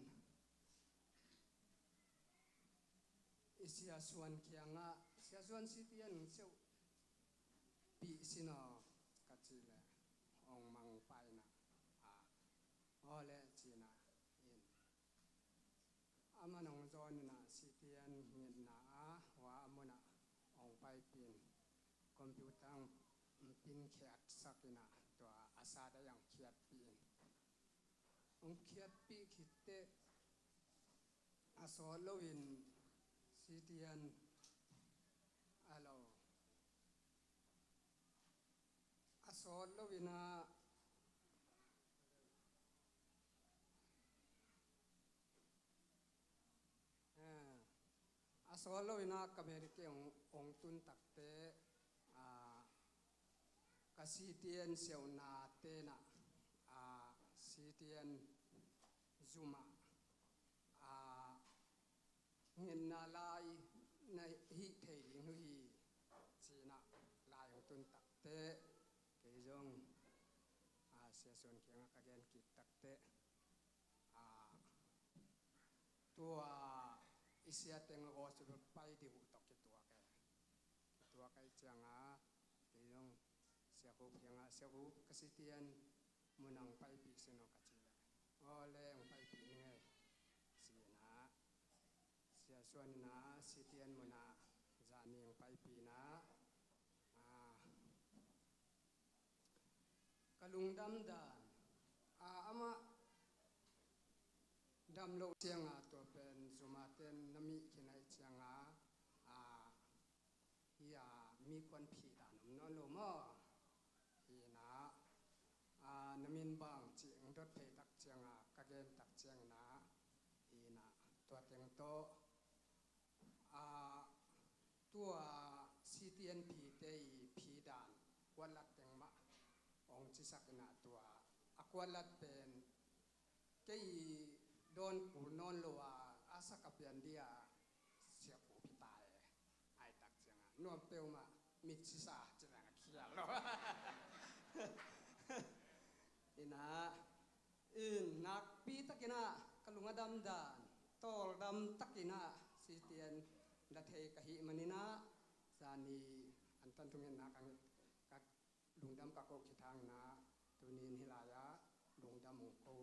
Sia Suan kiangah, Sia Suan, C T N seuhpih sin aw ka cih leh, hong mangpaina, a, aw le cina in, aman hong zawn inah C T N ngetna a hua a munah hong paipih in, computer hong pinkhiatsak inah tua a sa dai hong khiatpih in, hong khiatpih khitteh a sawt loin C T N a lo, a sawt loin ah, eh, a sawt loin ah ka America hong, hong tun takte, ah, ka C T N siauna tenah, ah, C T N zumah, ah, ngenna lai na hih thei ding uh hi, cinah lai hong tun takte, kei zong, ah, Sia Suan kiangah ka gen kik takte, ah, tua i sia teng gospel pai dih uh tawh kituak e. Kituak ahi cianga, kei zong Sia Khup kiangah, Sia Khup, ka C T N munah hong paipih sin aw ka cih leh, aw le hong paipih ning e, cinah Sia Suan inah C T N munah zani hong paipih inah, ah, ka lungdam dan, ah, amah dam lo cianga tua pen zumah ten na mih khin ahi cianga, ah, hi a, mi kuan phih dan om nawn lo maw? Hi inah, ah, na min bang cih hong dot phei tak cianga ka gen tak ciang inah, hi inah tua teng tawh, ah, tua C T N phite i phih dan kuatlat teng mah hong cisak inah tua a kuatlat pen kei dawn kul nawn lo a, a sak a pian dih a, Sia Khup hi ta e. Ai tak cianga nuam peuhmah, mit sisa ci leng a khial lo. Inah, in nakpi takinah ka lung a dam dan, tawldam takinah C T N la thei ka hih maninah, zani antan thungen nak ang ka lungdam ka koh khit hangin ah, tuni in hih lai-ah lungdam hong ko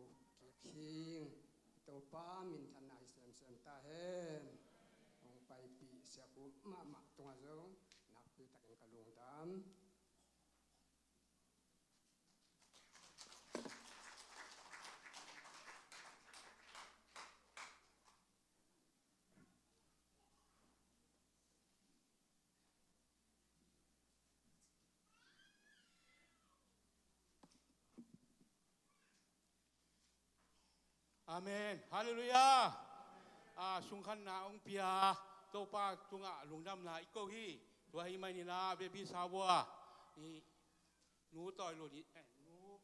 kik hing. I Topa minthanna hi semsem ta hen. Hong paipih Sia Khup mahmah tungah zong nakpi takin ka lungdam. Amen. Halleluiah. A, sungkhanna hong pia Topa tungah lungdamna i ko hi. Tua hi maninah baby shower i Nu Tawi Lun i, eh, Nu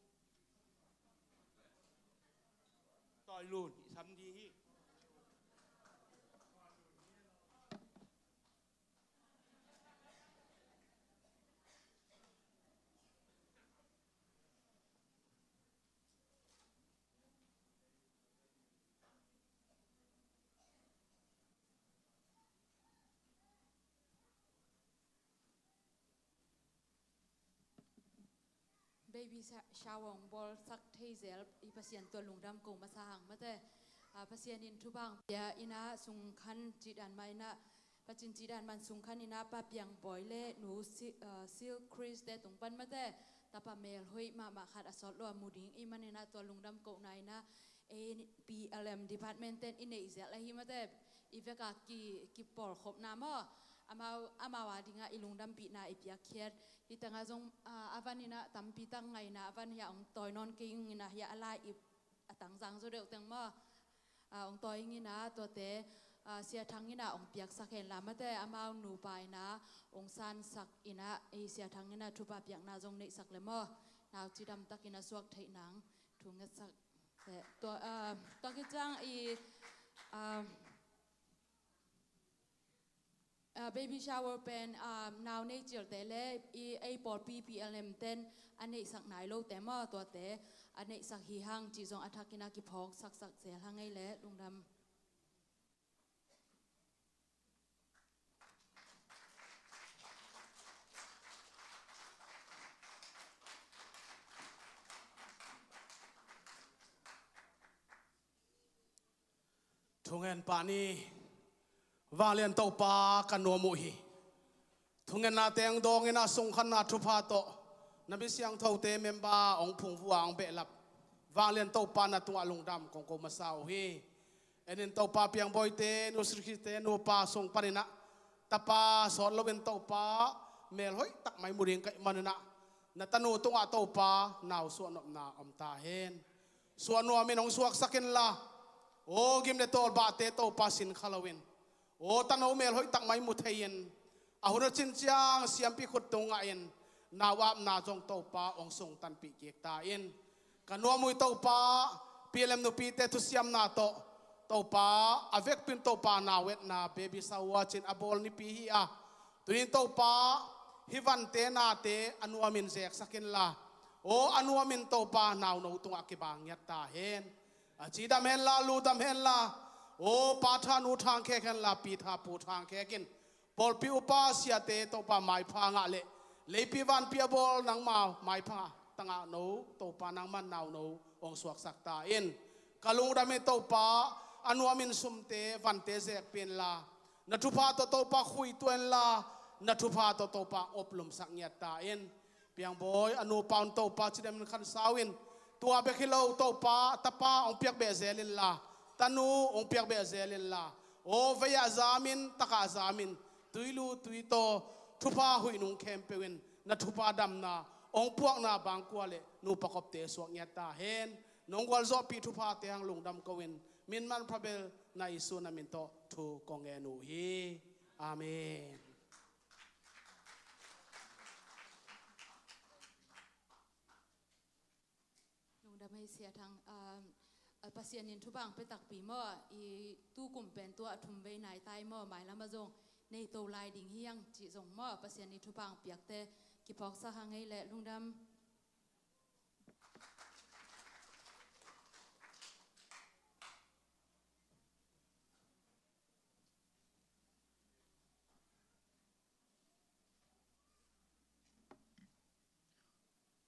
Tawi Lun i sam ding hi. Baby sha-, shower hong bawlsak thei zel i Pasian tua lungdam ko masa hang mate. A, Pasian in thupha hong pia inah sungkhan cih dan mah inah, Pasian cih dan man sungkhan inah Pa Piang Bawi le Nu Si-, a, Sil Chris te tung pan mate. Tapa melhoih mahmah khat a sawt lo a mu ding i maninah tua lungdam kohna inah ei P L M department ten i neih zelh ahi mate, i veka ki, kipawlkhopna maw, amau, amau a dingah i lungdampihna i piakkhiat. Hi tangah zong, a, a van inah tampi tak ngaihna a van hiah hong tawi nawn kei ung inah hiah a lai ip a tangzang zaw deuh teng maw, a, hong tawi ing inah tuate, a, Sia Thang inah hong piaksak hen la mate, amau nupa inah hong sansak inah ei Sia Thang inah thupha piakna zong neihsak le maw, nau cidam tak inah suak theih nang thu ngetsak. Tua, ah, tua khit ciang i, ah, ah, baby shower pen, ah, nau nei cilte le i ei pawlpi P L M ten a neihsak nai lote maw, tuate a neihsak hi hang cih zong a thakin a kiphawk saksak zel hang ei le lungdam. Thungen pah ni. Vanglian Topa, ka nuam uh hi. Thungetna teng dawngin a sungkhanna thupha tawh na mi siangthote member hong phungvuh a hong behlap Vanglian Topa, na tungah lungdam kong ko masa uh hi. En in Topa, piangbawite, nu Sri Khiste nupa sung panin ah tapa sawt loin Topa, melhoih tak mai mu ding ka hih manin ah na tanu tungah Topa, nau suahnopna om ta hen. Suah nuamin hong suaksak inla, aw gim le tawlbahte Topa, sin kha loin, aw tanu melhoih tak mai mu thei-in, a hun a cin ciang siampi khut tung ngahin, nau apna zong Topa hong sungtanpih kik ta in. Ka nuam uh hi Topa, P L M nupite thusiamna tawh Topa, a vekpi in Topa, nau etna baby shower cin a bawl nipi hi a, tuni in Topa, hih vante nate a nuamin zeksak inla, aw a nuamin Topa, nauno tungah kibang ngiat ta hen. A ci dam henla, lu dam henla, aw pa tha nu tha hong khek henla, pi tha pu tha hong khek in, pawlpi upa siate Topa, maipha ngah le leipi vanpi a bawl nangma maipha tangah no Topa, nangman nauno hong suaksak ta in. Ka lungdam hi Topa, a nuamin sumte vante zekpih inla, na thupha tawh Topa, khuitua inla, na thupha tawh Topa, oplumsak ngiat ta in. Piangbawi a nupa un Topa, cidamin khansau in, tua bek hi lo Topa, tapa hong piak behzel inla, tanu hong piak behzel inla, aw vei-ah zamin, takah zamin, tuilu tuitaw, thupha huih nung khempeuh in na thupha damna hong puakna bangkua le nupa kopte suak ngiat ta hen. Nong gualzawhpih thuphate hang lungdam ko-in, min manpha bel na Jesu na min tawh thu kong ngen uh hi. Amen. Lungdam ei Sia Thang. Um, Pasian in thupha hong pia takpi maw, i tu kum pen tua a thum vei nai tai maw, mailam ah zong nei to lai ding hi hang cih zong maw, Pasian in thupha hong piakte kiphawksak hang ei leh. Lungdam.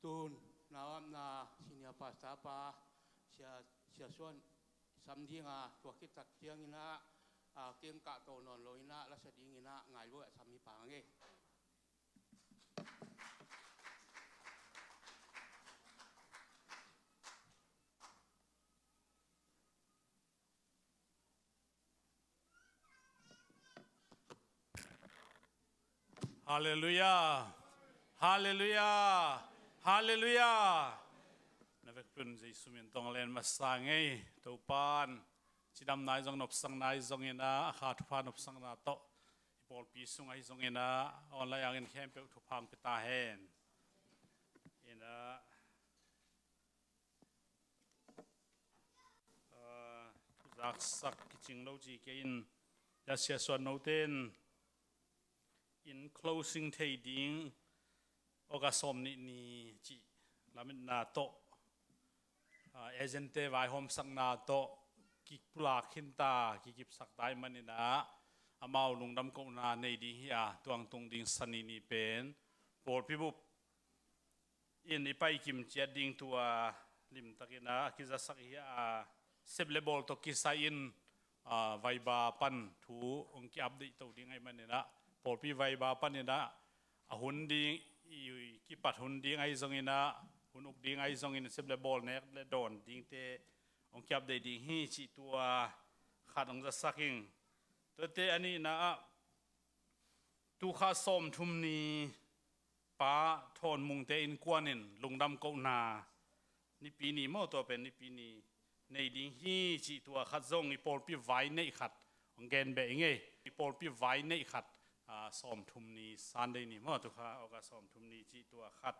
Tun nau apna senior pastor pa Sia, Sia Suan sam dinga, tua khit tak ciangin ah, a, kengkah to nawn loin ah, lasa dingin ah Ngailua ah sam hi pah ing ei. Halleluiah. Halleluiah. Halleluiah. Na vekpi un Jesu min tawh len masa ing ei. Topa'n cidam nai zong, nopsak nai zongin ah, a kha thupha nopsakna tawh i pawlpi sung ahi zongin ah, online angin khempeuh thupha hong pia ta hen. In ah, ah, zaksak kicing lo ci kei in, ya Sia Suan note in, in closing thei ding August sawm nih ni cih lametna tawh, ah, agent-te vaihawmsakna tawh kipulak khinta, kikipsak ta ahih manin ah, amau lungdam kohna nei ding hi a, tua hong tung ding Sani ni pen pawlpi bup in i paikim ciat ding tua limtakin ah a kizasak hi a, sep le bawl tawh kisai-in, ah, Viber pan thu hong ki-update to ding ahih manin ah, pawlpi Viber panin ah, a hun ding, i, i kipat hun ding ahi zongin ah, hun uk ding ahi zongin, sep le bawl nek le dawn dingte hong ki-update ding hi cih tua khat hong zasak ing. Tuate a nihna ah, tu kha sawmthum ni Pa Thawn Mungte innkuan in lungdam kohna Nipi ni maw, tua pen Nipi ni nei ding hi cih tua khat zong i pawlpi vai neih khat hong gen beh ing ei. I pawlpi vai neih khat, ah, sawmthum ni Sunday ni maw, tu kha August sawmthum ni cih tua khat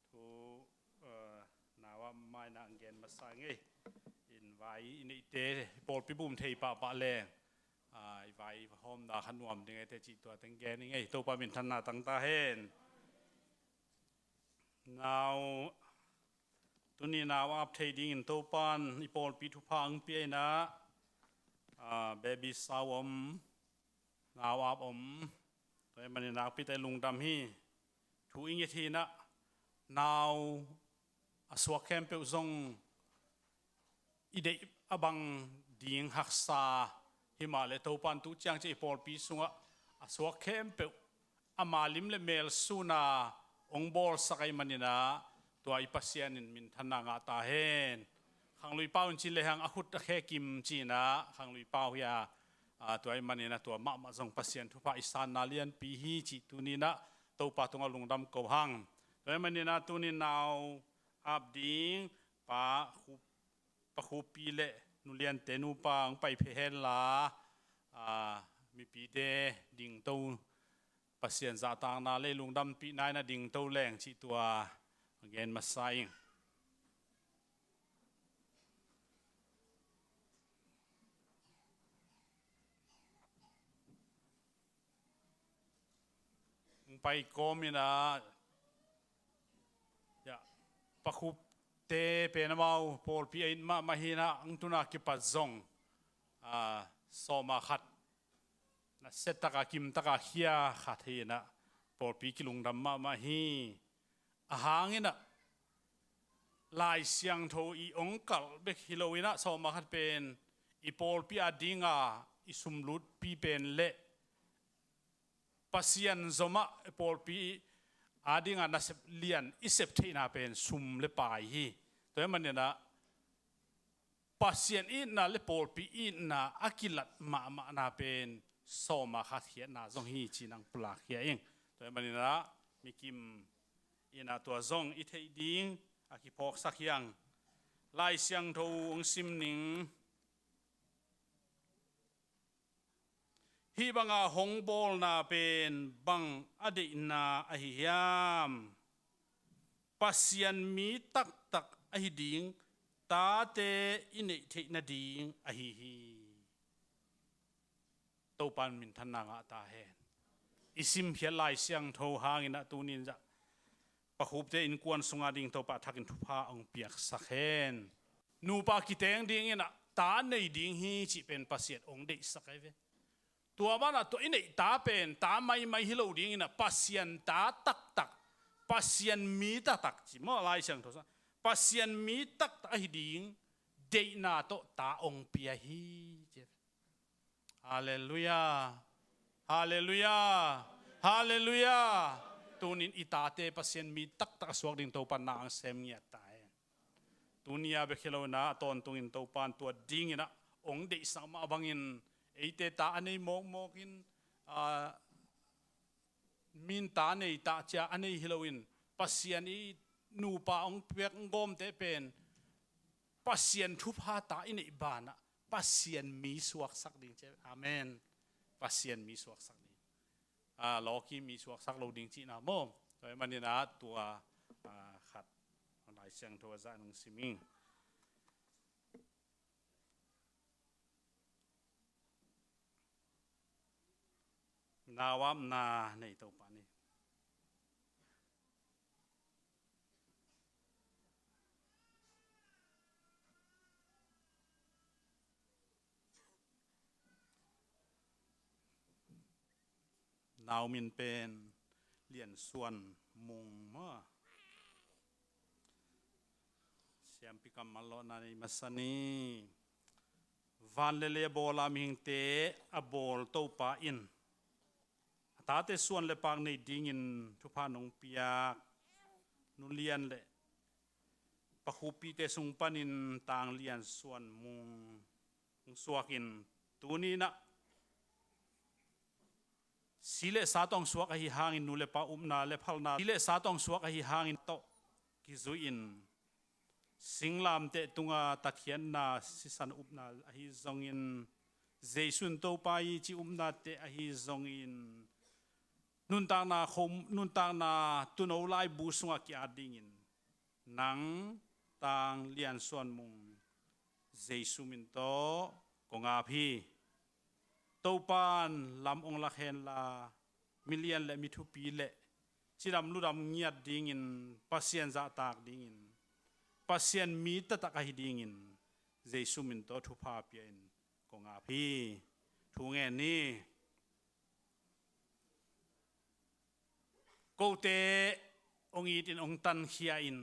thu, ah, nau ah maina hong gen masa ing ei. In vai i neihte, i pawlpi bup thei pahpah leng, ah, i vai hawmna kha nuam ding ei te cih tua teng gen ing ei. Topa minthanna tang ta hen. Nau, tuni nau ap thei dingin Topa'n i pawlpi thupha hong pia in ah, ah, baby shower om, nau ap om, tua ahih manin nakpi tak lungdam hi. Thu i nget hi in ah, nau a suak khempeuh zong i deih a bang ding haksa, himahleh Topan tu ciang ciah i pawlpi sungah a suak khempeuh ama lim le mel suna hong bawlsak ahih maninah, tua i Pasian in minthanna ngah ta hen. Khanglui pau in ci lehang a khut a khe kim cinah, khanglui pau hi a, aa, tua ahih maninah tua mahmah zong Pasian thupha i sanna lianpi hi cih tuninah Topa tungah lungdam ko hang. Tua ahih maninah tunin nau ap ding Pa Khup, Pa Khupi le nuliante nupa hong pai phei henla, aa, mipite dingto, Pasian zahtakna le lungdampihna in a dingto leng cih tua gen masa ing. Hong pai kawm inah, ya, Pa Khupte pen amau pawlpi a it mahmah hinah, hong tuna kipat zong, aa, sawma khat na settaka kimtaka khia khat hinah pawlpi kilungdam mahmah hi. A hanginah Lai Siangtho i hong kalh bek hi loinah sawma khat pen i pawlpi a dinga i sumlutpi pen le Pasian zomah i pawlpi a dinga nasep lian i sep theihna pen sum le pai hi. Tua ahih maninah Pasian itna le pawlpi itna a kilat mahmahna pen sawma khat khiatna zong hi ci-in hong pulak khia ing. Tua ahih maninah mikim inah tua zong i theih ding a kiphawksak hi hang. Lai Siangtho hong sim ning. Hih banga hong bawlna pen bang a deihna ahi hiam? Pasian mi taktak ahi ding tate i neih theih nading ahi hi. Topan minthanna ngah ta hen. I simkhiat Lai Siangtho hanginah tunin zah Pa Khupte innkuan sunga ding Topa thakin thupha hong piaksak hen. Nupa kiteng dinginah ta nei ding hi cih pen Pasian hong deihsak ahi ve. Tua banah tua i neih ta pen ta maimai hi lo dinginah Pasian ta taktak, Pasian mi taktak ci maw, Lai Siangtho sa, Pasian mi taktak ahi ding deihna tawh ta hong pia hi ci. Halleluiah. Halleluiah. Halleluiah. Tunin i tate Pasian mi taktak a suak ding Topan na hong sem ngiat ta hen. Tuni a bek hi lo inah a tawntungin Topan tua dinginah hong deihsak mah bangin eite ta a nei mawkmawkin, aa, min ta nei ta cia a nei hi loin Pasian i nupa hong piak hong gawmte pen Pasian thupha ta i neih banah Pasian mi suaksak ding ci. Amen. Pasian mi suaksak ding. Aa, lawki mi suaksak lo ding cihna maw? Tua ahih maninah tua, aa, khat Lai Siangtho a zah nong sim ing. Nauapna nei Topa ni. Nau min pen Lian Suan Mung maw. Siampi kammal lawhna nei masa ni. Van le lei a bawl a mihingte a bawl Topa in a tate suan le pak nei dingin thupha nong piak Nu Lian le Pa Khupite sung panin Tang Lian Suan Mung hong suakin tuni inah si le sa tawh hong suak ahi hangin nu le pa upna le phalna, si le sa tawh hong suak ahi hangin tawh kizui-in singlamteh tunga takhiatna sisan upna ahi zongin, Jesu in Topa hi ci upnate ahi zongin, nuntakna khom, nuntakna tuuno laibu sungah ki-at dingin nang Tang Lian Suan Mung Jesu min tawh kong ap hi. Topan lam hong lak henla, milian le mithupi le cidam ludam ngiat dingin, Pasian zahtak dingin, Pasian mi taktak ahi dingin Jesu min tawh thupha pia-in kong ap hi. Thu ngen ni. Kote hong itin hong tankhia-in,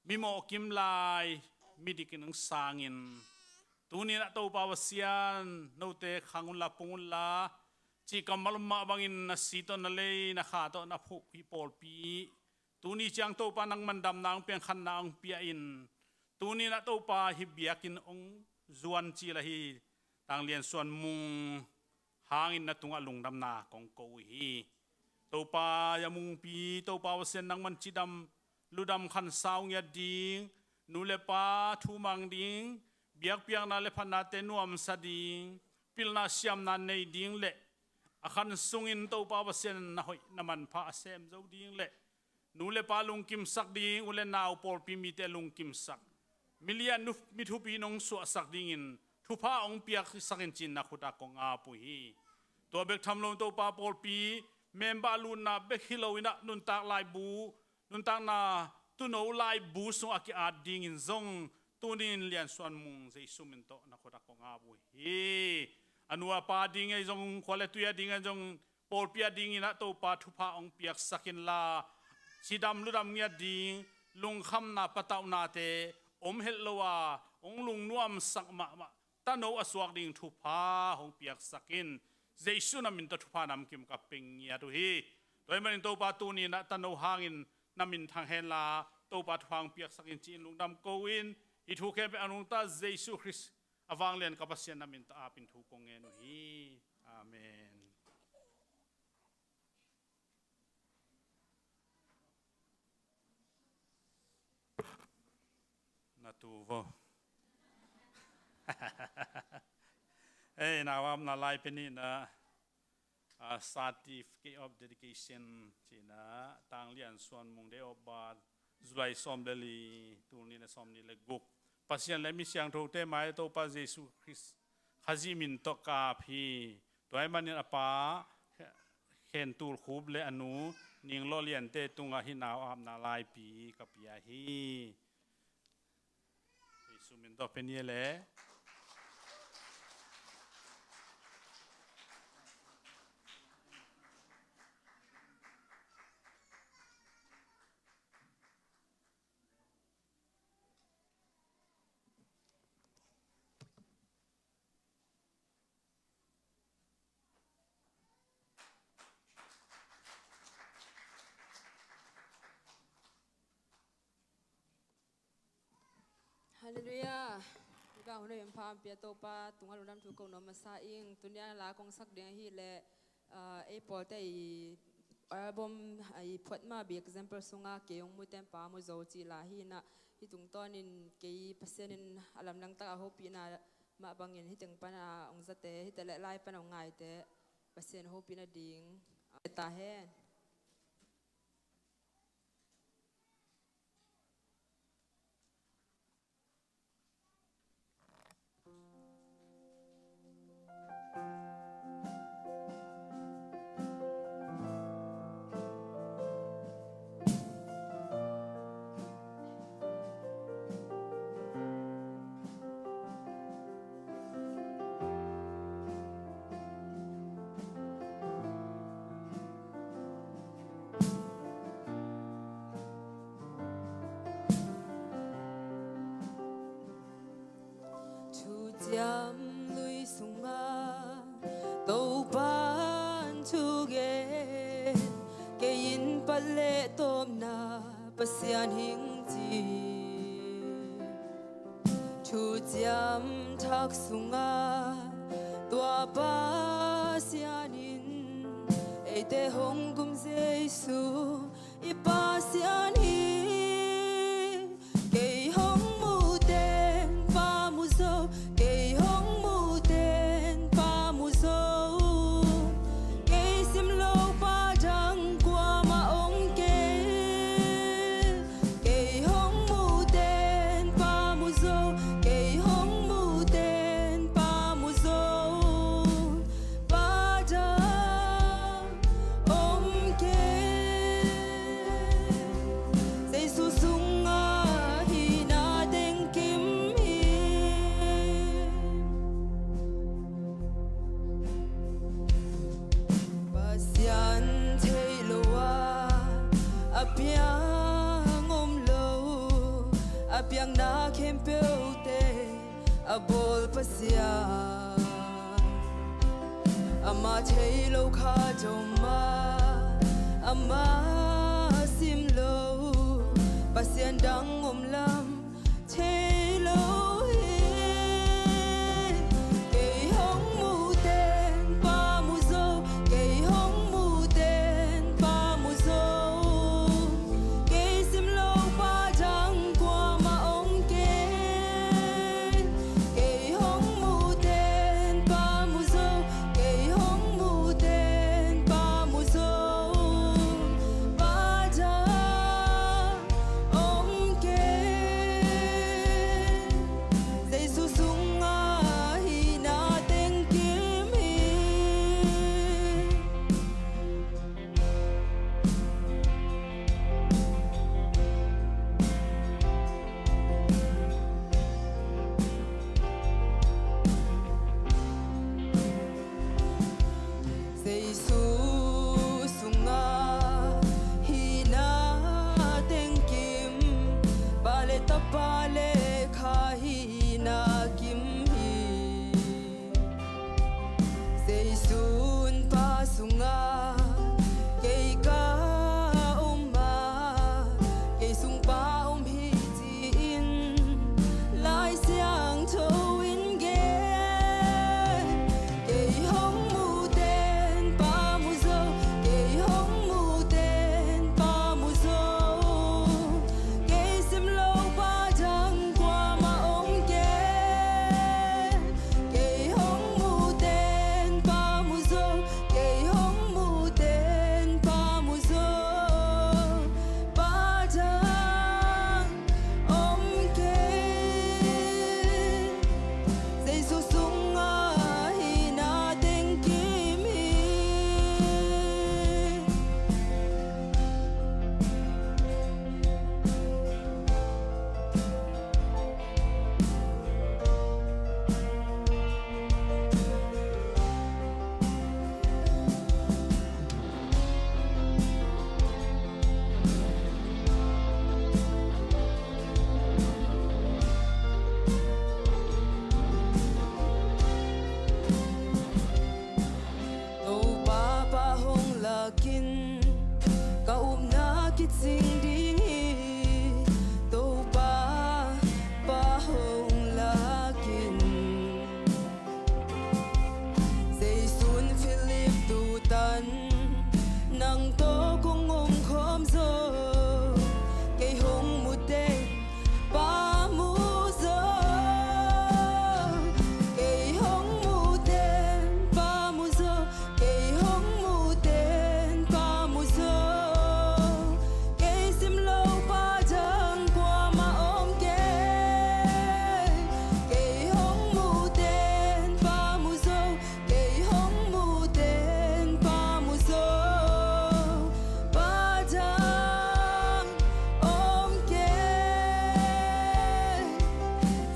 mi mawhkim lai, midikin hong sangin, Tuni-in ah Topa Pasian, note khang unla, pung unla, cih kammal mah bangin na si tawh na lei, na kha tawh na phuh hih pawlpi tuni ciang Topa nangman damna hong pia in, khanna hong pia in, tuni-in ah Topa hih biakinn hong zuan cil ahi Tang Lian Suan Mung hangin na tungah lungdamna kong ko uh hi. Topa, a mungpi Topa Pasian, nangman cidam ludam khansa uh ngiat ding, nu le pa thumang ding, biakpiakna le phatnate nuamsa ding, pilna siamna nei ding le a khan sungin Topa Pasian na hoih na manpha a sem zo ding le nu le pa lungkimsak ding, u le nau pawlpi mite lungkimsak, milian nu mi thupi nong suahsak dingin thupha hong piaksak in ci-in na khutah kong ap uh hi. Tua bek tham lo Topa, pawlpi member lutna bek hi lo-in ah nuntak laibu, nuntakna tuuno laibu sungah a ki-at dingin zong tuni-in Lian Suan Mung Jesu min tawh na khutah kong ap uh hi. A nu a pa ding ahi zong, khua le tui a ding ahi zong, pawlpi a dingin ah Topa thupha hong piaksak inla, cidam ludam ngiat ding, lungkhamna patauhnate om het lo a hong lungnuamsak mahmah tano a suak ding thupha hong piaksak in, Jesu na min tawh thupha namkim ka pia ngiat uh hi. Tua ahih manin Topa, tuni-in ah tano hangin na min thang henla, Topa thupha hong piaksak in ci-in lungdam ko-in, hih thu khempeuh a nungta Jesu Khrist a vanglian ka Pasian na min tawh apin thu kong ngen uh hi. Amen. Na tu vo. Ei, nau apna lai pen in ah, a, Certificate of Dedication ci-in ah, Tang Lian Suan Mung, date of birth July sawm le li, tul nih le sawmnih le guk. Pasian le mi siangthote mai, Topa Jesu Khrist Khazih min tawh ka ap hi. Tua ahih manin a pa Khen Tul Khup le a nu Ning Lawh Liante tungah hih nau apna laipi ka pia hi. Jesu min tawh pia ni le. Halleluiah. Hih bang hun a hong pha hong pia Topa tungah lungdam thu ko nuam masa ing. Tuni-a la kong sak ding ahih leh, ah, ei pawlte i album, ah, i phuat ma bik example sungah kei hong mute in Pa mu zo cih la hi-in ah, hih tungtawnin kei Pasian in a lamdang takah hopihna mah bangin hih teng pana hong zate, hih teng le lai pana hong ngaite Pasian hopih nading, ah, ta hen. Thuciam lui sungah Topan thugen, kei in pat le tawpna Pasian hing ci. Thuciam Thak sungah tua Pasian in eite hong gum Jesu i Pasian hi. Kei hong muhten Pa mu zo, kei hong muhten Pa mu zo. Kei sim lo pa dang kuamah om kei. Kei hong muhten Pa mu zo, kei hong muhten Pa mu zo. Pa dang om kei. Jesu sungah hihna teng kim hi. Pasian theih lo a, a piang om lo, a piakna khempeuhte a bawl Pasian, amah thei lo khat om a, amah sim lo Pasian dang om lam thei lo hi. Kei hong muh ten Pa mu zo, kei hong muh ten Pa mu zo. Kei sim lo pa dang kuamah om kei. Kei hong muh ten Pa mu zo, kei hong muh ten Pa mu zo. Pa dang om kei. Jesu sungah hihna teng kim hi. Jesu sungah hihna teng kim, Pa le Tapa le Kha hihna kim hi. Jesu'n Pa sungah kei ka om a, kei sung Pa om hi ci-in Lai Siangtho in gen. Kei hong muh ten Pa mu zo, kei hong muh ten Pa mu zo. Kei sim lo pa dang kuamah om kei. Kei hong muh ten Pa mu zo, kei hong muh ten Pa mu zo. Pa dang om kei. Jesu sungah hihna teng kim hi. Topa Pa hong lakin ka upna kicing ding hi. Topa Pa hong lakin. Jesu'n Philip tutan, nang tawh kong om khawm zo. Kei hong muh ten Pa mu zo. Kei hong muh ten Pa mu zo. Kei hong muh ten Pa mu zo. Kei sim lo pa dang kuamah om kei. Kei hong muh ten Pa mu zo. Kei hong muh ten Pa mu zo. Pa dang om kei.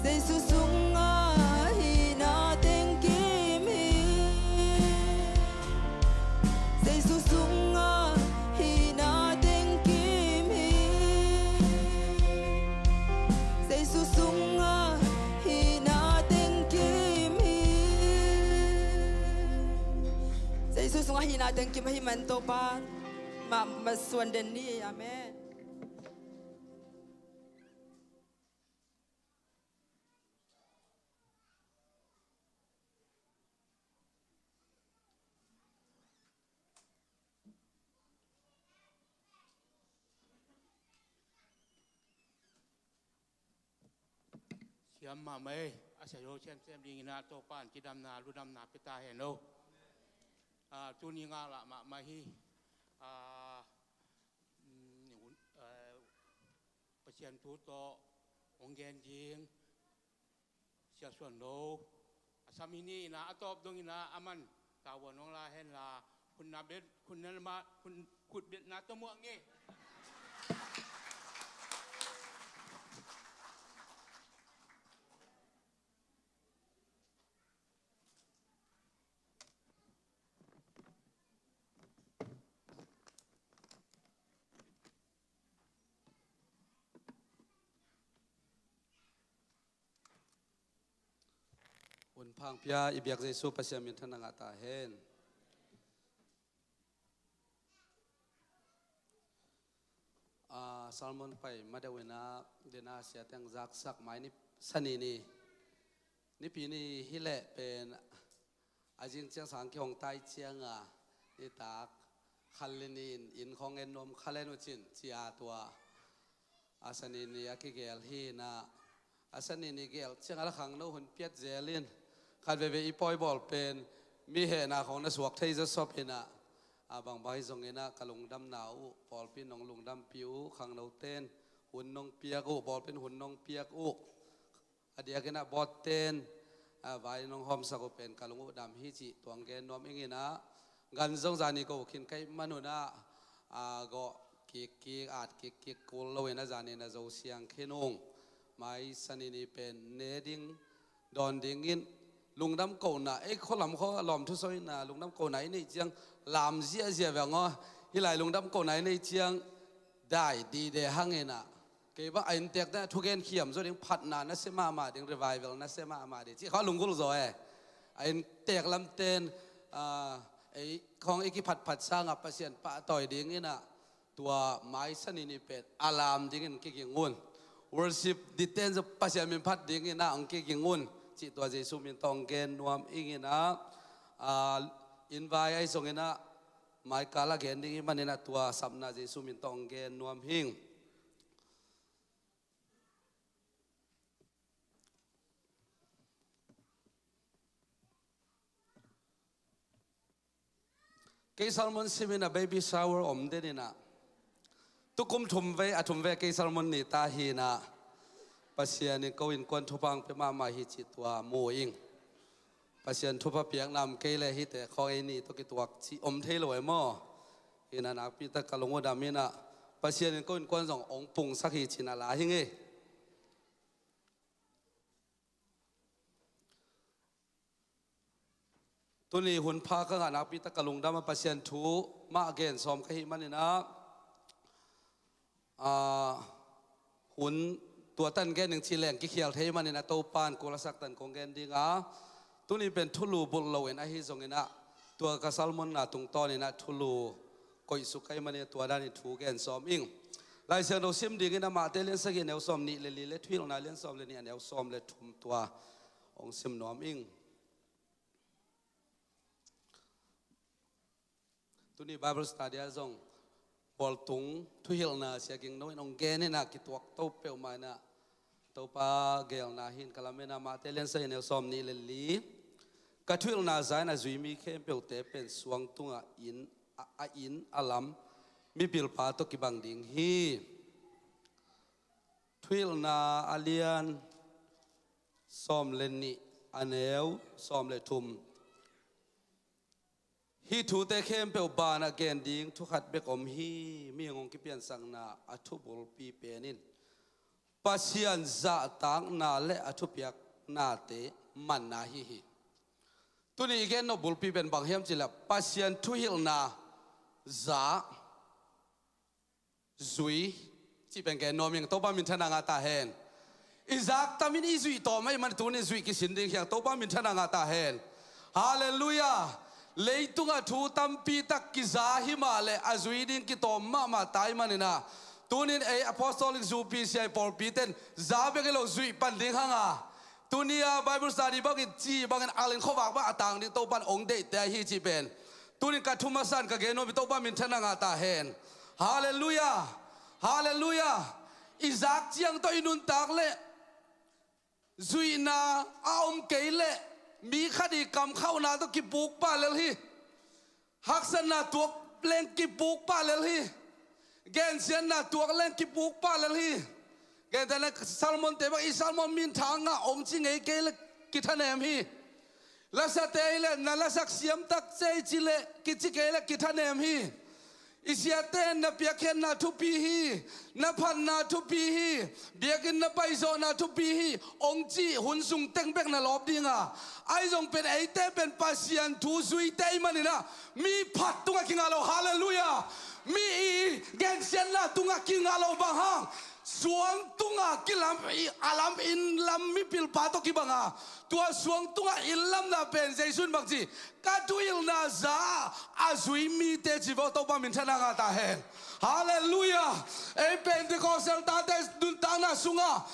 Jesu sungah hihna teng kim hi. Jesu sungah hihna teng kim hi. Jesu sungah hihna teng kim hi. Jesu sungah hihna teng kim ahih man Topa mah, mah suan den ni. Amen. Siam mahmah ei, a sia zo semsem dingin ah Topa'n cidamna ludamna pia ta hen aw. Ah, tuni ngaklah mahmah hi. Ah, mm, hun, eh, Pasian thu tawh hong gen ding Sia Suan Lo. A sam hi ni in ah, a tawp dongin ah aman tavuan hong la hen la, khutna bet, khutna ma, khut, khutbetna tawh muak ni. Hun pha hong pia i biak Jesu Pasian minthanna ngah ta hen. A, sermon pai ma deuh in ah, den a sia teng zaksak mai ni, Sani ni, Nipi ni hi leh pen a zing ciang sang kihong tai ciang a, nitak khat le nih in inn khawng en nuam kha le nu cin ci a, tua a Sani ni a kigel hi in ah, a Sani ni gel ciang a la khangno hun piat zel in, khat veve i pawi bawl pen mi hehna khawng na suak thei zawsop in ah, a bangbang hi zong in ah ka lungdamna uh, pawlpi nong lungdampi uh, khangno ten hun nong piak uh, pawlpi in hun nong piak uh, a diak in ah bawt ten, a, vai nong hawmsak uh pen ka lung uh dam hi cih tua hong gen nuam ing in ah, gan zong zani ko khin ka hih man un ah, a, gawh kikkik, at kikkik kul lo in ah zani na zo siang khin ung. Mai Sani ni pen ne ding, dawn ding in, lungdam kohna, ei, khualam khua lawm thusawi in ah lungdam kohna i neih ciang lam ziahziah veng aw. Hih lai lungdam kohna i neih ciang dai dide hang in ah, kei bang a inntek ten a thugen khiam zaw ding, phatna nasia mahmah ding, revival nasia mahmah ding cih khawng lunggulh zaw e. A inntek lamten, a, ei khawng i kiphatphat sang a Pasian pahtawi ding in ah, tua mai Sani ni pen a lam ding in kiging un. Worship diten zaw Pasian min phat ding in ah hong kiging un cih tua Jesu min tawh hong gen nuam ing in ah, a, inn vai ahi zong in ah, mai kal a gen ding i hih man in ah tua sapna Jesu min tawh hong gen nuam hing. Kei sermon sim in ah baby shower om den in ah, tukum thum vei, a thum vei kei sermon ni ta hi in ah, Pasian in ko innkuan thupha hong pia mahmah hi cih tua mu ing. Pasian thupha piakna om kei leh hihte khawng ei ni tawh kituak cih om thei lo e maw. Hi in ah nakpi tak ka lung uh dam in ah, Pasian in ko innkuan zong hong pungsak hi ci in ah la hing e. Tuni hun pha ka ngah nakpi tak ka lungdam a, Pasian thu mah gen sawm ka hih man in ah, a, hun tua tan gen ding cih leng kikhial thei man in ah, Topa'n kul a sak tan kong gen ding a, tuni pen thulu bulh lo in ahi zong in ah, tua ka sermon na tungtawn in ah thulu koihsuk ka hih man in ah, tua dan in thu gen sawm ing. Lai Siangtho sim ding in ah, Mate lian sagih a neu sawm nih le li le Thuhilhna lian sawm le nih a neu sawm le thum, tua hong sim nuam ing. Tuni Bible study ah zong Paul tung Thuhilhna Sia Ging No in hong gen in ah, kituak to peuhmah in ah, Topa gelna hi in ka lamen ah, Mate lian sagih a neu sawm nih le li. Ka thuhilhna za in a zui mi khempeuhte pen suang tungah inn, a, a inn a lam mipilpa tawh kibang ding hi. Thuhilhna a lian sawm le nih, a neu sawm le thum. Hih thute khempeuh banah gen ding thu khat bek om hi. Mihing hong kipiansakna a thubulpi pen in Pasian zahtakna le a thupiaknate manna ahi hi. Tuni i gen nop bulpi pen bang hiam cih leh Pasian thuhilhna za, zui, cih pen gen nuam ing. Topa minthanna ngah ta hen. I zak tam in i zuih tawm ahih man tuni in zuih kisin ding hi hang. Topa minthanna ngah ta hen. Halleluiah. Leitungah thu tampi tak kiza hi mah leh a zui ding kitawm mahmah ta ahih man in ah, tuni in ei Apostolic Zu P C I pawlpi ten za bek hi lo, zuih pan ding hang a, tuni a Bible study bangin, ci bangin, al in khuavak bang a tang ding Topa'n hong deihte ahi cih pen tuni in ka thu masa in ka gen nuam hi. Topa minthanna ngah ta hen. Halleluiah. Halleluiah. I zak ciang tawh i nuntak leh zuihna a om kei leh mi khat i kamkhauhna tawh kipuk pah lel hi. Haksatna tuak leng kipuk pah lel hi. Gensiatna tuak leng kipuk pah lel hi. Gentehna, sermon-te bang i sermon minthanna ngah hong ci ngei kei leh kithanem hi. Lasate hi leh na lasak siam tak cei ci leh kici kei leh kithanem hi. I siate in na piakkhiatna thupi hi, na phatna thupi hi, biakinn na paizawhna thupi hi, hong cih hun sung teng bek na lawp ding a, ahi zong pen eite pen Pasian thu zuite ahih man in ah, mi phat tungah kingah lo. Halleluiah. Mi i gensiatna tungah kingah lo. Bang hang? suang tungah kilam, a lam inn lam mipilpa tawh kibang a, tua suang tungah inn lamna pen Jesu in bang ci, ka thuhilhna za a zui mite ci vawh Topa minthanna ngah ta hen. Halleluiah. Ei Pentecostal tate nuntakna sungah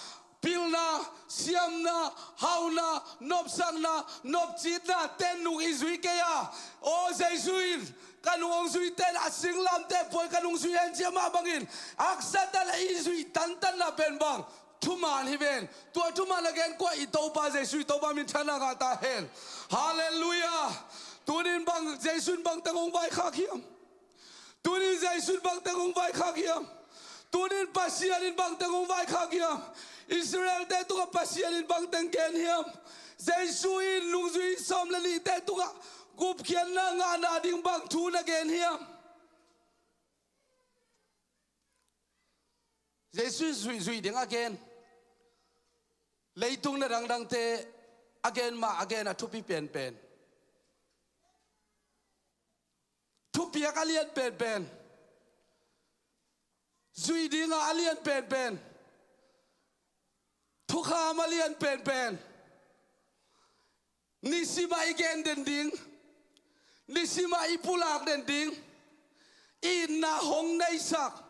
pilna, siamna, hauna, nopsakna, nopcitna ten nung i zui kei a, aw Jesu in ka nung hong zui ten a singlamteh puai ka nung zui hen ci a mah bangin haksa ta le i zui tantanna pen bang thuman hi ven. Tua thuman a gen kua? I Topa Jesu, i Topa minthanna ngah ta hen. Halleluiah. Tunin bang Jesu in bangteng hong vaikhak hiam? Tunin Jesu in bangteng hong vaikhak hiam? Tunin Pasian in bangteng hong vaikhak hiam? Israelte tungah Pasian in bangteng gen hiam? Jesu in nungzui sawm le nihte tungah gupkhiatna ngahna ding bang thu na gen hiam? Jesu in zui, zui ding a gen, leitung na dangdangte a gen mah a gen a thupi penpen, thupiak a lian penpen, zui dinga a lian penpen, thukham a lian penpen, nisimah i gen den ding, nisimah i pulak den ding, itna hong neisak,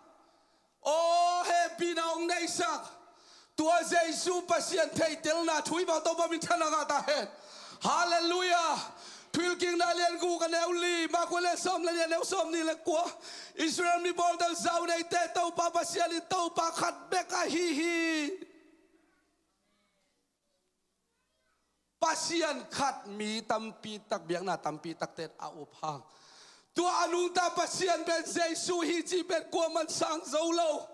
aw hehpihna hong neisak, tua Jesu Pasian theihtelna thu i bang Topa minthanna ngah ta hen. Halleluiah. Thuhilhkikna lian guk a neu li, Marka lian sawm le li a neu sawm nih le kua. Israel mi bawltel zau neite Topa Pasian in Topa khat bek ahi hi. Pasian khat mi tampi tak, biakna tampi takte a up hang, tua a nungta Pasian pen Jesu hi cih pen kuaman sang zo lo,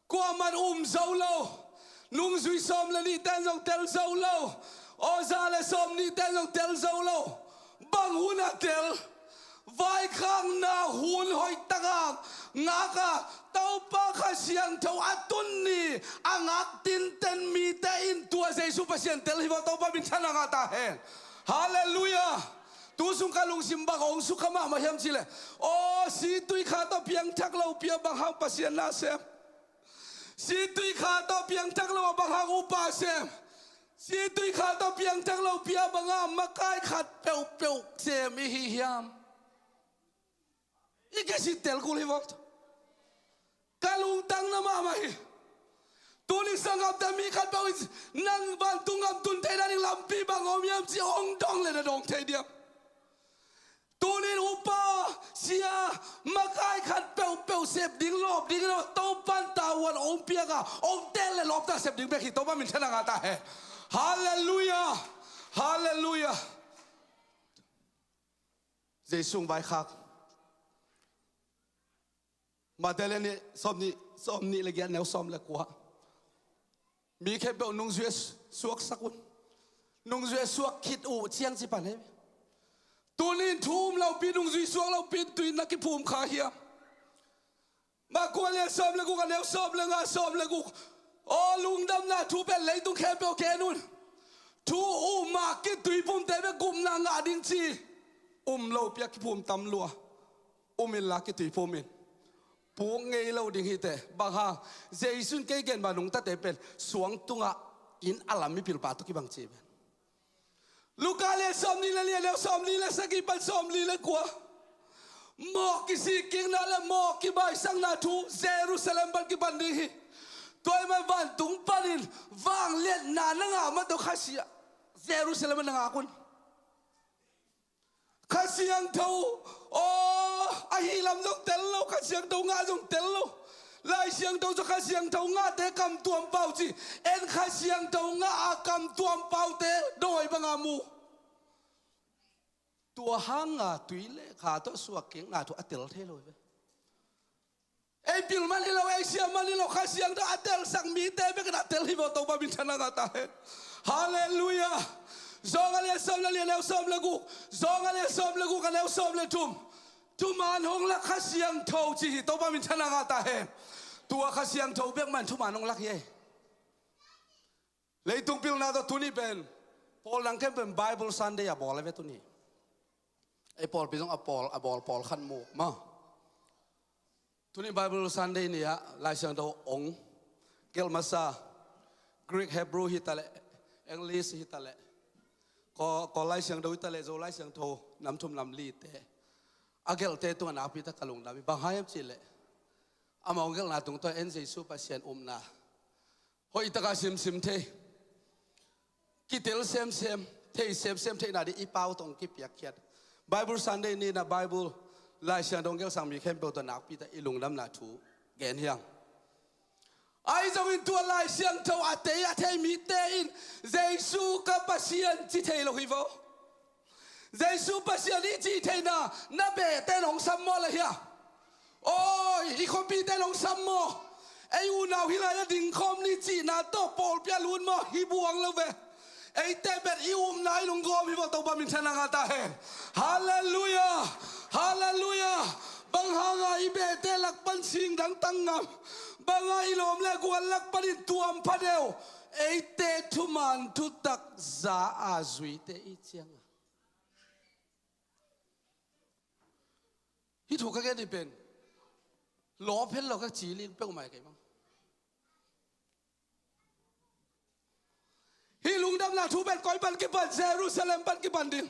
kuaman um zo lo. Nungzui sawm le nihte in zong tel zo lo, aw za le sawm nihte in zong tel zo lo. Bang hun a tel? Vaikhakna hun hoihtaka ngaka Topa Kha Siangtho a tun ni a ngak tinten mite in tua Jesu Pasian tel hi vawh Topa minthanna ngah ta hen. Halleluiah. Tu sung ka lungsim bang hong sukha mahmah hiam cih leh, aw situikha tawh piangthak lopi a bang hang Pasian na sem? Situikha tawh piangthak lo a bang hang upa sem? Situikha tawh piangthak lopi a bang hang makai khat peuhpeuh sem i hi hiam? I kei si tel kul hi vawh. Ka lungtang na mahmah hi. Tuni sanggamte mi khat peuh in nang vantung gam tun theihna ding lampi bang om hiam ci hong dong le na dong thei diam? Tunin upa, sia, makai khat peuhpeuh sep ding lawp ding in Topan tavuan hong piak a, hong tel le lawpta sep ding bek hi. Topa minthanna ngah ta hen. Halleluiah. Halleluiah. Jesu hong vaikhak. Mate le nih, sawm nih, sawm nih le giat neu sawm le kua. Mi khempeuh nungzui a suaksak un. Nungzui a suak khit uh ciang ci pan hi. Tunin thu um lopi, nungzui suak lopi tui na kiphum kha hiam? Marka lian sawm le guk a neu sawm le nga, sawm le guk. Aw lungdamna thu pen leitung khempeuh gen un. Thu um a kituiphumte bek gupna ngah ding ci. Um lopi a kiphum tam lua. Um inla kituiphum in. Puk ngei lo ding hi teh. Bang hang? Jesu in kei gen bang nungtate pen suang tungah inn a lam mipilpa tawh kibang ci pen. Luka lian sawm nih le li a neu sawm nih le sagih pan sawm nih le kua. Mawh kisikkikna le mawh kibaisakna thu Jerusalem pan kipan ding hi. Tua ahih man vantung panin vangliatna na ngah mah tawh Kha Siang Jerusalem ah na ngak un. Kha Siangtho, aw, ahi lam zong tel lo, Kha Siangtho ngah zong tel lo. Lai Siangtho zong Kha Siangtho ngahte kamtuam pau ci, en Kha Siangtho ngah a kamtuam paute dawi banga mu. Tua hanga tui le kha tawh suak kikna thu a tel thei lo hi ve. Ei pil man hi lo, ei siam man hi lo, Kha Siangtho a telsak mite bekin a tel hi vawh Topa minthanna ngah ta hen. Halleluiah. Zawng a lian sawm le li a neu sawm le guk. Zawng a lian sawm le guk a neu sawm le thum. Thuman hong lak Kha Siangtho ci hi. Topa minthanna ngah ta hen. Tua Kha Siangtho bek man thuman hong lak hi ei. Leitung pilna tawh tuni pen pawl dang khempeuh in Bible Sunday a bawl a ve tuni. Ei pawlpi zong a pawl, a bawl pawlkhat muk maw. Tuni Bible Sunday ni-ah Lai Siangtho ong Gelh masa, Greek, Hebrew hi ta leh, English hi ta leh, Kawl, Kawl Lai Siangtho hi ta leh, Zo Lai Siangtho nam thum nam lite a gelhte tungah nakpi tak ka lungdam hi. Bang hang hiam cih leh, amau gelhna tungtawn en Jesu Pasian upna hoih taka simsim thei, kitel semsem, thei semsem theihna ding i pau tawh hong kipiakkhiat. Bible Sunday ni-in ah Bible Lai Siangtho hong gelhsak mi khempeuh tawh nakpi tak i lungdamna thu gen hi hang. Ahi zongin tua Lai Siangtho a tei a thei mite in Jesu ka Pasian ci thei lo hi vo. Jesu Pasian i cih theihna na behte in hong sam maw, la hia? Aw, i khuapite in hong sam maw? Ei unau hih lai-ah dingkhawm ni cihna tawh pawlpi ah lut maw? Hi buang lo ve. Eite pen i upna in hong gawm hi vo, Topa minthanna ngah ta hen. Halleluiah. Halleluiah. Bang hanga i behte lak pan singdang tang ngam? Bang hanga i lawm le gual lak panin tuam pha deuh? Eite thuman thutak za a zuite i cianga hih thu ka gen hi pen lawp hen lo ka ci ling peuhmah kei bang. Hih lungdamna thu pen koi pan kipan? Jerusalem pan kipan ding.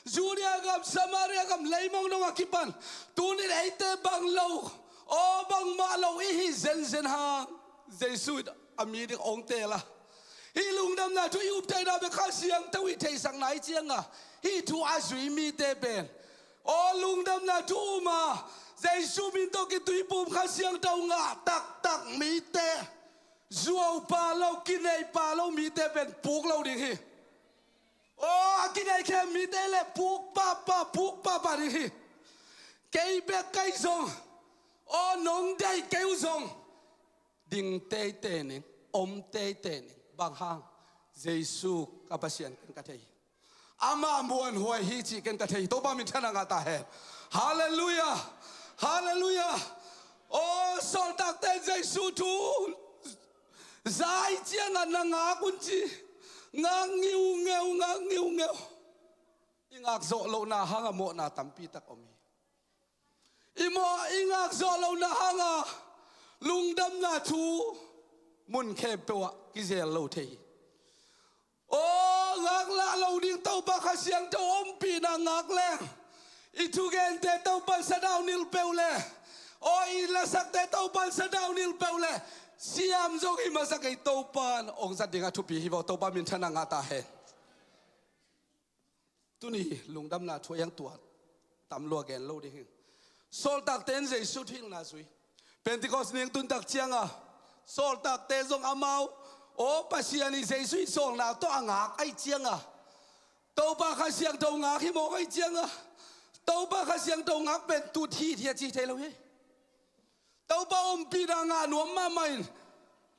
Judea gam, Samaria gam, leimong dongah kipan. Tunin eite bang lo, aw, bangmah lo i hih zenzen hang Jesu in a mi ding hong teel a. Hih lungdamna thu i up theihna bek Kha Siangtho i theihsakna i cianga hih thu a zui mite pen, aw, lungdamna thu um a Jesu min tawh kituipum Kha Siangtho ngah taktak mite, zuau pha lo, kinei pha lo mite pen puk lo ding hi. Aw, a kinei khem mite le puk pahpah, puk pahpah ding hi. Kei bek kei zong, aw, nong deih kei uh zong ding teitei ning, om teitei ning. Bang hang? Jesu ka Pasian ken ka thei hi. Amah muanhuai hi cih ken ka thei hi. Topa minthanna ngah ta hen. Halleluiah. Halleluiah. Aw, sawltakte Jesu thu za i cianga na ngak un ci. Ngak ngiungeu, ngak ngiungeu. I ngak zawh lohna hanga mawhna tampi tak om hi. I mawh, i ngak zawh lohna hanga lungdamna thu mun khempeuh ah kizel lo thei hi. Aw, ngaklah lo ding Topa Kha Siangtho ompihna ngak leng, i thugente Topa in sadau nilh peuh le, aw, i lasakte Topa in sadau nilh peuh le, siam zong hi masa kei, Topa in hong zat ding a thupi hi vo. Topa minthanna ngah ta hen. Tuni lungdamna thu a hiang tua tam lua gen lo ding hi. Sawltakte in Jesu thuhilhna zui. Pentecost ni hong tun tak cianga sawltakte zong amau, aw, Pasian in Jesu in sawlna tawh a ngak ahih cianga, Topa Kha Siangtho ngak hi mawk ahih cianga, Topa Kha Siangtho ngak pen tut hithiat ci thei lo hi. Topa ompihna ngah nuam mahmah in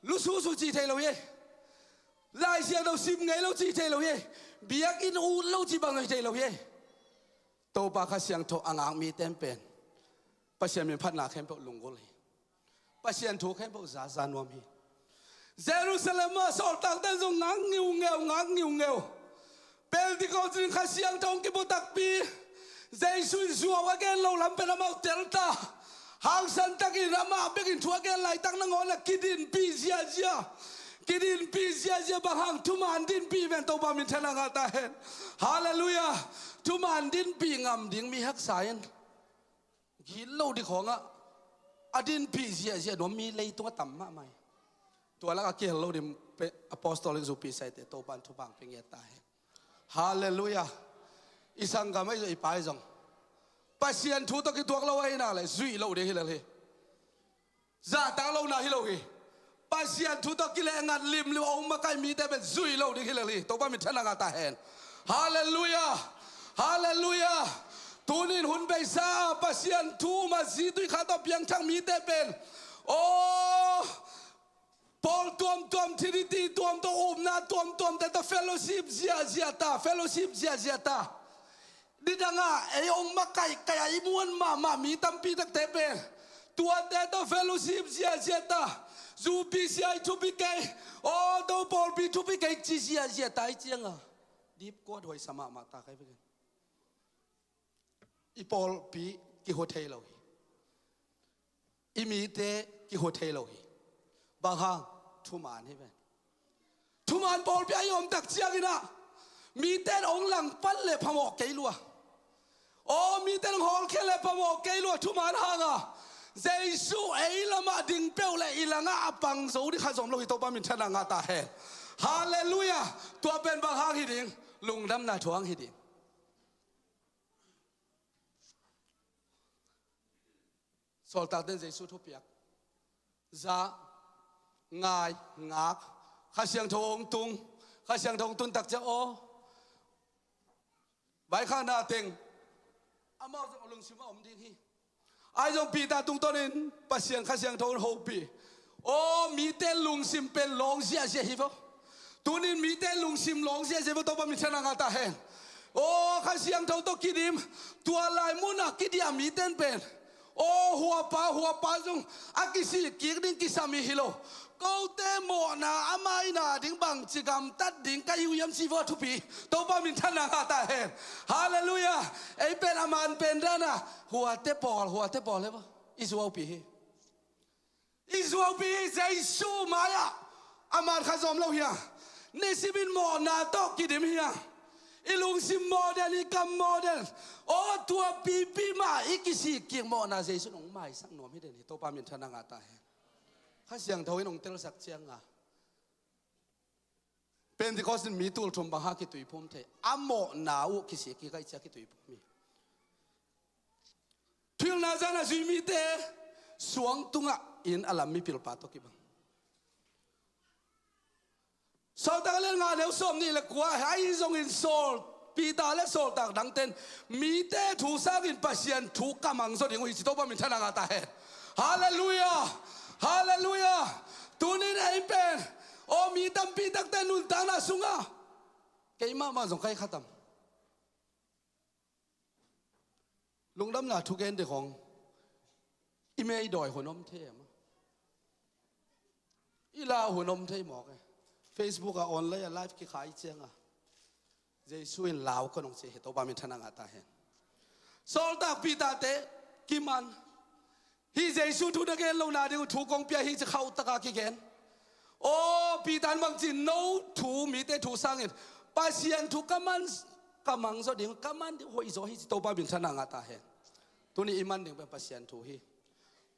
lususu ci thei lo hi. Lai Siangtho sim ngei lo ci thei lo hi. Biakinn ut lo ci bang hi thei lo hi. Topa Kha Siangtho a ngak mite in pen Pasian min phatna khempeuh lunggulh hi. Pasian thu khempeuh zaza nuam hi. Jerusalem ah sawltakte zong ngak ngiungeu, ngak ngiungeu. Pentecost in Kha Siangtho hong kipu takpi, Jesu in zuau a gen loh lam pen amau tel ta. Hangsan takin amah bekin thu a gen laitak nangawn ah kidinpih ziazia. Kidinpih ziazia. Bang hang? Thuman dinpih ven. Topa minthanna ngah ta hen. Halleluiah. Thuman dinpih ngam ding mi haksa in gilo ding khawngah a dinpih ziahziah nuam mi leitungah tam mahmah hi. Tua lakah kihel lo ding pe-, apostolic zupi saite Topa in thupha hong pia ngiat ta hen. Halleluiah. I sanggam ahi zong, i pa ahi zong Pasian thu tawh kituak lo ahih nak leh zuih loh ding hi lel hi. Zahtak lohna hi lo hi. Pasian thu tawh kileh ngat limlim a hong makaih mite pen zuih loh ding hi lel hi. Topa minthanna ngah ta hen. Halleluiah. Halleluiah. Tunin hun beisa a Pasian thu um a zi tui kha tawh piangthak mite pen, aw, pawl tuamtuam, Trinity tuamtuam, upna tuamtuamte tawh fellowship ziahziah ta, fellowship ziahziah ta. Nidangah ei hong makaihkaih a i muan mahmah mi tampi takte pen tuate tawh fellowship ziahziah ta. Zupi sia i thupi kei, aw, to pawlpi thupi kei ci ziahziah ta ahih cianga dipkuat huaisa mahmah ta kei vekin. I pawlpi kihua thei lo hi. I mite kihua thei lo hi. Bang hang? Thuman hi ven. Thuman pawlpi a i om tak ciangin ah, mite in hong langpan leh phamawh kei lua. Aw, mite in hong hawlkhia leh phamawh kei lua, thuman hang a. Jesu ei lamah ding peuh leh i langah a pang zo ding khat zong om lo hi, Topa minthanna ngah ta hen. Halleluiah. Tua pen bang hang hi ding? Lungdamna thu hang hi ding. Sawltakte in Jesu thupiak, za, ngai, ngak, Kha Siangtho hong tung. Kha Siangtho hong tun tak ciang aw, vaikhakna teng amau zong a lungsim a om ding hi. Ahi zong Peter tungtawnin Pasian Kha Siangtho in hopih. Aw, mite lungsim pen lawng ziahziah hi vo. Tunin mite lungsim lawng ziahziah hi vo, Topa minthanna ngah ta hen. Aw, Kha Siangtho tawh kidim, tua lai munah kidiah mite in pen, aw, huapa, huapa zong a kisik kik ding kisam hi hi lo. Kote mawhna a maina ding bangci gamtat ding ka hi uh hiam ci vo a thupi. Topa minthanna ngah ta hen. Halleluiah. Ei pen a man pen dana, huate pawl, huate pawl hi vo. I zuaupih hi. I zuaupih hi. Jesu mai-ah a man khat zong om lo hi a. Nisimin mawhna tawh kidim hi a. I lungsim mawh den, i kam mawh den. Aw, tua pipi mah i kisik kik mawhna Jesu in hong maisak nuam hi den hi, Topa minthanna ngah ta hen. Kha Siangtho in hong telsak ciang a, Pentecost in mi tulthum bang hang kituiphum thei. A mawhna uh kisik kik a, i ci a kituiphum hi. Thuhilhna zan a zui mite suang tungah inn a lam mipilpa tawh kibang. Sawltak a lian nga, neu sawmnih leh kua, ahi zongin sawl, Peter leh sawltak dangte in mite thu sangin Pasian thu kamang zaw ding uh hi ci, Topa minthanna ngah ta hen. Halleluiah. Halleluiah. Tunin ei pen, aw, mi tampi takte nuntakna sungah, keimah mah zong ka hi kha tam. Lungdamna thu gen ding hong, i mei dawi hun om thei e maw? I la hun om thei mawk e. Facebook ah, online ah live kikhai ciang a, Jesu in lau ka nong ci hi, Topa minthanna ngah ta hen. Sawltak Peter-te kiman. Hih Jesu thu na gen lohna ding uh thu kong pia hi ci, khauh taka kigen. Aw, Peter in bang ci, no thu, mite thu sangin Pasian thu ka man, ka mang zaw ding, ka man ding hoih zaw hi ci, Topa minthanna ngah ta hen. Tuni i man ding pen Pasian thu hi.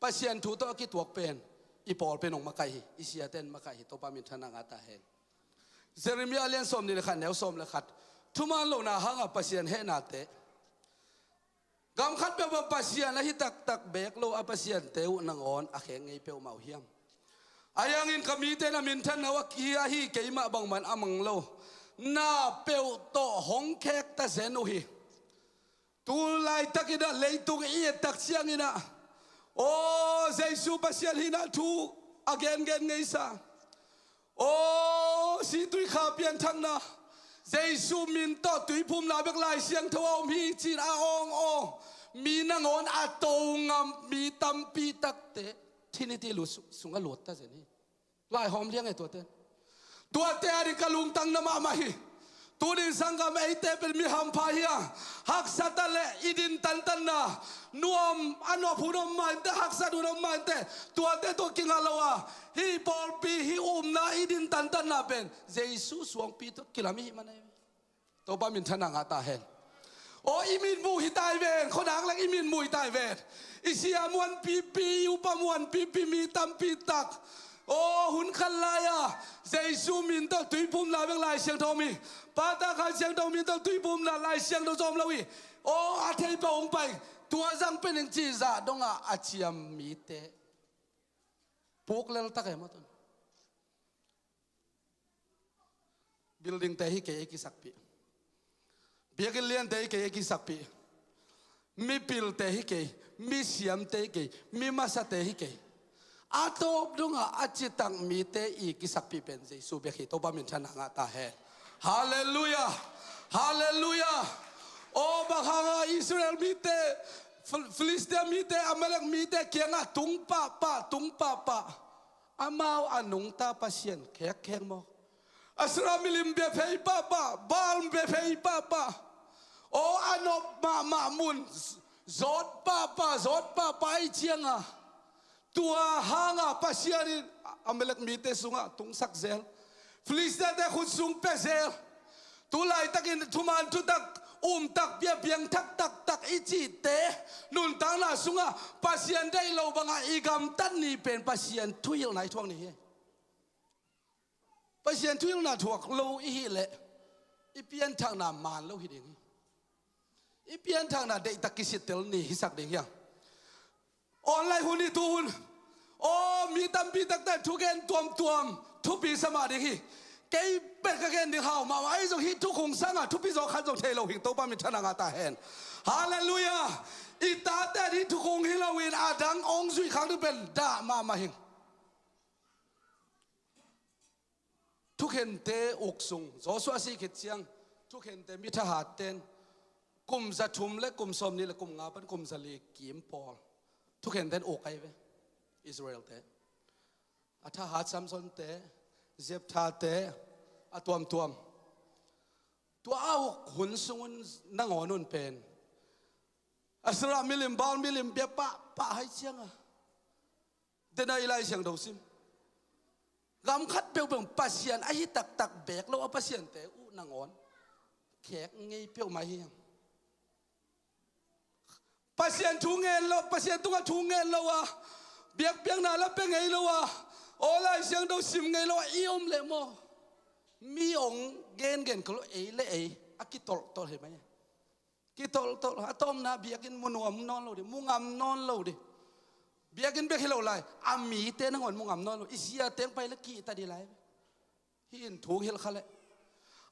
Pasian thu tawh a kituak pen i pawl pen hong makaih hi, i siate in makaih hi, Topa minthanna ngah ta hen. Jeremiah lian sawmnih leh khat, neu sawm leh khat. Thuman lohna hanga Pasian hehnate. Gam khat peuhpeuh Pasian ahi taktak beek lo a pasiante uh nangawn a khek ngei peuhmah uh hiam? Ahi hangin ka mite na minthanna uh a ki ahi keimah bangmah in a mang lo na peuh tawh hong khek ta zen uh hi. Tu laitakin ah leitung i et tak ciangin ah, aw, Jesu Pasian hihna thu a gengen ngeisa. Aw, situikha pianthakna, Jesu min tawh tuiphumna bek Lai Siangtho a om hi ci-in a awng aw, mi nangawn a to ngam mi tampi takte Trinity lut su-, sungah lut ta zen hi. Laihawm liang e tuate. Tuate a ding ka lungtang na mahmah hi. Tunin sanggam, eite pen mi hampha hi a, haksa ta leh i din tantanna, nuam a nop hun om mah inteh, haksat hun om mah inteh, tuate tawh kingah lo a, hih pawlpi, hih upna i din tantanna pen Jesu suangpi tawh kilam i hih man ahi. Topa minthanna ngah ta hen. Aw, i mitmuh hi ta hi ven, khuanak leng i mitmuh hi ta hi ven. I sia muanpipi, i upa muanpipi, mi tampi tak. Aw, hun khat lai-a Jesu min tawh tuiphumna bek Lai Siangtho om hi. Pata Kha Siangtho min tawh tuiphumna Lai Siangtho zong om lo hi. Aw, a thei peuh hong pai. Tua zang pen ing cih zah dongah a ciam mite puk lel tak e maw tun. Buildingte hi kei ei kisakpih. Biakinn liante hi kei ei kisakpih. Mipilte hi kei, misiamte hi kei, mimasate hi kei. A tawp dongah a citak mite i kisakpih pen Jesu bek hi. Topa minthanna ngah ta hen. Halleluiah. Halleluiah. Aw, bang hanga Israel mite, Fil-, Filistia mite, Amalek mite kiangah tung pahpah, tung pahpah. Amau a nungta pasian khekkhek maw? Asera milim bia phei pahpah, Baal bia phei pahpah. Aw, a nop mahmah mun zawt pahpah, zawt pahpah ahih cianga Tua hangah Pasian in Amalek mite sungah tungsak zel, Filistia-te khut sung pia zel. Tu laitakin thuman thutak, umtak, piapiang thak taktak i cihte nuntakna sungah Pasian deih lo bangah i gamtat ni pen Pasian thuhilhna i thuak ni hi. Pasian thuhilhna thuak lo i hih leh i pianthakna man lo hi ding hi. I pianthakna deihtak kisittel ni hisak ding hiang. Online hun hi, tu hun. Aw, mi tampi takte thukhen tuamtuam thupi sa mah ding hi. Kei bek ka gen ding hau mahmah. Ahi zong hih thukhung sangah thupi zaw khat zong thei lo hing, Topa minthanna ngah ta hen. Halleluiah. I tate hih thukhung hi loin a dang hong zuih khak ding pen dah mahmah hing. Thukhente uk sung, Joshua sih khit ciang thukhente mi thahatten kum za thum le kum sawmnih le kum nga pan kum za li kim pawl thukhenten uk ahi ve, Israelte. A thahat Samsonte, Jepthate, a tuamtuam. Tua a uk hun sungun nangawn un pen Asherah milim, Baal milim bia pahpah hai cianga, dena i Lai Siangtho sim, gam khat peuhpeuh Pasian ahi taktak beek lo a pasiante uh nangawn khek ngei peuhmah hi hiam? Pasian thu ngen lo, Pasian tungah thu ngen lo a, biakpiakna la pia ngei lo a, aw Lai Siangtho sim ngei lo a i om leh maw, mi hong gengen kha lo, ei le ei a kitolhtolh hi mai. Kitolhtolh, a tawpna biakinn mu nuam nawn lo ding, mu ngam nawn lo ding. Biakinn bek hi lo lai, a mite nangawn mu ngam nawn lo, i siate hong pai le kihta ding lai. Hih in thu hilh kha leh.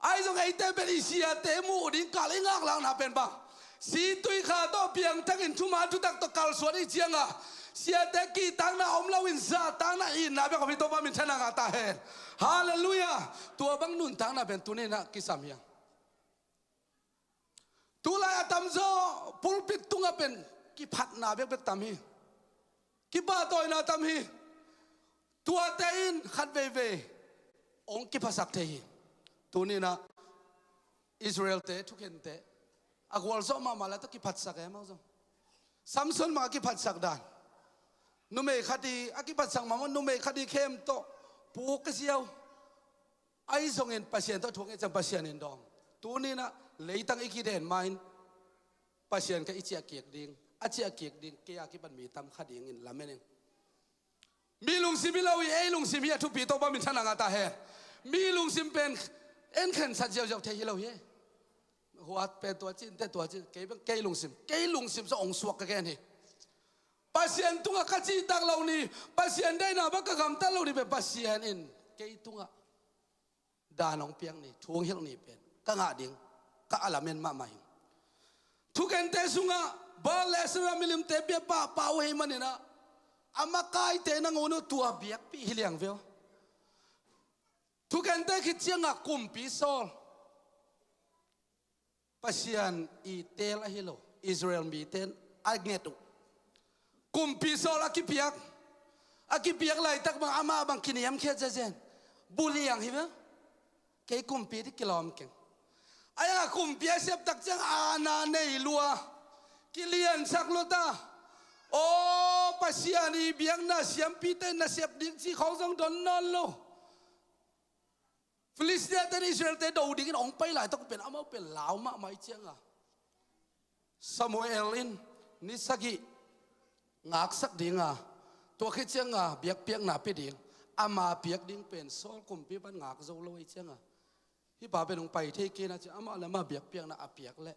Ahi zong eite pen i siate muh ding kal i ngaklakna pen bang, situikha tawh piangthakin thuman thutak tawh kalsuan i cianga, siate kihtakna om loin zahtakna itna bek om hi, Topa minthanna ngah ta hen. Halleluiah. Tua bang nuntakna pen tuninah kisam hiang. Tulai a tamzaw pulpit tungah pen kiphatna bekbek tam hi. Kipahtawina tam hi. Tuate in khat veivei hong kiphasak thei hi. Tuninah Israelte thukhente a gualzawh mahmah lai tawh kiphatsak e, amau zong. Samson mah a kiphatsak dan. Numei khat hi a kiphatsak mahmah, numei khat hi khem tawh puk ka ziau. Ahi zongin Pasian tawh thu ngen ciang Pasian in dawng. Tuninah leitang i kiden ma-in Pasian ka i ciahkik ding, a ciahkik ding kei a kipan mi tam kha dingin lamen ing. Mi lungsim hi lo hi, ei lungsim hi a thupi, Topa minthanna ngah ta hen. Mi lungsim pen en khensat ziauziau thei hi lo hi. Huat pen tua cin te tua cin, kei pen kei lungsim, kei lungsim sawh hong suak ka gen hi. Pasian tungah ka cihtak lo ni, Pasian deihna bang ka gamtat lo ni pen Pasian in kei tungah dan hong piak ni, thu hong hilh ni pen ka ngah ding, ka a lamen mahmah hi. Thukhente sungah Baal le Asherah milimte bia pahpah uh ahih maninah a makaite nangawn uh tua biakpih hi liang veu. Thukhente khit ciangah kumpi Saul, Pasian i teel ahi lo Israel mite in a nget uh. Kumpi Saul a kipiak, a kipiak laitak bang amah bang kiniamkhiat zezen. Buliang hi ve. Kei kumpi ding kilawm keng. Ahi a kumpi a septak ciang aana nei lua, kiliansak lua ta. Aw Pasian, i biakna siampite nasep ding cih khawng zong don nawn lo. Filistia-te in Israel-te do dingin hong pai laitak pen amau pen lau mahmah i cianga, Samuel in ni sagih ngaksak dinga, tua khit cianga biakpiakna pia ding, ama piak ding pen Saul kumpi pan ngak zo lo i cianga, hih pa pen hong pai thei kei na ci, amah le amah biakpiakna a piak leh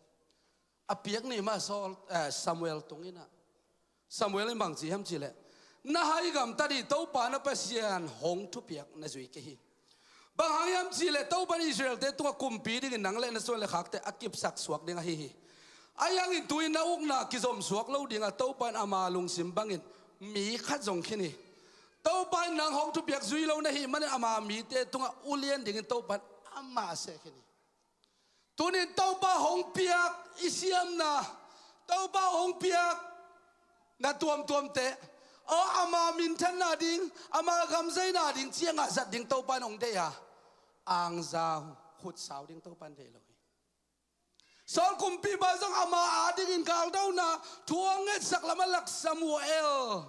a piak ni mah Saul, eh, Samuel tung inah. Samuel in bang ci hiam cihleh, na hai gamtat hi, Topa na Pasian hong thupiak na zui kei hi. Bang hang hiam cihleh Topa in Israel-te tungah kumpi dingin nang le na suan le khakte a kipsak suak ding ahi hi. Ahi hangin tu-in na ukna kizom suak lo dinga Topa in ama lungsim bangin mi khat zong khin hi. Topa in nang hong thupiak zui lo na hih manin ama mite tungah ulian dingin Topa in amah seh khin hi. Tunin Topa hong piak i siamna, Topa hong piak na tuamtuamte, aw, ama minthanna ding, ama gamzaina ding ciangah zat ding Topa in hong deih a, angza khutsau ding Topa in deih lo hi. Saul kumpipa zong ama adingin galdona thu a ngetsak lamah lak Samuel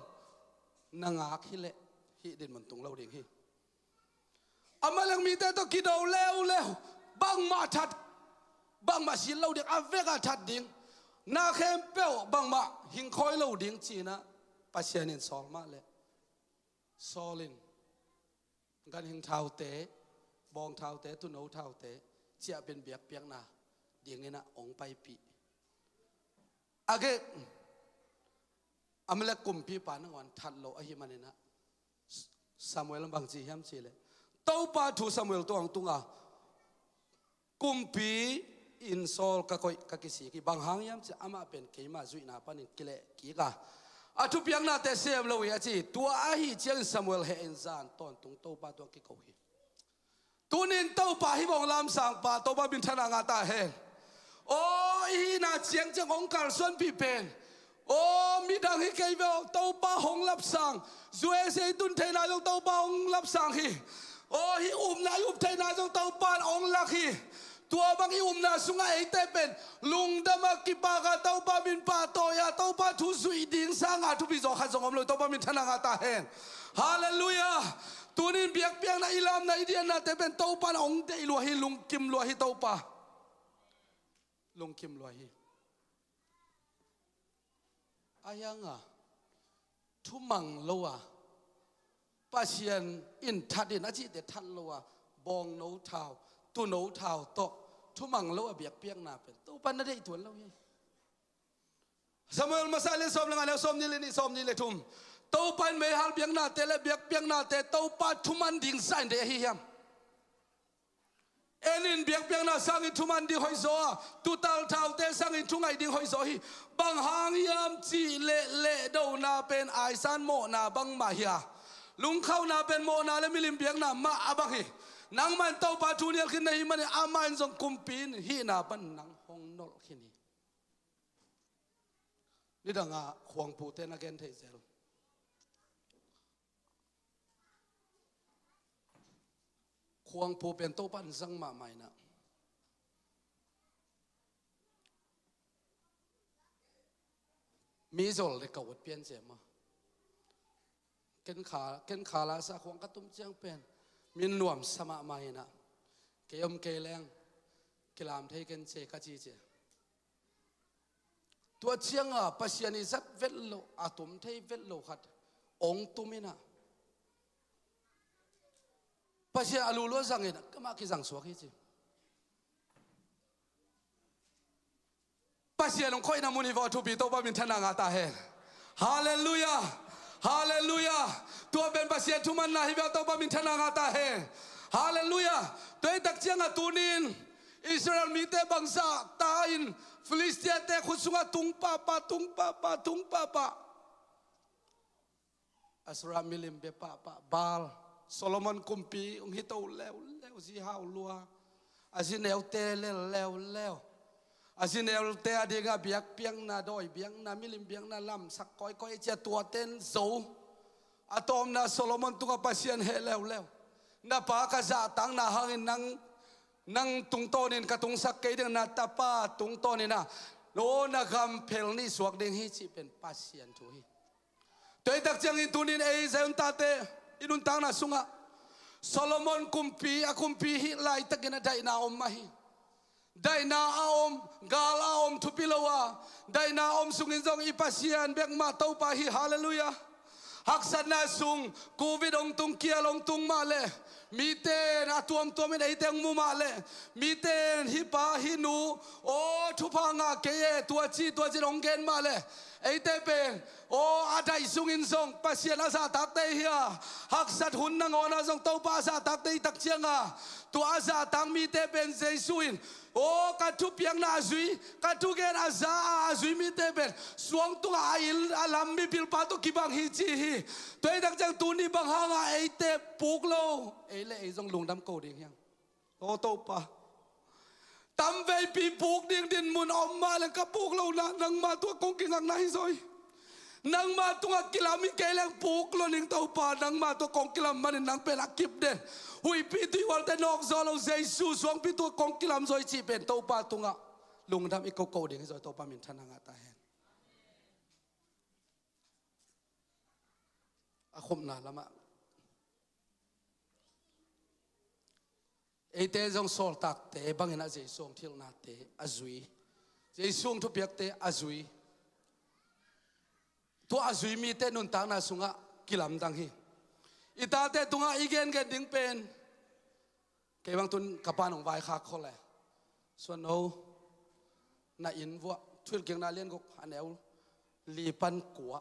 na ngak hileh hih dinmun tung lo ding hi. Amalek mite tawh kido leuleu, bangmah that, bangmah sil lo ding, a vekah that ding, na khempeuh bangmah hingkhawi lo ding ci-in ah Pasian in Saul mah leh, Saul in ganhing thaute, bawng thaute, tuuno thaute ciahpin biakpiakna dingin ah hong paipih. A gek, Amalek kumpipa nangawn that lo ahih manin ah Samuel in bang ci hiam cih leh, Topa thu Samuel tungah hong tung a, kumpi in Saul ka koih, ka kisik hi. Bang hang hiam cih leh amah pen keima zuihna panin kileh kik a, a thupiaknate sem lo hi a ci. Tua ahih ciangin Samuel heh in zan tawntung Topa tungah kiko hi. Tuni in Topa hih bang lamsangpa Topa minthanna ngah ta hen. Aw, i hihna ciangciang hong kalsuanpih pen, aw, midang hi kei ve aw, Topa hong lapsang. U S A i tun theihna zong Topa hong lapsang hi. Aw, hih upna i up theihna zong Topa in hong lak hi. Tua bang i upna sungah eite pen lungdam a, kipak a, Topa min pahtawi a, Topa thu zuih ding sangin thupi zaw khat zong om lo hi. Topa minthanna ngah ta hen. Halleluiah. Tuni in biakpiakna, i lamna, i diannate pen Topa in hong deih lua hi, lungkim lua hi Topa. Lungkim lua hi. A hiang a, thumang lo a, Pasian in that in a cihte that lo a, bawngno thau, tuuno thau tawh thumang lo a biakpiakna pen Topa in na deih tuan lo hi. Samuel masa lian sawm le nga, neu sawmnih le nih, sawmnih le thum. Topa in meihal biaknate le biakpiaknate Topa thuman ding sangin deih ahi hiam? En in, biakpiakna sangin thuman ding hoihzaw a, tuutal thaute sangin thungaih ding hoihzaw hi. Bang hang hiam cih leh lehdona pen aisan mawhna bangmah hi a, lungkhamna pen mawhna le milim biakna mah a bang hi. Nangmah in Topa thu nial khin na hih manin amah in zong kumpi in hihna pan nang hong nolh khin hi. Nidang a khuangpute na gen thei zel. Khuangpu pen Topa in zang mahmah in ah, mi zol le ka ut pian ciam a, ken kha, ken kha la sa khuang ka tum ciang pen min nuamsa mahmah in ah, kei om kei leng kilam thei ken ci ka ci ci. Tua ciang a Pasian i zat vet loh, a tum thei vet loh khat ong tum in ah, Pasian a lulua zang in ah, keimah kizang suak hi ci. Pasian hong khoihna mun hi vawh, thupi, Topa minthanna ngah ta hen. Halleluiah. Halleluiah. Tua pen Pasian thumanna hi vawh, Topa minthanna ngah ta hen. Halleluiah. Tua hi tak ciang a tuni in Israel mite bangzah ta in Filistiate khut sungah tung pahpah, tung pahpah, tung pahpah. Asera milim bia pahpah, Baal, Solomon kumpi hong hito leuleu, zi hau lua, a zi neute lel leuleu. A zi neute a dingah biakpiakna, dawi biakna, milim biakna lamsak kawikawi cia, tuate in zo. A tawpna Solomon tungah Pasian heh leuleu. Na pa ka zahtakna hangin nang, nang tungtawnin ka tungsak kei ding, na tapa tungtawnin ah, no, na gam phel nih suak ding hi cih pen Pasian thu hi. Tua hi tak ciangin tuni in ei Zion tate i nuntakna sungah Solomon kumpi, a kumpi hih laitakin a daihna om mah hi. Daihna a om, gal a om, thupi lo a daihna a om sungin zong i Pasian bek mah Topa hi. Halleluiah. Haksatna sung, Covid hong tung, kial hong tung mah leh, mite in a tuamtuam in eite hong mu mah leh, mite in hih pa hih nu, aw, thupha ngah kei e, tua ci tua ci in hong gen mah leh, eite pen, aw, a daih sungin zong Pasian a zahtakte hi a, haksat hun nangawn ah zong Topa a zahtakte hi tak ciang a, tua a zahtak mite pen Jesu in, aw, ka thupiakna a zui, ka thugen a za a, a zui mite pen suang tungah a inn a lam mipilpa tawh kibang hi ci hi. Tua hi tak ciang tuni bang hangah eite puk lo, ei le ei zong lungdam ko ding hiam? Aw Topa, tamveipi puk ding dinmun om mah leng ka puk lohna nangmah tungah kong kingakna hi zaw hi. Nangmah tungah kilam hi kei leng puk lo ning Topa, nangmah tungah kong kilam manin nang pen a kip den, huihpi tuihualte nawk zaw lo, Jesu suangpi tungah kong kilam zaw hi cih pen Topa tungah lungdam i koko ding hi zaw hi. Topa minthanna ngah ta hen. a khopna lamah eite zong sawltakte bangin ah Jesu hong thilhnate a zui, Jesu hong thupiakte a zui, tua a zui mite nuntakna sungah kilamdang hi. I tate tungah i gengen ding pen, kei bang tun ka pa nong vaikhak khol e, Suan no, na inn vuah Thuhilhkikna lianguk a neu li pan kua,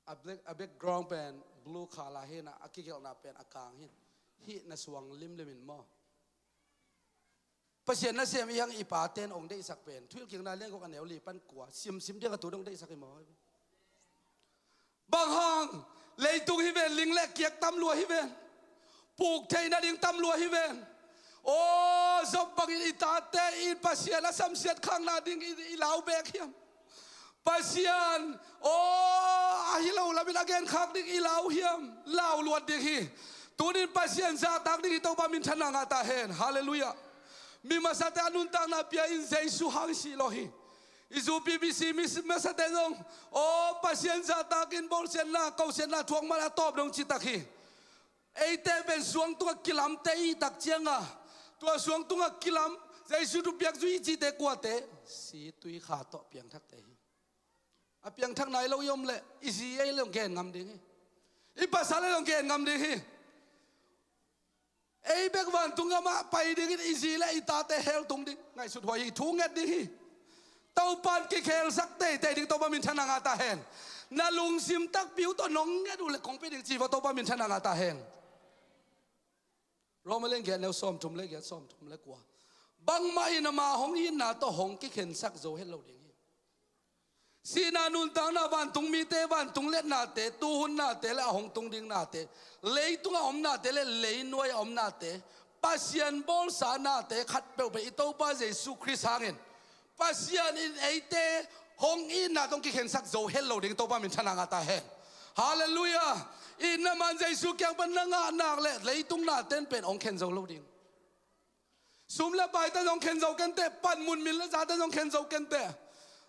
a background pen blue color hi na, a kigelhna pen a kang hi. Hih na suang limlim in maw? Pasian nasem i hang i paten ong deihsak pen Thuhilhkikna lianguk a neu li pan kua simsim diang a tu dong deihsak hi maw? Bang hang? Leitung hi ven, ling le kiak tam lua hi ven. Puk theih nading tam lua hi ven. Aw, Job bangin i tate in Pasian a samsiat khakna ding i, i lau bek hiam? Pasian, aw, a hi lo lamin a genkhak ding i lau hiam? Lau luat ding hi. Tunin Pasian zahtak ding hi, Topa minthanna ngah ta hen. Halleluiah. Mi masate a nuntakna pia in Jesu hang i sih lo hi. I zu P B C mi masate zong, aw, Pasian zahtakin bawlsiatna, kosiatna thuak man a tawp dong citak hi. Eite pen suang tungah kilamte i tak cianga, tua suang tungah kilam, Jesu thupiak zui i cite kuate, si tui kha tawh piangthakte hi. A piangthak nai lo i om leh i zi ei leh hong gen ngam ding hi. I pasal ei leh hong gen ngam ding hi. Ei bek vantung gamah pai dingin i zi le i tate hell tung ding ngaihsut huai hi, thu nget ding hi. Topan kikhelsak teitei ding, Topa minthanna ngah ta hen. Na lungsim takpi uh tawh nong nget uh le kong pi ding ci va, Topa minthanna ngah ta hen. Roma lian giat neu sawmthum le giat, sawmthum le kua. Bangmah in ama hong itna tawh hong kikhensak zo het lo ding hi. Sihna, nuntakna, vantung mite, vantung letnate, tuhunnate le a hong tung ding nate, leitungah omnate le leinuai a omnate, Pasian bawlsa nate khat peuhpeuh i Topa Jesu Khrist hangin Pasian in eite hong itna tawh hong kikhensak zo het lo ding, Topa minthanna ngah ta hen. Halleluiah. Itna man Jesu kiang pan na ngah nak le leitung naten pen hong khen zo lo ding. Sum le paite zong khen zo kenteh, panmun min le zate zong khen zo kenteh.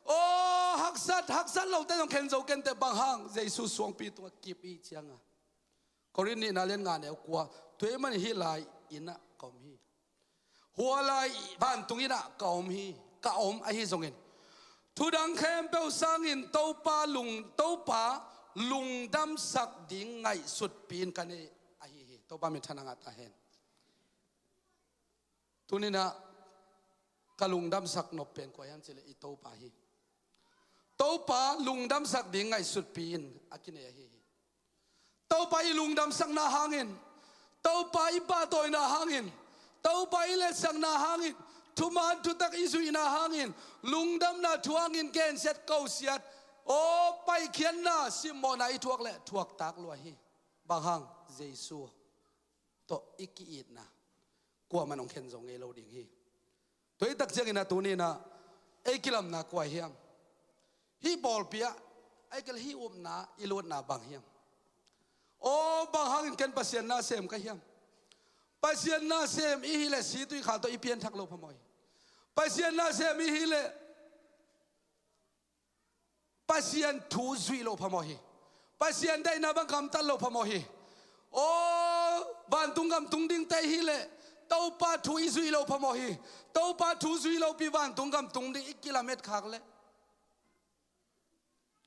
Aw, haksat, haksat lote zong khen zo kenteh, bang hang? Jesu suangpi tungah kip i cianga. Korin nihna lian nga neu kua, tua ahih manin hih lai innah ka om hi. Hua lai vantung innah ka om hi, ka om ahi zongin, thudang khempeuh sangin Topa lung, Topa lungdamsak ding ngaihsutpi-in ka nei ahi hi. Topa minthanna ngah ta hen. Tuninah ka lungdamsak nop pen kua hiam cihleh i Topa hi. Topa lungdamsak ding ngaihsutpi-in a kinei ahi hi. Topa i lungdamsakna hangin, Topa i pahtawina hangin, Topa i letsakna hangin, thuman thutak i zuihna hangin, lungdamna thu hangin gensiat kosiat, aw, paikhiatna simmawhna i thuak leh thuaktak lua hi. Bang hang? Jesu tawh i ki-itna kuamah in hong khen zo ngei lo ding hi. Tua i tak ciangin a tuninah ei kilamna kua hiam? Hih pawlpi ah, ei kil hih upna i luatna bang hiam? Aw, bang hangin ken Pasian nasem ka hiam? Pasian nasem i hileh si tui kha tawh i pianthak lo phamawh hi. Pasian nasem i hileh Pasian thu zuih lo phamawh hi. Pasian daihna bang gamtat lo phamawh hi. Aw, vantung gam tung dingte i hileh Topa thu i zuih lo phamawh hi. Topa thu zuih lopi vantung gam tung ding i kilamet khak leh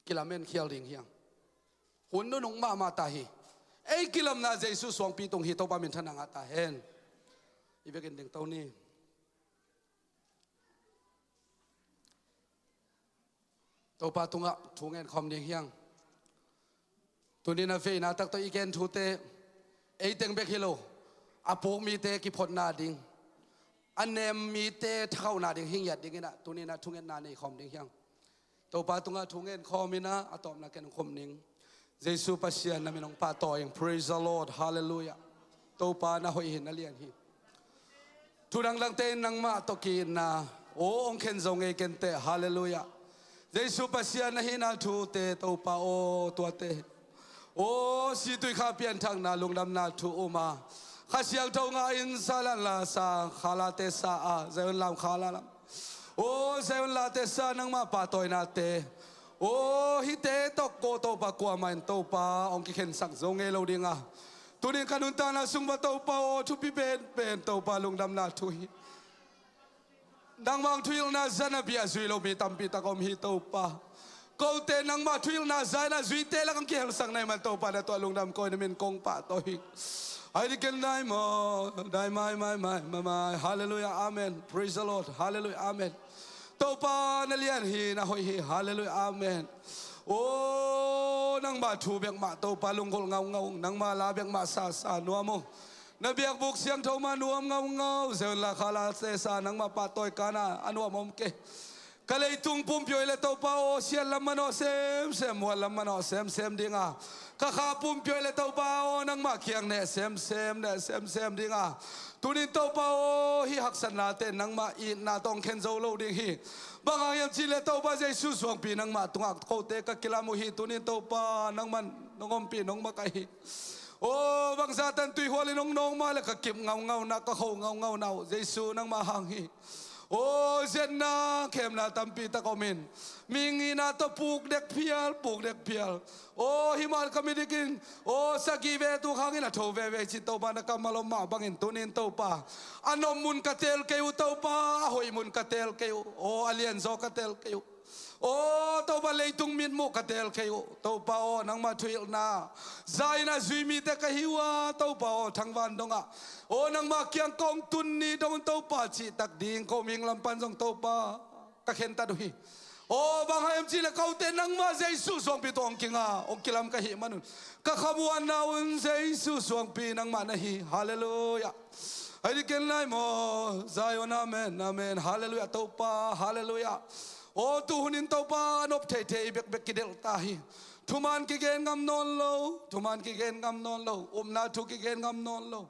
kilamen khial ding hiang. Hun nunung mahmah ta hi. Ei kilamna Jesu suangpi tung hi. Topa minthanna ngah ta hen. I vekin dingto ni. Topa tungah thu ngen khawm ding hiang. Tuninah veina tak tawh i gen thute ei teng bek hi lo, a puk mite kiphotna ding, a nem mite thakhauhna ding hi ngiat dinginah tuninah thungetna nei khawm ding hiang. Topa tungah thu ngen khawm inah a tawpna ken khum ning. Jesu Pasian na min hong pahtawi ing. Praise the Lord. Halleluiah. Topa na hoih hi, na lian hi. Thu dangdangte in nangmah tawh ki-itna aw hong khen zo ngei kenteh. Halleluiah. Jesu Pasian na hihna thute Topa aw tuate aw si tui kha pianthakna lungdamna thu um a, Kha Siangtho ngah in sa lan la sa kha late sa a Zion lam kha la lam aw Zion late sa nangmah pahtawinate Aw hihte tawh ko Topa kuamah in Topa hong kikhensak zo ngei lo ding a, tunin ka nuntakna sung va Topa aw thupi penpen Topa lungdamna thu hi. Nangmah hong thuhilhna zan a bia a zui lo mi tampi tak om hi Topa. Kote nangmah thuhilhna zan a zuite lak hong kihelsak na hih man Topa na tuah lungdam ko in na min kong pahtawi hi. Ai di ken dai maw dai mai mai mai mai mai. Halleluiah amen. Praise the Lord. Halleluiah amen. Topa na lian hi na hoih hi. Halleluiah amen. Aw nangmah thu bek mah Topa lunggulh ngaungau nangmah la bek mah sasa nuam uh. Na biakbuk siangtho mah nuam ngaungau zeu in la kha la sesa nangmah pahtawi kana a nuam om kei. Ka leitung pumpi hoih le Topa aw siat lam manawh semsem muat lam manawh semsem dinga ka kha pumpi hoih le Topa aw nangmah kiang neh semsem neh semsem dinga tunin Topa aw hih haksatnate nangmah itna tawh hong khen zo lo ding hi. Bang hang hiam cih le Topa Jesu suangpi nangmah tungah kote ka kilam uh hi. Tunin Topa nangmah nong ompih nong makaih hi. Aw bangzah tan tuihual in hong nawng mah le ka kip ngaungauna ka kho ngaungauna uh Jesu nangmah hang hi. Aw ziatna khemna tampi tak om in mihing itna tawh puk dek phial puk dek phial. Aw hih mah ka midik in aw sagih ve tuk hangin a tho veve hi cin Topa na kammal om mah bangin tunin Topa a nop mun ka teel kei uh Topa a hoih mun ka teel kei uh aw a lianzaw ka teel kei uh. Aw Topa leitung mitmuh ka teel kei uh Topa aw nangmah thuhilhna za in a zui mite ka hi uh a Topa aw thangvan dongah aw nangmah kiang kong tun ni dong un Topa cihtak ding ko mihing lam pan zong Topa ka khentat uh hi. Aw bang hang hiam cih le kote nangmah Jesu suangpi tawh hong kinga hong kilam ka hih manun ka khamuanna un Jesu suangpi nangmah na hi. Halleluiah. Ai di ken lai maw Zion amen amen. Halleluiah Topa halleluiah. Aw tu hunin Topa a nop theithei bekbek kidelh ta hi. Thuman kigen ngam nawn lo thuman kigen ngam nawn lo upna thu kigen ngam nawn lo.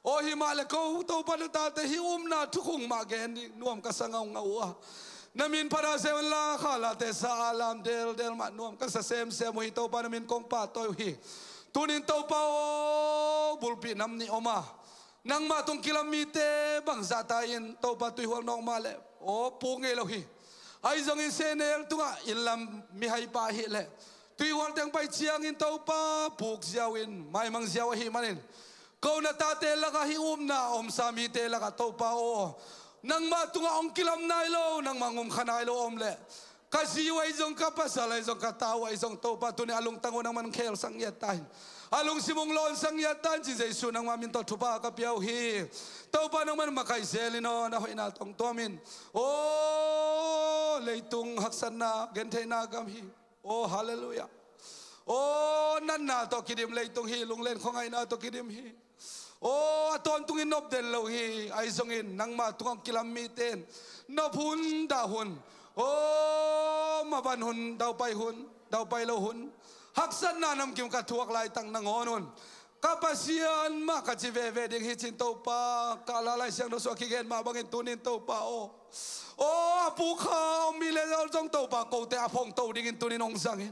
Aw hih mah le ko Topa na tate hih upna thukhung mah gen ding nuam ka sa ngaungau uh a na min phat a zeu in la kha late sa a lam deldel mah nuam ka sa semsem uh hi. Topa na min kong pahtawi uh hi. Tunin Topa aw bulpih nam nih om a nangmah tung kilam mite bangzah ta in Topa tuihual nawk mah le aw puk ngei lo hi. Ahi zongin sehnel tungah innlam mihai pah ahih leh tuihual teng pai ciangin Topa puk ziau in maimang ziau ahih manin ko na tate lakah hih upna a omsa mite lakah Topa aw nangmah tungah hong kilam nai lo nangmah hong umkha nai lo om leh ka zi uh ahi zong ka pasal ahi zong ka ta uh ahi zong Topa tuni a lungtang uh nangman khelsak ngiat ta in a lungsim hong lawnsak ngiat ta in ci Jesu nangmah min tawh thupha ka pia uh hi. Topa nangman makaih zel in aw na hoihna tawh hong tuam in. Aw leitung haksatna gentheihna gam hi. Aw halleluiah. Aw natna tawh kidim leitung hi lunglen khuangaihna tawh kidim hi. Aw a tawntungin nop den lo hi ahi zongin nangmah tungah hong kilam mite in nop hun dah hun aw maban hun daupai hun daupai lo hun haksatna namkim ka thuak laitak nangawn hun ka Pasian mah ka ci veve ding hi cin Topa ka la Lai Siangtho sungah kigen mah bangin tunin Topa aw. Aw a pukha om mi le zong Topa kote a phongto dingin tunin hong zangin.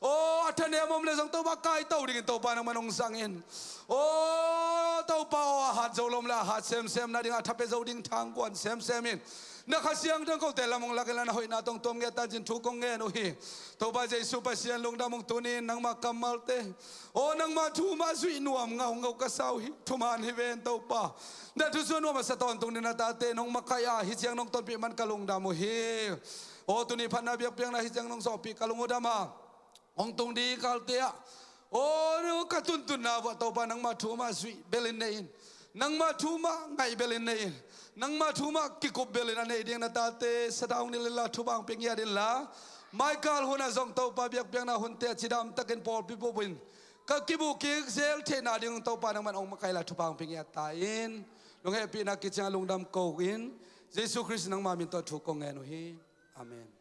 Aw a thanem om le zong Topa kaito dingin Topa nangman hong zangin. Aw Topa aw a hat zo lo om le a hat semsem nading a thapia zo ding thangkuan semsem in na Kha Siangtho kote lam hong lak in la na hoihna tawh hong tuam ngiat ta in cin thu kong ngen uh hi. Topa Jesu Pasian lungdam ung tunin nangmah kammalte aw nangmah thu mah zuih nuam ngaungau ka sa uh hi. Thuman hi ven Topa na thusuah nuam a sa tawntung ding na tate nong makaih a hih ciang nong tonpih man ka lungdam uh hi. Aw tuni phatna biakpiakna hih ciang nong zawhpih ka lung uh dam a hong tung ding kalte ah aw ka tuntunna vuah Topa nangmah thu mah zuih belin nei in nangmah thu mah ngaih belin nei in nangmah thu mah kikup belin a nei ding na tate sada hong nilh inla thupha hong pia ngiat inla maikal hunah zong Topa biakpiakna hunte ah cidamtakin pawlpi bup in ka kibuh kik zel theihna ding Topa nangman hong makaih la thupha hong pia ngiat ta in nong hehpihna kiciang a lungdam ko in Jesu Khrist nangmah min tawh thu kong ngen uh hi. Amen.